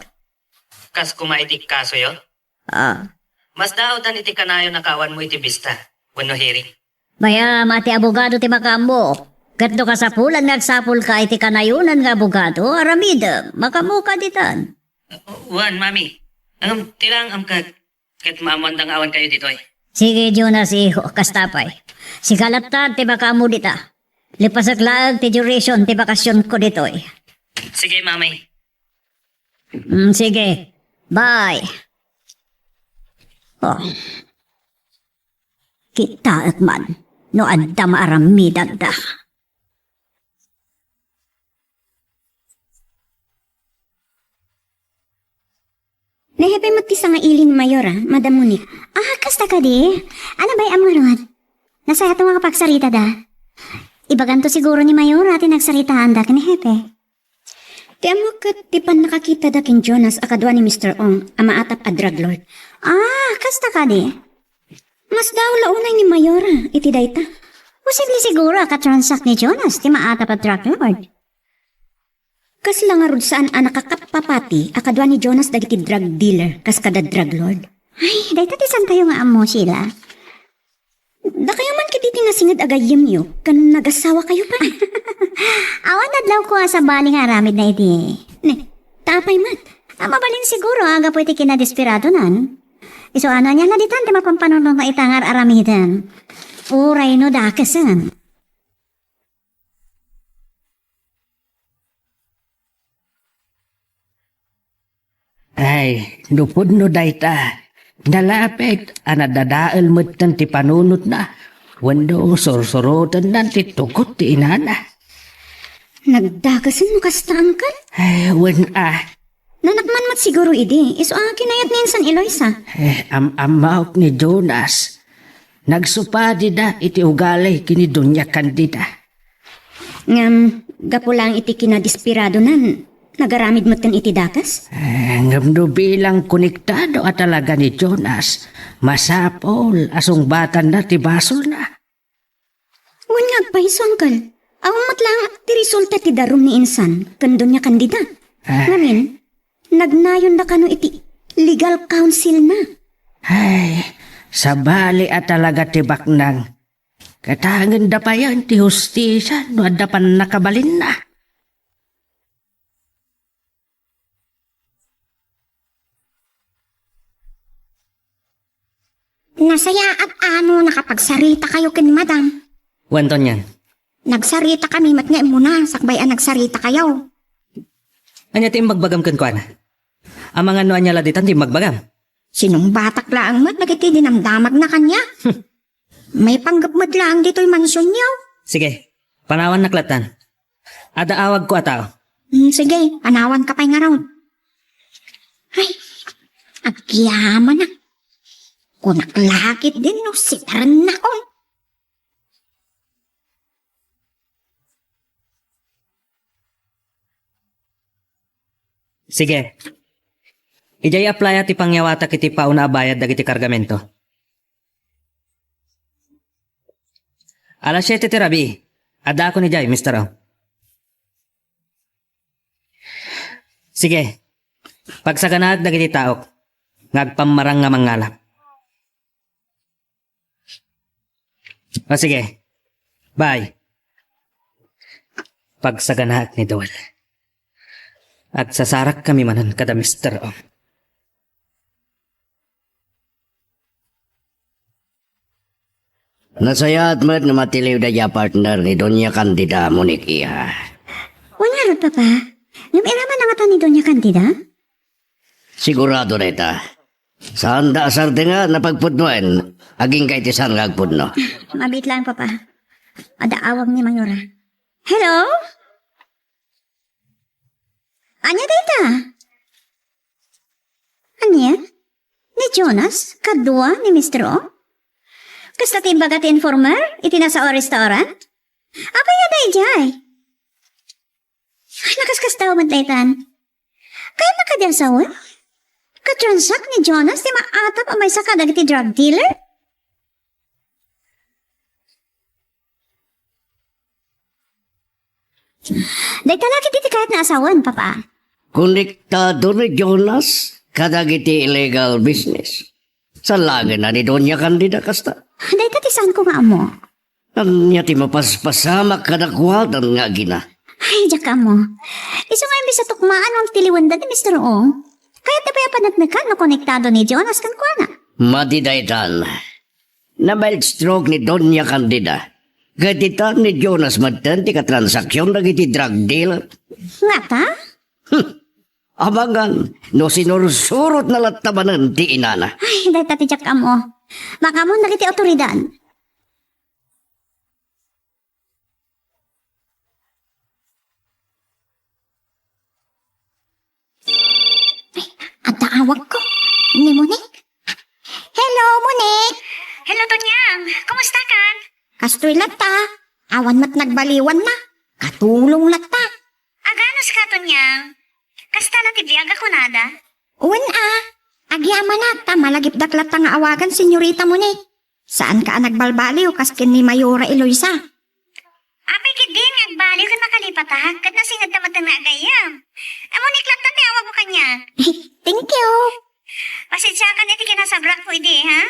Kas kuma iti kasoyo? Ah. Masdaawdan iti kanayon a kaawanmo iti bista wenno hearing. Mayam a ti abogado ti makaammo. Ket no kasapulan nga agsapulka iti kanayonan nga abogado, aramidem, makaammoka ditan. Wen, Mami. Ngem, ti laeng amkak, ket maammoanda nga awan kayo ditoy. Sige, Jonas, iho, kasta pay. Sika lattan ti makaammo dita. Lipasek laeng ti duration ti bakasionko ditoy. Sige, Mami. Mm, sige. Bye. Oh. Kitaek man no adda maaramidanda. Ni Hepe met ti sangaili ni Mayor, a, Madam Monique. Ah, kasta kadi? Ano bay am ngarud? Nasayaat nga kapagsaritada. Ibaganto siguro ni Mayor, a, ti nagsaritaanda ken ni Hepe. Ti ammok ket ti pannakakitada ken Jonas a kadua ni Mister Ong a maatap a drug lord. Ah, kasta kadi? Masdaaw la unay ni Mayora iti dayta. Posible siguro a katransak ni Jonas ti maatap a drug lord. Kasla ngarud saan a nakakappapati a kadua ni Jonas dagiti drug dealer kas kada drug lord? Ay, dayta ti saantayo nga ammo, Sheila. Dakayo man ket iti nasinged a gayyemyo ken nagasawakayo pay. Awan adlawko a sabali nga aramidna iti. Ne, ta apay met? A, mabalin siguro a gapu iti kinadesperadonan. Isu a no ania la ditan ti mapanpanunotna ita nga ar-aramiden. Uray no dakesen. Ay, no pudno dayta, nalapit a nadadael metten ti panunotna, wenno sursurotennan ti tugot ti inana. Nagdakesen no kasta, Uncle? Ay, wen a. Nanak man met siguro idi, isu a kinayat ni insan Eloisa. Eh, am-ammaok ni Jonas. Nagsupadida iti ugali ken ni Doña Candida. Ngem, gapu laeng iti kinadesperadonan, nagaramid metten iti dakes? Eh, ngem no bilang konektado a talaga ni Jonas, masapul a sungbatanna ti basolna. Wen nga agpayso, Uncle. Awan met laeng ti resulta ti darum ni insan ken Doña Candida. Ah. Ngamin, nagnayonda kano iti legal counsel na. Ay, sabali a talaga ti baknang. Katangenda payen ti hustisia no adda pannakabalinna. Nasayaat a no nakapagsarita kayo ken madam. Wen, Tonyang. Nagsarita kami met nga immuna, sakbay a nagsarita kayo. Ania ti imbagbagam kenkuana? Amangan no ania la ditan ti imbagbagam? Sinungbatak laeng met dagiti dinamdamagna kaniak. Maipanggep met laeng ditoy mansionyo. Sige, panawannak lattan. Adda awagko a tao. Mm, sige, panawanka pay ngarud. Ay, agyamanak. Kunak la ketdin no sitarennakon. Sige. Idiay apply-a ti pangyawatak iti pauna a bayad dagiti kargamento. Alas siete ti rabii, addaakon idiay, Mister O. Sige. Pagsaganaek dagiti taok nga agpammarang nga mangngalap. O sige. Bye. Pagsaganaek ni Duel. Agsasarakkami manen kada Mister O. Nasayaat met nga matiliw daydiay a partner ni Doña Candida, Monique, iha. Wen ngarud, Papa. Ngem iraman na ngata ni Doña Candida? Sigurado dayta. Saanda a sardengen a pagpudnoen, agingga iti saan nga agpudno. Mabiit laeng, Papa. Adda awag ni Mayora. Hello? Ania dayta? Ania? Ni Jonas kadua ni Mister O? Kasta ti imbaga ti informer iti nasao a restaurant? Apay nga daydiay? Nakaskasdaaw met daytan. Kayatna kadi a sawen? Katransak ni Jonas ti maatap a maysa kadagiti drug dealer? Dayta la ketdi ti kayatna a sawen, Papa. Konektado ni Jonas kadagiti illegal business. Salagenna ni Doña Candida kasta. Dayta ti saanko nga ammo. Ania ti mapaspasamak kadakuada nga agina? Ay, diak ammo. Isu nga imbes a tukmaan no agtiliwenda ni Mister O. Kayatna pay a paneknekan no konektado ni Jonas kenkuana. Madi daytan. Na-mild stroke ni Doña Candida. Ket itan ni Jonas metten ti katransaksyon dagiti drug dealer. Ngata? Hmm. Amangan no sinursurotna latta manen ti inana. Ay, dayta ti diak ammo. Makaammoen dagiti awtoridad. Ay, adda awagko. Ni Monique? Hello, Monique! Hello, Tonyang! Kumusta kan? Kastoy latta. Awan met nagbaliwanna. Katulong latta. Aganus ka, Tonyang? Kasta la ti biag a kunada? Wen a. Agyamanak ta malagipdak latta nga awagan Senyorita Monique. Saanka a nagbalbaliw kas ken ni Mayora Eloisa. Apay ketdi nga agbaliw ken makalipatak ket nasingedta met nga agayyem. Monique latta ti awagmo kaniak. Thank you. Pasensiakan iti kinasabrakko idi, ha?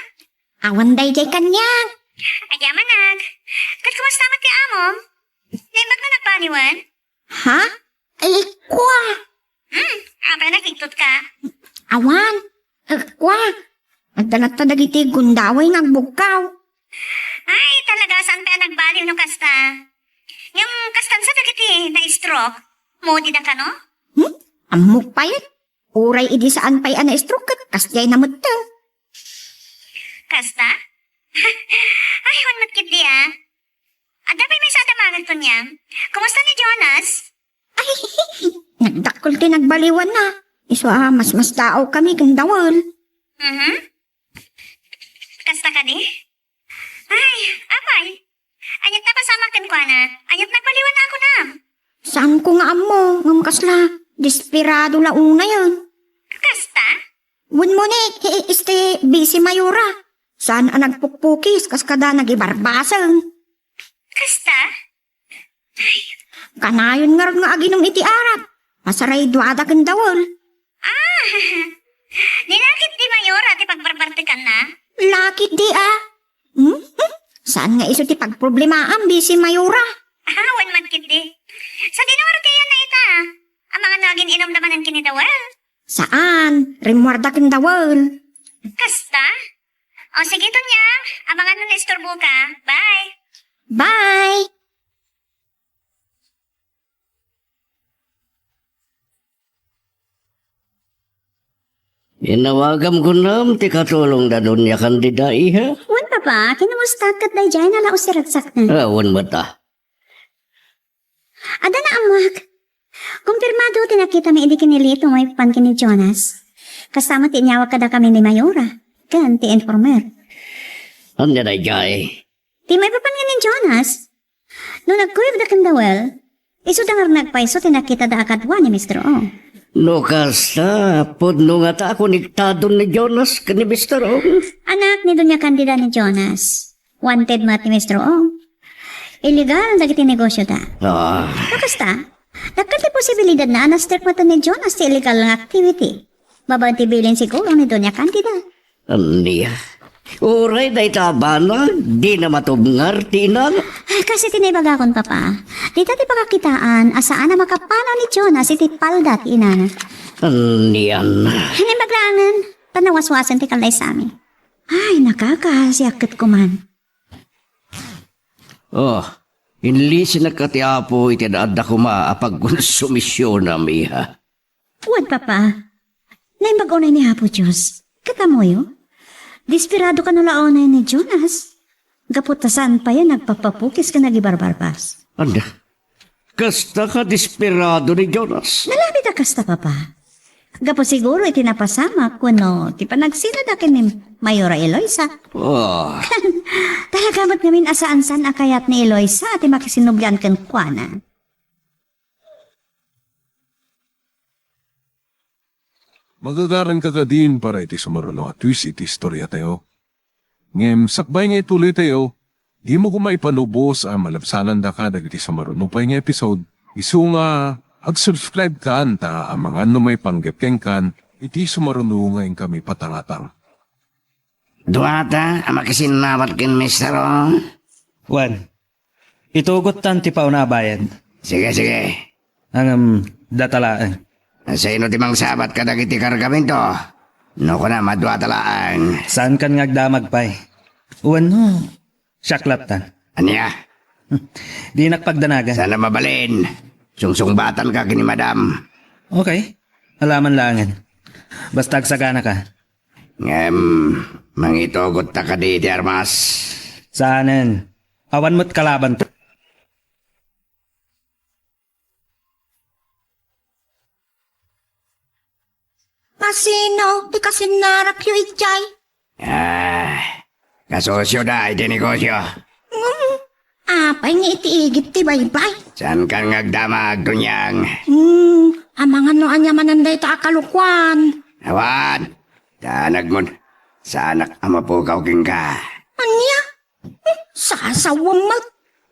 Awan daydiay kaniak. Agyamanak. Ket kumusta met ti amom? Naimbag nga nagbaliwen? Ha? Ay, kua. Hmm, apay nakigtotka? Awan. Eh, kua. Adda latta dagiti gundaway nga agbugkaw. Ay, talaga, saan pay a nagbaliw no kasta? Ngem, kastan sa dagiti na-stroke? Moody da kano? Hmm? Ammok pay. Uray idi saan pay a na-stroke ket kasdiay na metten. Kasta? Ay, wen met ketdi, ah. Adda pay maysa a damagen, Tonyang. Kumusta ni Jonas? Ay, nagdakkel ti nagbaliwanna. Isu a masmasdaawkami ken Dawel. Mhm. Kasta kadi? Ay, apay. Aniat napasamak kenkuana? Aniat nagbaliwanna a kunam? Saanko nga ammo, ngem kasla desperado la unayen. Kasta? Wen Monique, hi-, este, busy Mayora. Saan a nagpukpukis kas kada nagibarbaseng. Kasta? Kanayon ngarud nga aginum iti arak. Masaraydua da ken Dawel. Ah, di lakit di Mayora ti pagbarbartekanna? Lakit di, a. Hmm? Hmm? Saan nga isu ti pagproblemaam, bisi Mayora? Ah, wen man ketdi. Sadino ngarud ti ayanna ita? Amangan no agin-inumda manen ken ni Dawel? Saan. Rimmuarda ken Dawel. Kasta? O sige, Tonyang. Amangan no naisturboka. Bye. Bye. Inawagam kunam ti katulong da Doña Candida, iha? Wen, Papa, kinamusta ket daydiay nalaus ti ragsakna? Ah, wen met a. Adda naammoak. Kumpirmado ti nakitami idi ken ni Lito maipapan ken ni Jonas. Kasta met ti inyawag kadakami ni Mayora ken ti informer. Ania daydiay? Ti maipapan ken ni Jonas. No nagkuyogda ken Dawel, isuda nga nagpayso ti nakitada a kadua ni Mister Ong. No kasta, pudno ngata a konektadon ni Jonas ken ni Mister Ong. Anak ni Doña Candida ni Jonas. Wanted met ni Mister Ong. Illegal dagiti negosioda. Ah. No kasta, dakkel ti posibilidadna a na-strict met ni Jonas ti illegal nga activity. Babaen ti bilin siguro ni Doña Candida. Ania? Uray dayta a banag, dina matubngar ti inana. Ay, kas iti naibagakon, Papa. Dita ti pakakitaan a saan a makapanaw ni Jonas iti palda ti inana. Anian? Naimbag laengen, ta nawaswasen ti kallaysami. Ay, nakakasiak ket kuman. Oh, inlisinak ka ti Apo iti adda koma a pagkonsumisionam, iha. Wen, Papa. Naimbag unay ni Apo Dios. Ket ammoyo? Desperado kano la unay ni Jonas. Gapu ta saan pay a nagpapapukis ken agibarbarbas. Ania? Kasta ka desperado ni Jonas? Nalabit a kasta, Papa. Gapu siguro iti napasamak wenno ti panagsinada ken ni Mayora Eloisa. Oh. Talaga met ngamin a saan-saan a kayat ni Eloisa ti makisinublian kenkuana. Magagaranka kadin para iti sumaruno a twist iti istoriatayo. Ngem sakbay nga ituloytayo, dimo koma ipalubos a malabsanandaka dagiti sumaruno pay nga episode. Isu nga, ag-subscribe kan ta amangan no maipanggep kenkan iti sumaruno nga inkami patangatang. Duata a makisinnawat ken Mister Ong? Wen, itugottan ti pauna a bayad. Sige, sige. Ngem, data laeng. Sino ti mangsabat kadagiti kargamento? No kunam a duata laeng. Saankan nga agdamag pay? Wenno, siak lattan. Ania? Dinak pagdanagan. Saan a mabalin? Sungsungbatanka ken ni Madam. Okay. Alaman laengen. Basta agsaganaka. Ngem, mangitugotta kadi iti armas? Saanen. Awan met kalabanto. Asino ti kasinnarakyo idiay? Ah, kasosioda iti negosio. Ngem, apay nga iti igid ti baybay? Saankan nga agdamag, Donyang. Hmm, amangan no ania manen dayta a kalokuan. Awan, danagmon. Saanak a mapukaw kenka. Ania? Hmm, sasawem met.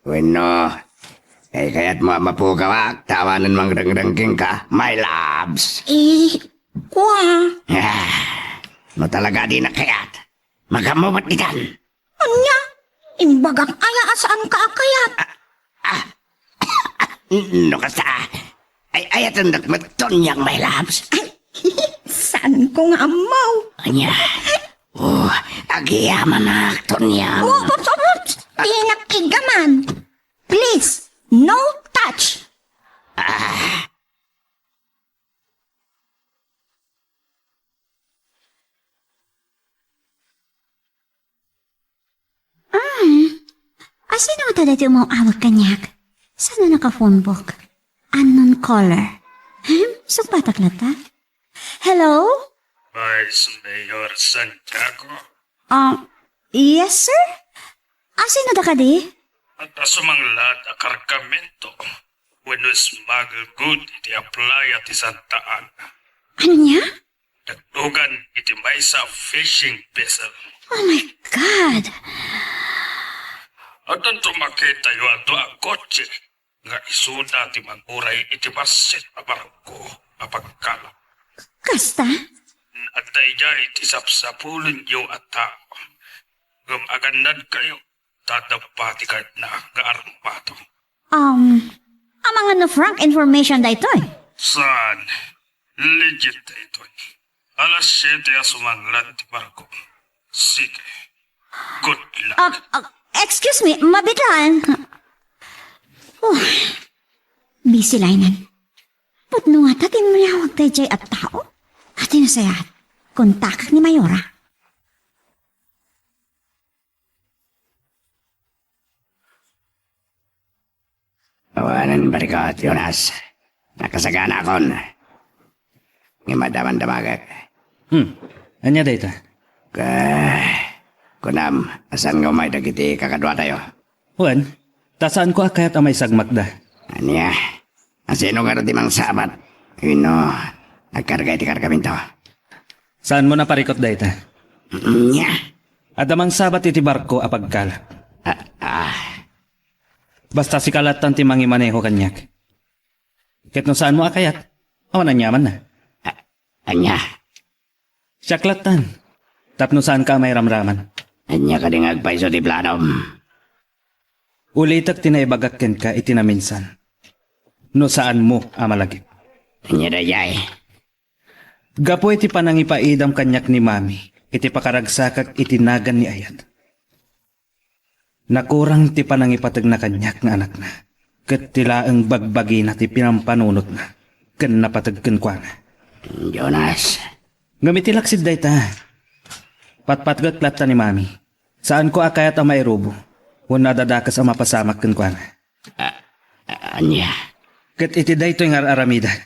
Wenno, kaykayatmo a mapukawak ta awanen mangrengreng kenka, my loves? Eh, kua. Ah, no talaga a dinak kayat, magammo met ditan. Ania? Imbagak aya a saanka a kayat? Ah, no kasta, ay-ayatendak met Tonyang, my loves. Ay, saanko nga ammo. Ania? Oh, agyamanak, Tonyang. Oh, oops, oops, oops. Dinak igaman. Please, no touch. Ah. Ah, asino ngata daytoy umaw-awag kaniak? Saan a naka-phone book? Unknown caller. Hmm, sungbatak latta? Hello? Vice Mayor Santiago? Ah, yes, sir? Asino da kadi? Adda sumanglat a kargamento wenno smuggle good iti playa ti Santa Ana. Ania? Nagtugan iti maysa a fishing vessel. Oh my God! Addanto makitayo a dua a kotse. nga isuda ti manguray iti bassit a barko a pagkalak. Kasta? Adda idiay ti sapsapulenyo a tao. Ngem agannadkayo, ta adda pati kayatna nga armato. Um, amangan no Frank information daytoy? Saan? Legit daytoy. Alas siete a sumanglat ti barko. Sige. Good luck. Ah, ah, excuse me, mabitan. Oh, busy laynen. Pudno ngata ti imlawag daydiay a tao. Ati nasayaat, kontakak ni Mayora. Awanen, barikot, Jonas. Nakasaganakon. Ngem adda man damagek. Hmm. Ania dayta? Ka, kunam, a saan nga umay dagiti kakaduatayo? Wen, ta saanko a kayat a maisagmakda. Ania? Asino ngarud ti mangsabat? Wenno, agkarga iti kargamento? Saanmo a parikot dayta? Ania? Adda mangsabat iti barko a pagkalak. Ah, ah. Basta sika lattan ti mangimaneho kaniak. Ket no saanmo a kayat, awan aniamanna. A-, ania? Siak lattan, tapno saanka a mairamraman. Ania kadi nga agpayso ti planom? Ulitek ti naibagak kenka iti naminsan. No saanmo a malagip. Ania daydiay? Gapu iti panangipaidam kaniak ni Mami iti pakaragsakak iti nagan ni Ayat. Nakurang ti panangipategna kaniak nga anakna, ket ti laeng bagbagina ti pinampanunotna ken napateg kenkuana. Jonas. Ngem iti laksid dayta, patpatgek latta ni Mami. Saanko a kayat a mairubo wenno a dadakes a mapasamak kenkuana. A-, a-, ania? Ket iti daytoy nga ar-aramidek,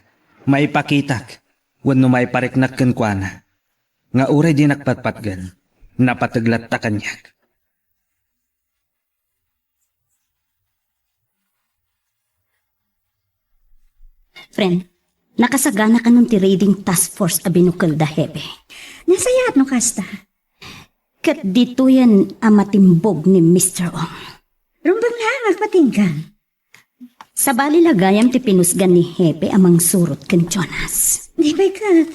maipakitak wenno maipariknak kenkuana nga uray dinak patpatgen, napateg latta kaniak. Friend, nakasagana kanon ti raiding task force a binukel da Hepe? Nasayaat no kasta. Ket ditoyen a matimbog ni Mister Ong. Rumbeng laeng agpatinggan. Sabali la gayam ti pinusgan ni Hepe a mangsurot ken Jonas. Di pay ket,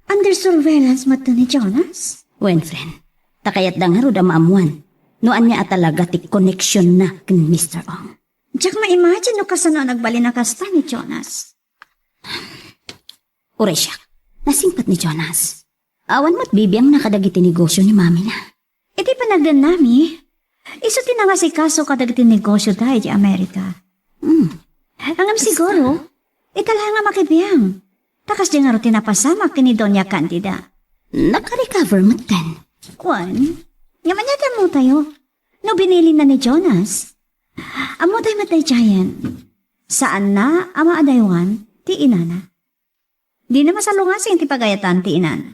under surveillance met ni Jonas? Wen, friend. Ta kayatda ngarud a maammuan no ania a talaga ti koneksionna ken Mister Ong. Diak ma-imagine no kasano a nagbalin a kasta ni Jonas. Uray siak, nasingpet ni Jonas. Awan met bibiangna kadagiti negosio ni mamina. Iti panagdennami, isu ti nangasikaso kadagiti negosio da idiay Amerika. Hmm. Ngem siguro, ita laeng a makibiang. Ta kasdi ngarud ti napasamak ken ni Doña Candida. Nakarecover metten. Wen, ngem ania ti ammotayo? No binilinna ni Jonas, ammotayo met daydiayen. Saanna a maadaywan ti inana. Dina masalungasing ti pagayatan ti inana.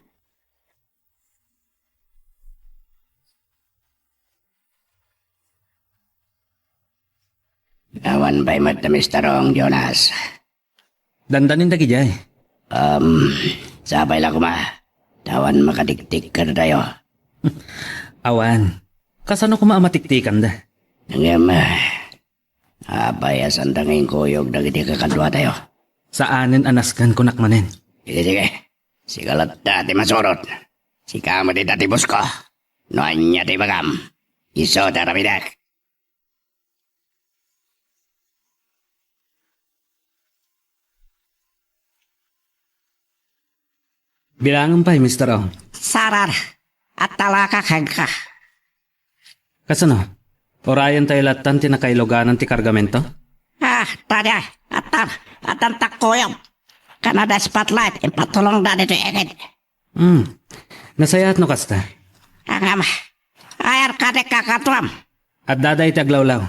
Awan pay met a Mister Ong, Jonas. Dandanin dagidiay. Um, sapay la koma. Ta awan makatiktik kadatayo. Awan. Kasano koma a matiktikanda? Ngem, ah, apay a sanda nga inkuyog dagiti kakaduatayo? Saanen a nasken kunak manen. Sige, sige. Sika latta ti masurot. Sika met ita ti boss ko. No ania ti ibagam, isu ti aramidek. Bilangen pay, Mister Ong. Sarar, atalaka kenka. Kasano? Urayen tayo lattan ti nakailuganan ti kargamento? Ah, tadi, atan, atan takkuyog. Kanada Spotlight, impatulongda ditoy ikid. Hmm. Nasayaat no kasta. Ngem, ayar kadi kakatuam. Adda dayta aglawlaw.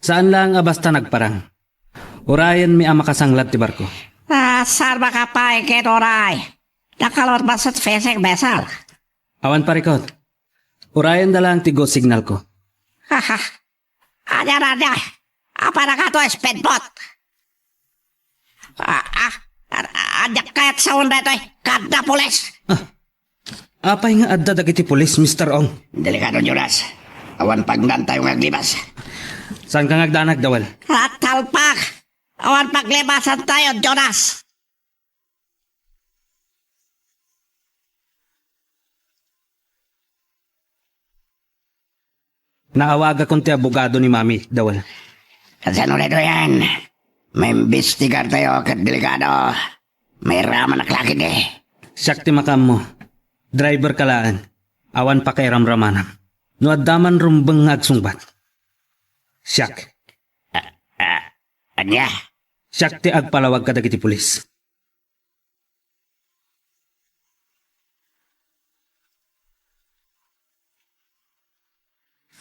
Saan laeng a basta nagparang. Urayenmi a makasanglad ti barko. Ah, sarbaka pay ket uray. Nakalurbaset fishing vessel. Awan parikot. Urayenda laeng ti go signal ko. Haha. Ania, ania? Apay nakato speedboat? Ah, ah, ah, ah, diak kayat sawen daytoy. Kada pulis. Ah, apay nga adda dagiti pulis, Mister Ong? Delikado, Jonas. Awan pagnaantayo nga aglibas. Saanka nga agdanag, Dawel? Atalpa! Awan paglimasantayo, Jonas. Naawagakon ti abogado ni Mami, Dawel. Kasano daytoyen? Maimbestigartayo ket delikado. Mairamanak la ketdi. Siak ti makaammo. Driver ka laeng. Awan pakairamramanam. No adda man rumbeng nga agsungbat. Siak. Ah, ah, ania? Siak ti agpalawag kadagiti pulis.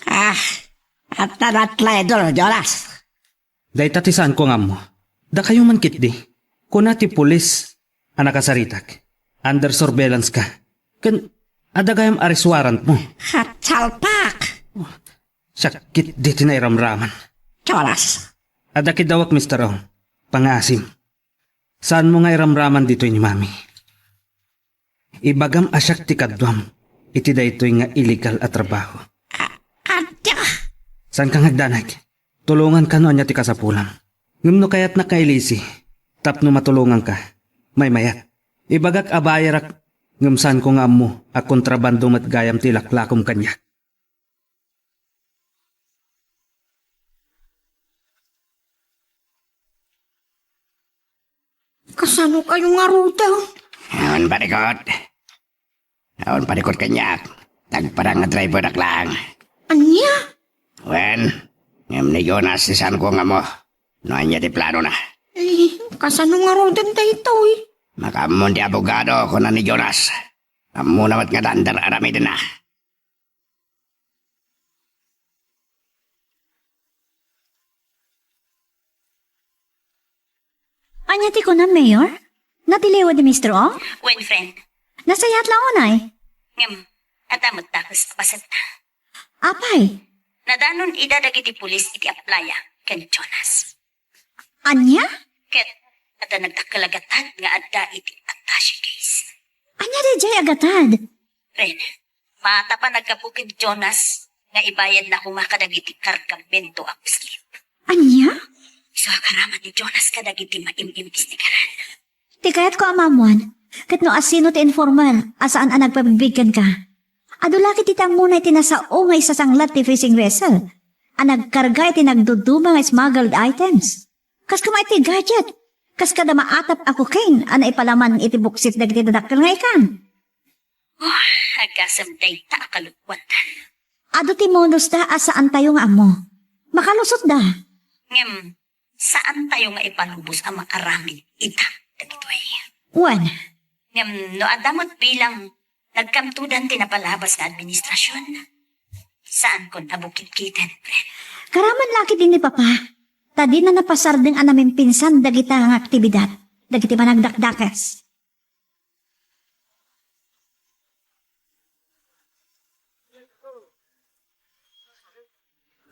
Ah, adda na traidor, Jonas. Dayta ti saanko nga ammo. Dakayo man ketdi. Kuna ti pulis a nakasaritak. Under surveillance ka. Ken adda gayam arrest warrant mo. Hatsalpak! Sakit di ti nairamraman. Jonas. Adda kiddawak, Mister Ong. Pangaasim. Saanmo nga iramraman ditoy ni Mami. Ibagam a siak ti kaduam iti daytoy nga illegal a trabaho. A-, adda! Saanka nga agdanag? Tulonganka no ania ti kasapulam. Ngem no kayatnak nga ilisi, tapno matulonganka, maymayat. Ibagak a bayarak, ngem saanko nga ammo a kontrabando met gayam ti ilaklakom kaniak. Kasano kayo ngaruden? Awan parikot. Awan parikot kaniak. Nagparang nga driver-ak laeng. Ania? Wen, ngem ni Jonas ti saanko nga ammo. No ania ti planona? Eh, kasano ngaruden daytoy? Makaammo ti abogado, kuna ni Jonas. Ammona met nga adda aramidna. Ania ti kunam, Mayor? Natiliwed ni Mister Ong? Wen, friend. Nasayaat la unay. Ngem, adda met dakes a paset. Apay? Nadanon ida dagiti pulis iti Aplaya ken Jonas. Ania? Ket adda nagdakkel a gatad nga adda iti attache case. Ania daydiay a gatad? Ren, maatap a naggapu ken Jonas nga ibayadna koma kadagiti kargamento a puslip. Ania? Isu a karaman ni Jonas kadagiti maim-imbestigaran. Ti kayatko a maammuan, ket no asino ti informal a saan a nagpabigbig kenka. Adu la ketdi ti ammona iti nasao nga isasanglat ti fishing vessel a nagkarga iti nagduduma nga smuggled items. Kas koma iti gadget, kas kada maatap a cocaine a naipalaman iti buksit dagiti dadakkel nga ikan. Oh, agasem dayta a kalokoan. Adu ti modusda a saantayo nga ammo. Makalusotda. Ngem, saantayo nga ipalubos a maaramid ita dagitoy. Wen. Ngem no adda met bilang nagkamtodan ti napalabas nga administrasion, saankon a bukitkiten, friend. Karaman la ketdi ni Papa, ta dina napasardeng a namimpinsan dagita nga aktibidad dagiti panagdakdakes.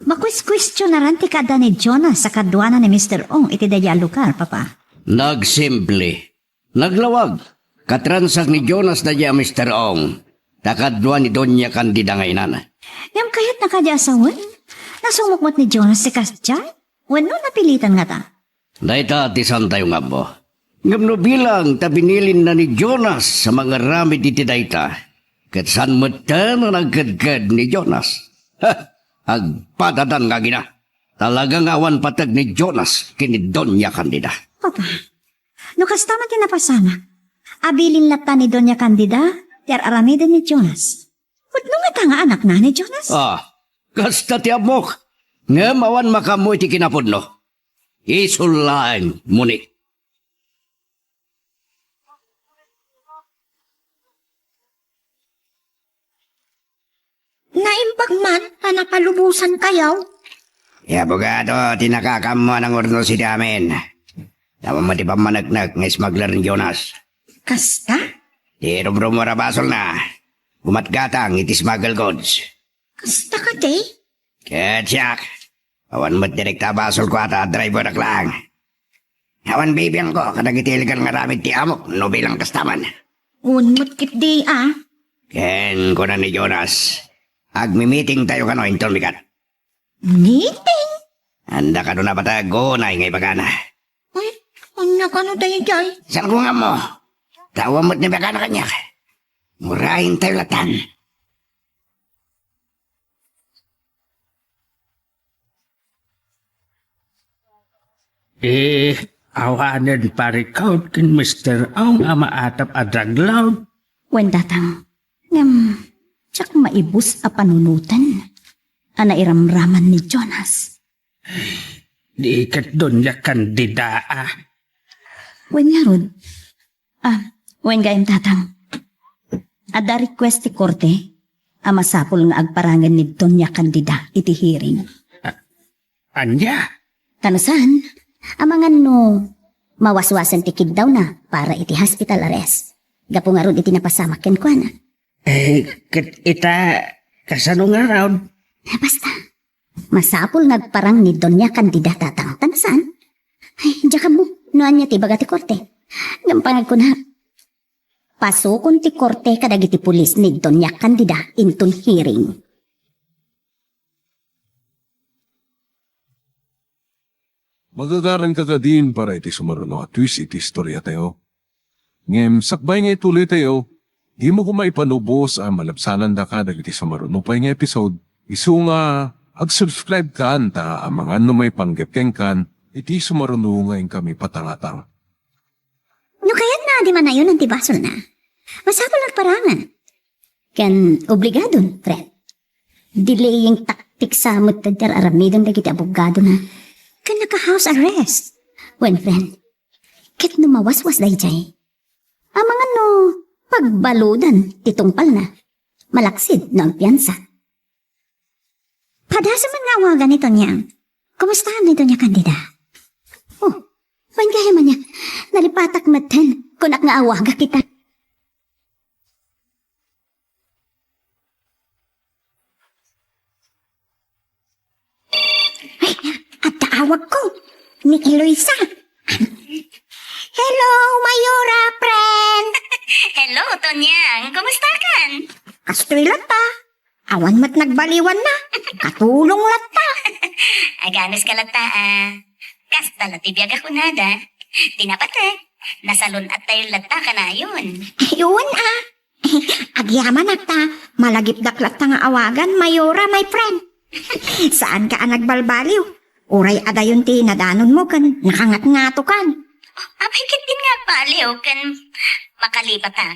Makueskuestionaran ti kaadda ni Jonas a kaduana ni Mister Ong iti daydiay a lugar, Papa. Nagsimple. Naglawag. Katransak ni Jonas daydiay a Mister Ong. Ta kadua ni Doña Candida nga inana. Ngem kayatna kadi a sawen? Nasumok met ni Jonas ti kasdiay? Wenno napilitan ngata? Dayta ti saantayo nga ammo. Ngem no bilang ta binilinna ni Jonas a mangaramid iti dayta, ket saan metten a nagkedked ni Jonas. Ha! Agpadadan nga agina. Talaga nga awan pateg ni Jonas ken ni Doña Candida. Papa, no kasta man ti napasana, abilin latta ni Doña Candida ti ar-aramiden ni Jonas. Pudno ngata nga anakna ni Jonas? Ah, kasta ti ammok. Ngem awan makaammo iti kinapudno. Isu laeng, Moni. Naimbag man ta napalubosankayo? Ti abogado ti nakakaammo a nangurnos iti amin. Awan met ti pammaneknek nga smuggler ni Jonas. Kasta? Ti rumrumor a basolna, gumatgatang iti smuggle goods. Kasta kadi? Ket siak, awan met direkta a basolko ata, driver-ak laeng. Awan bibiangko kadagiti illegal nga aramid ti amok no bilang kasta man. Wen met ketdi a. Ken kuna ni Jonas, agmi-meetingtayo kano inton bigat. Meeting? Anda kano napatag unay nga ibagana. Ania kano daydiay? Saanko nga ammo. Ta awan met ni bagana kaniak. Muraentayo latan. Eh, awanen parikut ken Mister Ong a maatap a drug lord. Wen, Tatang, ngem diak maibus a panunoten a nairamraman ni Jonas. Di ket Doña Candida a. Wen ngarud. Ah, wen gayam, Tatang. Adda request ti korte a masapul nga agparangen ni Doña Candida iti hearing. A-, ania? Ta no saan, amangan no mawaswasen ti kiddawna para iti hospital arrest. Gapu ngarud iti napasamak kenkuana. Eh, ket ita, kasano ngarud? Basta, masapul nga agparang ni Doña Candida, Tatang. Ta no saan? Ay, diak ammo no ania ti ibaga ti korte. Ngem panagkunak, pasukon ti korte kadagiti pulis ni Doña Candida inton hearing. Magagaranka kadin para iti sumaruno a twist iti istoriatayo. Ngem sakbay nga ituloytayo, dimo koma ipanubos a malabsanandaka dagiti sumaruno pay nga episode, isu nga ag-subscribe kan ta amangan no maipanggep kenkan iti sumaruno nga inkami patangatang. No kayatna a di manayonan ti basolna, masapul nga agparangen. Ken obligadon, friend. Delaying tactics a met ti ar-aramiden dagiti abogadona. Ken naka-house arrest. Wen, friend, ket no mawaswas daydiay, amangan no pagbaludan ti tungpalna, malaksid no agpiansa. Padasem met nga awagan ni Tonyang. Kumusta ni Doña Candida? Oh, wen gayam ania, nalipatak metten, kunak nga awagak ita. Ay, adda awagko. Ni Eloisa. Hello, Mayora, friend. Hello, Tonyang. Kumusta kan? Kastoy latta. Awan met nagbaliwanna. Katulong latta. Aganos ka latta, ah. Kasta la ti biag a kunada. Ti napateg, nasalun-attayo latta kanayon. Ay, wen, ah. Agyamanak ta, malagipdak latta nga awagan, Mayora, my friend. Saanka a nagbalbaliw. Uray adayon ti nadanonmo ken nakangatngatokan. Apay ket din nga agbaliw ken makalipata.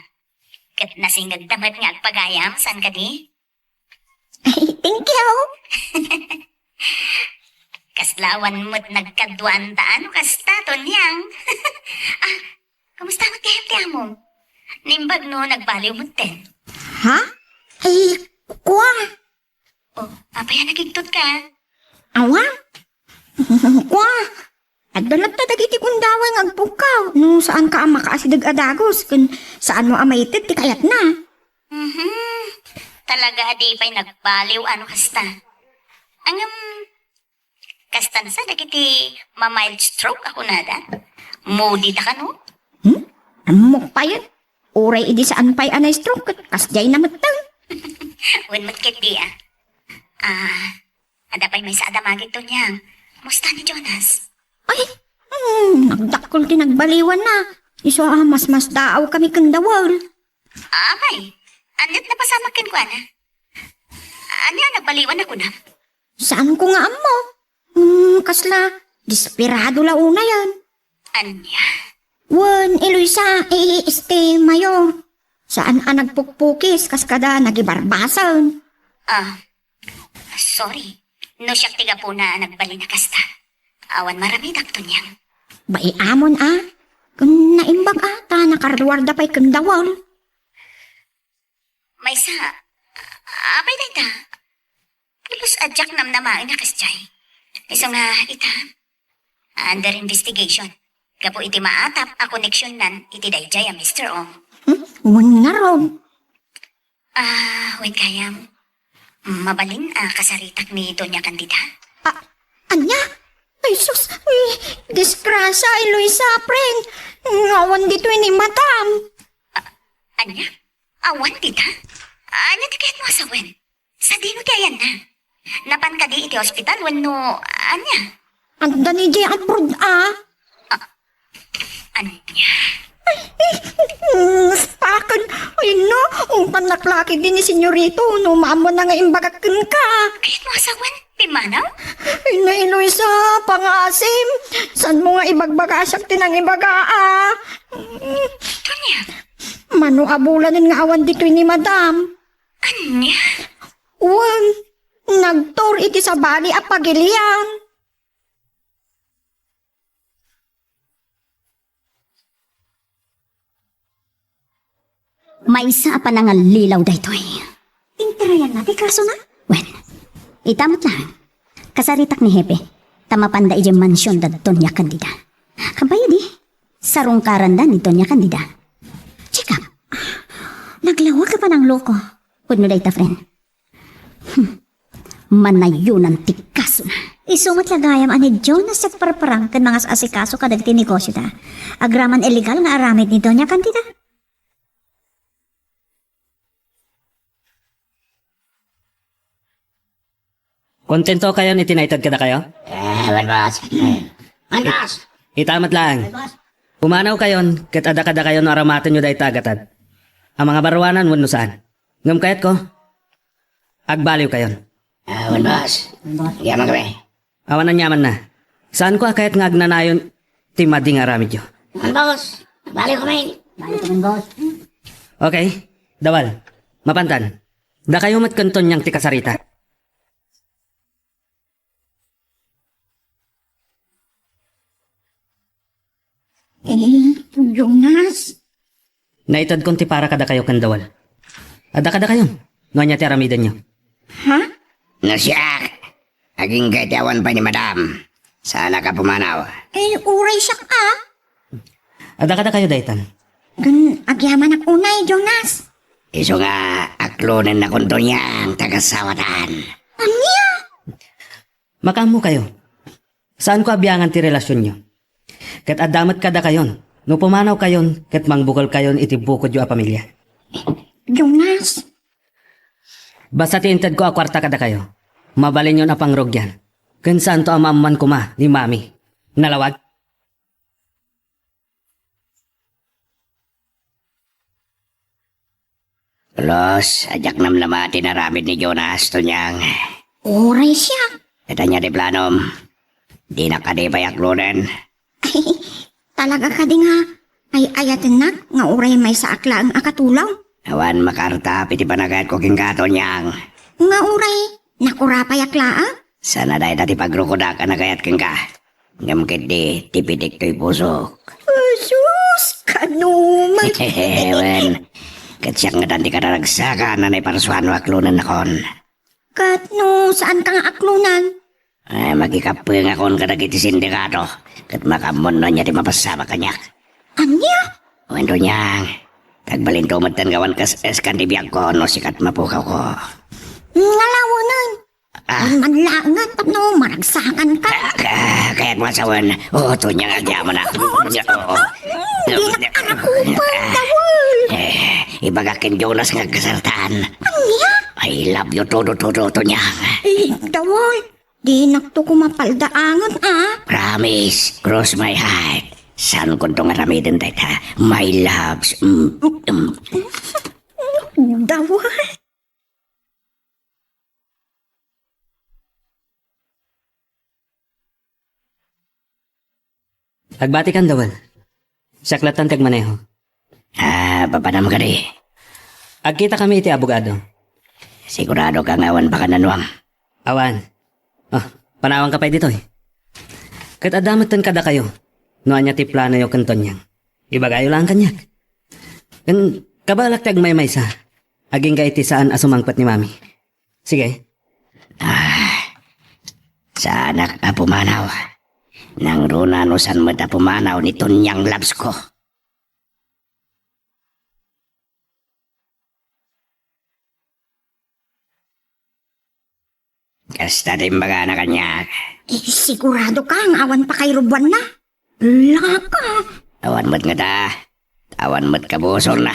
Ket nasingegda met nga agpagayam, saan kadi? Ay, thank you. Kasla awan met nagkaduanta no kasta, Tonyang. Ah, kumusta met gayam ti amom? Naimbag no nagbaliw metten. Ha? Ay, kua. Oh, apay a nakigtot ka? Awan. Kua. Adda latta dagiti gundaway nga agpukkaw no saanka a makaasideg a dagus ken saanmo a maited ti kayatna. Mhm. Talaga a di pay nagbaliw a no kasta. Ngem, kasta sa dagiti ma-mild stroke a kunada? Moody da kano? Hmm? Ammok payen. Uray idi saan pay a na-stroke ket kasdiay na metten. Wen met ketdi, ah. Ah, adda pay maysa a damagik, Tonyang. Kumusta ni Jonas? Ay, hmm, nagdakkel ti nagbaliwanna. Isu a masmasdaawkami ken Dawel. Apay, ania't napasamak kenkuana? Ania a nagbaliwanna kunam? Saanko nga ammo. Hmm, kasla, desperado la unayen. Ania? Wen, Eloisa, eh, este, Mayor. Saan a nagpukpukis, kas kada nagibarbasen. Ah, sorry. No siak ti gapuna a nagbalin a kasta. Awan maramidak, Tonyang. Bai amon, ah. Ken naimbag, ah, ta nakaruarda pay ken Dawel. Maysa, apay dayta? Pulos a diak namnamaen a kasdiay. Isu nga ita, under investigation. Gapu iti maatap a koneksionnan iti daydiay a Mister Ong. Hmm? Wen ngarud. Ah, wen gayam. Mabalin a kasaritak ni Doña Candida? Ah, ania? Ay, sus! Ay, disgrasya, Eloisa, friend! Awan ditoy ni Madam! Ah, ania? Awan dita? Ania ti kayatmo a sawen? Sadino ti ayanna? Napan kadi iti ospital wenno ania? Adda ni di abroad, ah. Ah, Ania? Ay, nastaken. Ay, no. Ungtannak la ketdi ni Senyorito no maammoanna nga imbagak kenka. Kayatmo a sawen, pimmanaw? Ay, no, Eloisa, pangasim. Saanmo nga ibagbaga siak ti nangibaga, a? Ania? Mano a bulanen nga awan ditoy ni Madam? Ania? Wen, nagtur iti sabali a pagilian. Maysa a panangallilaw daytoy. Interayanna ti kasona? Wen, ita met laeng. Kasaritak ni Hepe, ta mapanda idiay mansion da Doña Candida. Kabayo di, sarungkaranda ni Doña Candida. Check up. Naglawag a panangloko. Pudno dayta, friend. Hmm. Manayonan ti kasona. Isu met la gayam a ni Jonas ti agparparang ken mangas-asikaso kadagiti negosioda. Agraman illegal nga aramid ni Doña Candida. Kontento kayon iti naited kadakayo? Eh, wen, boss. Wen, boss. Ita met laeng. Wen, boss. Pumanaw kayon, ket adda kadakayo no aramatenyo dayta a gatad. A mangabaruanan wenno saan. Ngem kayatko, agbaliw kayon. Ah, wen, boss. Wen, boss. Yaman kami. Awan aniamanna. Saanko a kayat nga agnanayon ti madi nga aramidyo. Wen, boss. Baliw kami. Baliw kami, boss. Okay. Dawal. Mapantan. Dakayo met ken Tonyang ti kasarita. Eh, Jonas. Naitedkon ti para kadakayo ken Dawal. Adda kadakayo no ania ti aramidenyo. Ha? No siak, agingga iti awan pay ni Madam. Saanak a pumanaw. Eh, uray siak a. Adda kadakayo daytan. Ken agyamanak unay, Jonas. Isu nga aklonennakon Tonyang ti agasawatan. Ania? Makaammokayo. Saanko a biangan ti relasionyo. Ket adda met kadakayon no pumanawkayon ket mangbukelkayon iti bukodyo a pamilia. Jonas. Basta ti intedko a kuarta kadakayo, mabalinyon a pangrugian. Ken saanto a maammoan koma ni Mami. Nalawag? Los, a diak namnama ti naramid ni Jonas, Tonyang. Uray siak. Ket ania ti planom? Dinak kadi pay aklonen? Talaga kadi nga ay-ayatennak nga uray maysaak laeng a katulaw? Awan makaartap iti panagayatko kenka, Tonyang. Nga uray nakurapayak laeng? Sana dayta ti pagrukodak a nagayat kenka. Ngem ketdi, ti pitik toy pusok. Jesus, kanuman. Wen, ket siak ngatan ti kararagsakan a naiparsuan no aklonennakon. Ket no saanka nga aklonan? Ay, makikappengakon kadagiti sindikato, ket makaammon no ania ti mapasabak kaniak. Ania? Wen, Tonyang, agbalinto metten nga awan kas-eskan ti biagko no sika ti mapukawko. Ngalawanen. Ah. Wen man laengen tapno maragsakanka. Ah, ah, kayatmo a sawen. Oo, Tonyang, agyamanak. Oo. Dinak arakupen, Dawal. Eh, ibagak ken Jonas nga agkasartaan. Ania? I love you todo, todo, Tonyang. Eh, Dawal, dinakto koma paldaangen, a. Promise, cross my heart. Saankonto nga aramiden dayta, my loves. Mm, mm. Dawal. Agbatikan, Dawal. Siak lattan ti agmaneho. Ah, papanam kadi? Agkitakami iti abogado. Siguradoka nga awan pakanunuam? Awan. Oh, panawanka pay ditoy. Ket adda metten kadakayo no ania ti planoyo ken Tonyang. Ibagayo laeng kaniak. Ken kabaelak ti agmaymaysa. Agingga iti saan a sumangpet ni Mami. Sige. Ah, saanak a pumanaw. Nangruna no saan met a pumanaw ni Tonyang loves ko. Kasta ti imbagana kaniak. Eh, siguradoka nga awan pakairubuanna? Laka. Awan met ngata. Awan met kabusorna.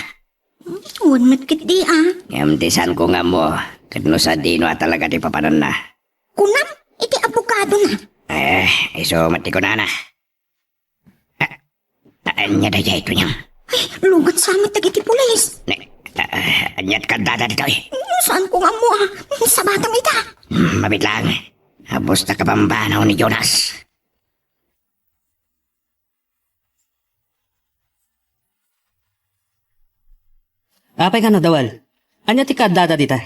Awan met ketdi, a. Ngem ti saanko nga ammo, ket no sadino a talaga ti papananna. Kunam, iti abogadona. Eh, isu met ti kunana. Ah, Ania daydiay, Tonyang? Ay, lugat sa met dagiti pulis. Ne, ah, aniat kaddada ditoy? Saanko nga ammo, a. Sabatam ita. Hmm, mabiit lang. Ubos ta kabambanaw ni Jonas. Apay nga nadawal? Ania ti kaddada dita?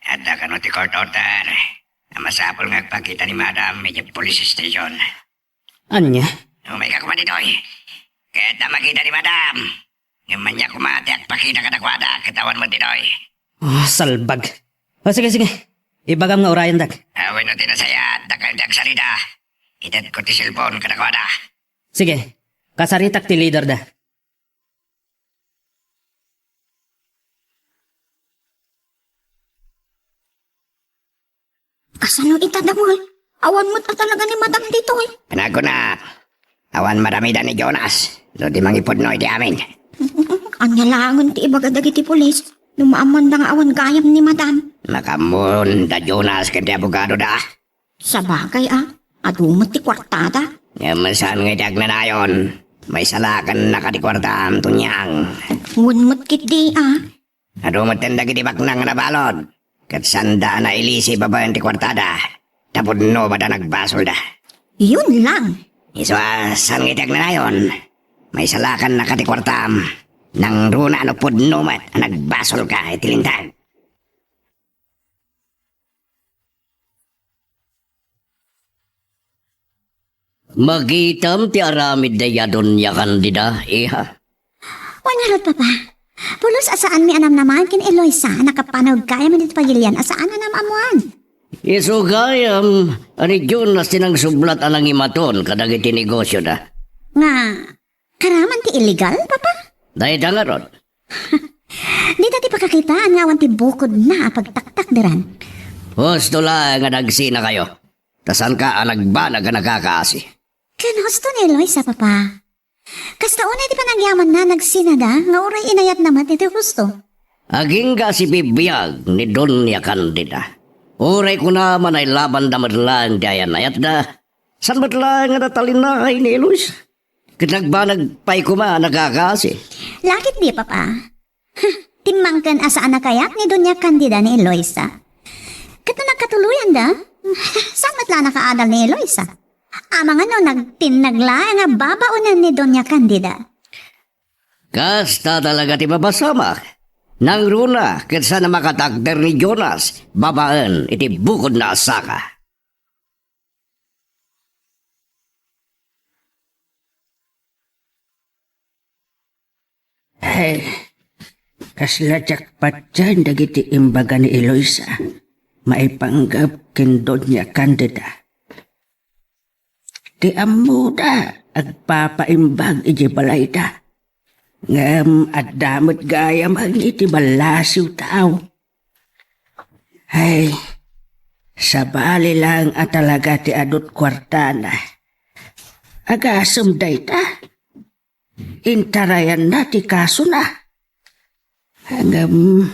Adda kano ti court order a masapul nga agpakita ni Madam idiay police station. Ania? Umayka koma ditoy. Ket a makita ni Madam. Ngem ania koma ti agpakita kadakuada ket awan met ditoy. Ah, salbag. O, sige, sige. Ibagam nga urayendak. Wenno ti nasayaat, dakkel ti agsarita. Itedko ti cellphone kadakuada. Sige. Kasaritak ti liderda. Kasano ita, Dawal? Awan met a talaga ni Madam ditoy. Panagkunak, awan madam ida ni Jonas, no di mangipudno iti amin. Ania laengen ti ibaga dagiti pulis no maammanda nga awan gayam ni Madam? Makaammoon da Jonas ken ti abogadoda. Sabagay a, adu met ti kuartada. Ngem saan nga iti agnanayon, maisalakan naka ti kuartam, Tonyang. Wen met ketdi a. Adu metten dagiti baknang nga nabalud, ket saanda a nailisi babaen ti kuartada, ta pudno met a nagbasolda. Yun lang. Isu a saan nga iti agnanayon, maisalakan naka ti kuartam, nangruna no pudno met a nagbasolka iti linteg. Magitam ti aramid dayta Doña Candida, iha. Wen ngarud, Papa. Pulos a saanmi a namnamaen ken Eloisa a nakapanawag gayam iti pagilian a saan a naam-ammoan. Isu gayam a ni Jonas ti nangsublat a nangimaton kadagiti negosioda. Nga, karaman ti illegal, Papa? Dayta ngarud. Dita ti pakakitaan nga awan ti bukodna a pagtaktakderan. Husto laeng a nagsinakayo. Ta saanka a nagbanag a nakakaasi. Ken husto ni Eloisa, Papa. Kasta unay ti panagyamanna a nagsinada nga uray inayatna met iti husto. Agingga a sibibiag ni Doña Candida. Uray kunam a nailabanda met laeng ti ayan-ayatda, saan met laeng a natalinaay ni Eloisa. Ket nagbanag pay koma a nakakaasi. Laketdi, Papa. Timmangken a saan a kayat ni Doña Candida ni Eloisa. Ket no nagkatuloyanda, saan met la nakaadal ni Eloisa. Amangan no nagtinnag laeng a babaonen ni Doña Candida. Kasta talaga ti mapasamak. Nangruna ket saan a makatakder ni Jonas babaen iti bukodna a saka. Ay, kasla diak patien dagiti imbaga ni Eloisa maipanggep ken Doña Candida. Ti ammoda, agpapaimbag idiay balayda. Ngem adda met gayam iti ballasiw tao. Ay, sabali laeng a talaga ti adut kuartana. Agasem dayta. Intarayanna ti kasona. Ngem,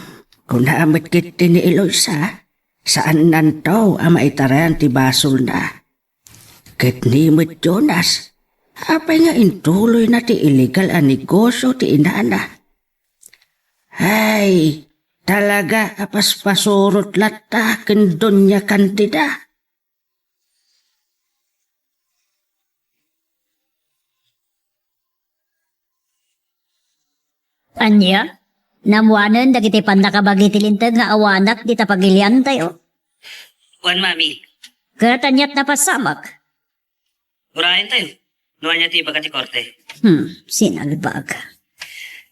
kuna met ketdi ni Eloisa, saannanto a maitarayan ti basolna. Ket ni met Jonas, apay nga intuloyna ti illegal a negosio ti inana? Ay, talaga a paspasurot latta ken Doña Candida. Ania? Naammoanen dagiti pannakabagi ti Linteg nga awanak dita pagiliantayo? Wen, Mami. Ket aniat napasamak? Urayentayo no ania ti ibaga ti korte. Hmm, sinalbag.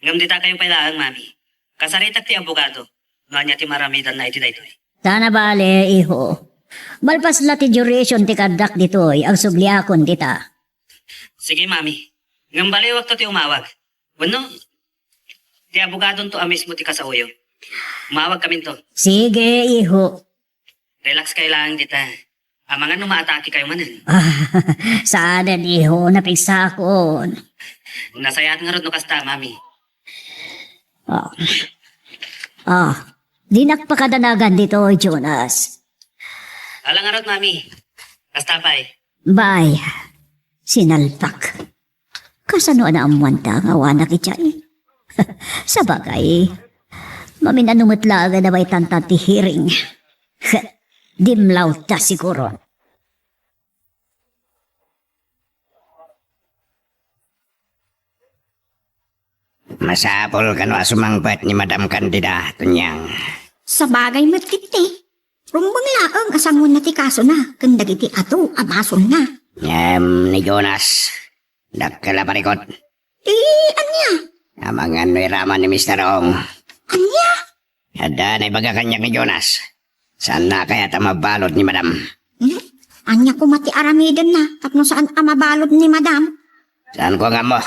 Ngem dita kayo pay laeng, Mami. Kasaritak ti abogado no ania ti maramidanna iti daytoy. Ta nabale, iho. Malpas la ti duration ti kaddak ditoy, agsubliakon dita. Sige, Mami. Ngem balewakto ti umawag. Wenno, ti abogadonto a mismo ti kasaoyo. Umawagkaminto. Sige, iho. Relax kayo laeng dita. Amangan no maatake kayo manen. Ah, saanen, iho, napigsakon. Nasayaat ngarud no kasta, Mami. Ah. Ah, dinak pakadanagan ditoy, Jonas. Ala ngarud, Mami. Kasta pay. Bye. Sinalpak. Kasano a naammoanta nga awanak idiay? Sabagay, maminano met laeng a nabaytantan ti hearing. Dimlawta siguro. Masapul kano a sumangpet ni Madam Candida, Tonyang. Sabagay met ketdi. Rumbeng laeng a sangoenna ti kasona ken dagiti adu a basolna. Ngem ni Jonas, dakkel a parikut. Ti ania? Amangan no iraman ni Mister Ong. Ania? Adda naibaga kaniak ni Jonas. Saanna kayat a mabalud ni Madam? Hmm? Ania koma ti aramidenna tapno saan a mabalud ni Madam? Saanko nga ammo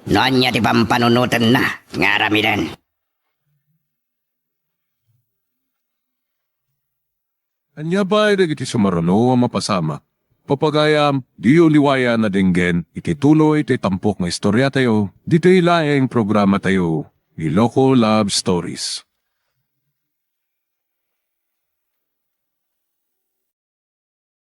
no ania ti pampanunotenna nga aramiden. Ania pay dagiti sumaruno a mapasamak? Papagayam, diyo liwayan a denggen iti tuloy ti tampok nga istoriatayo, ditoy laeng programatayo, Iloko Love Stories.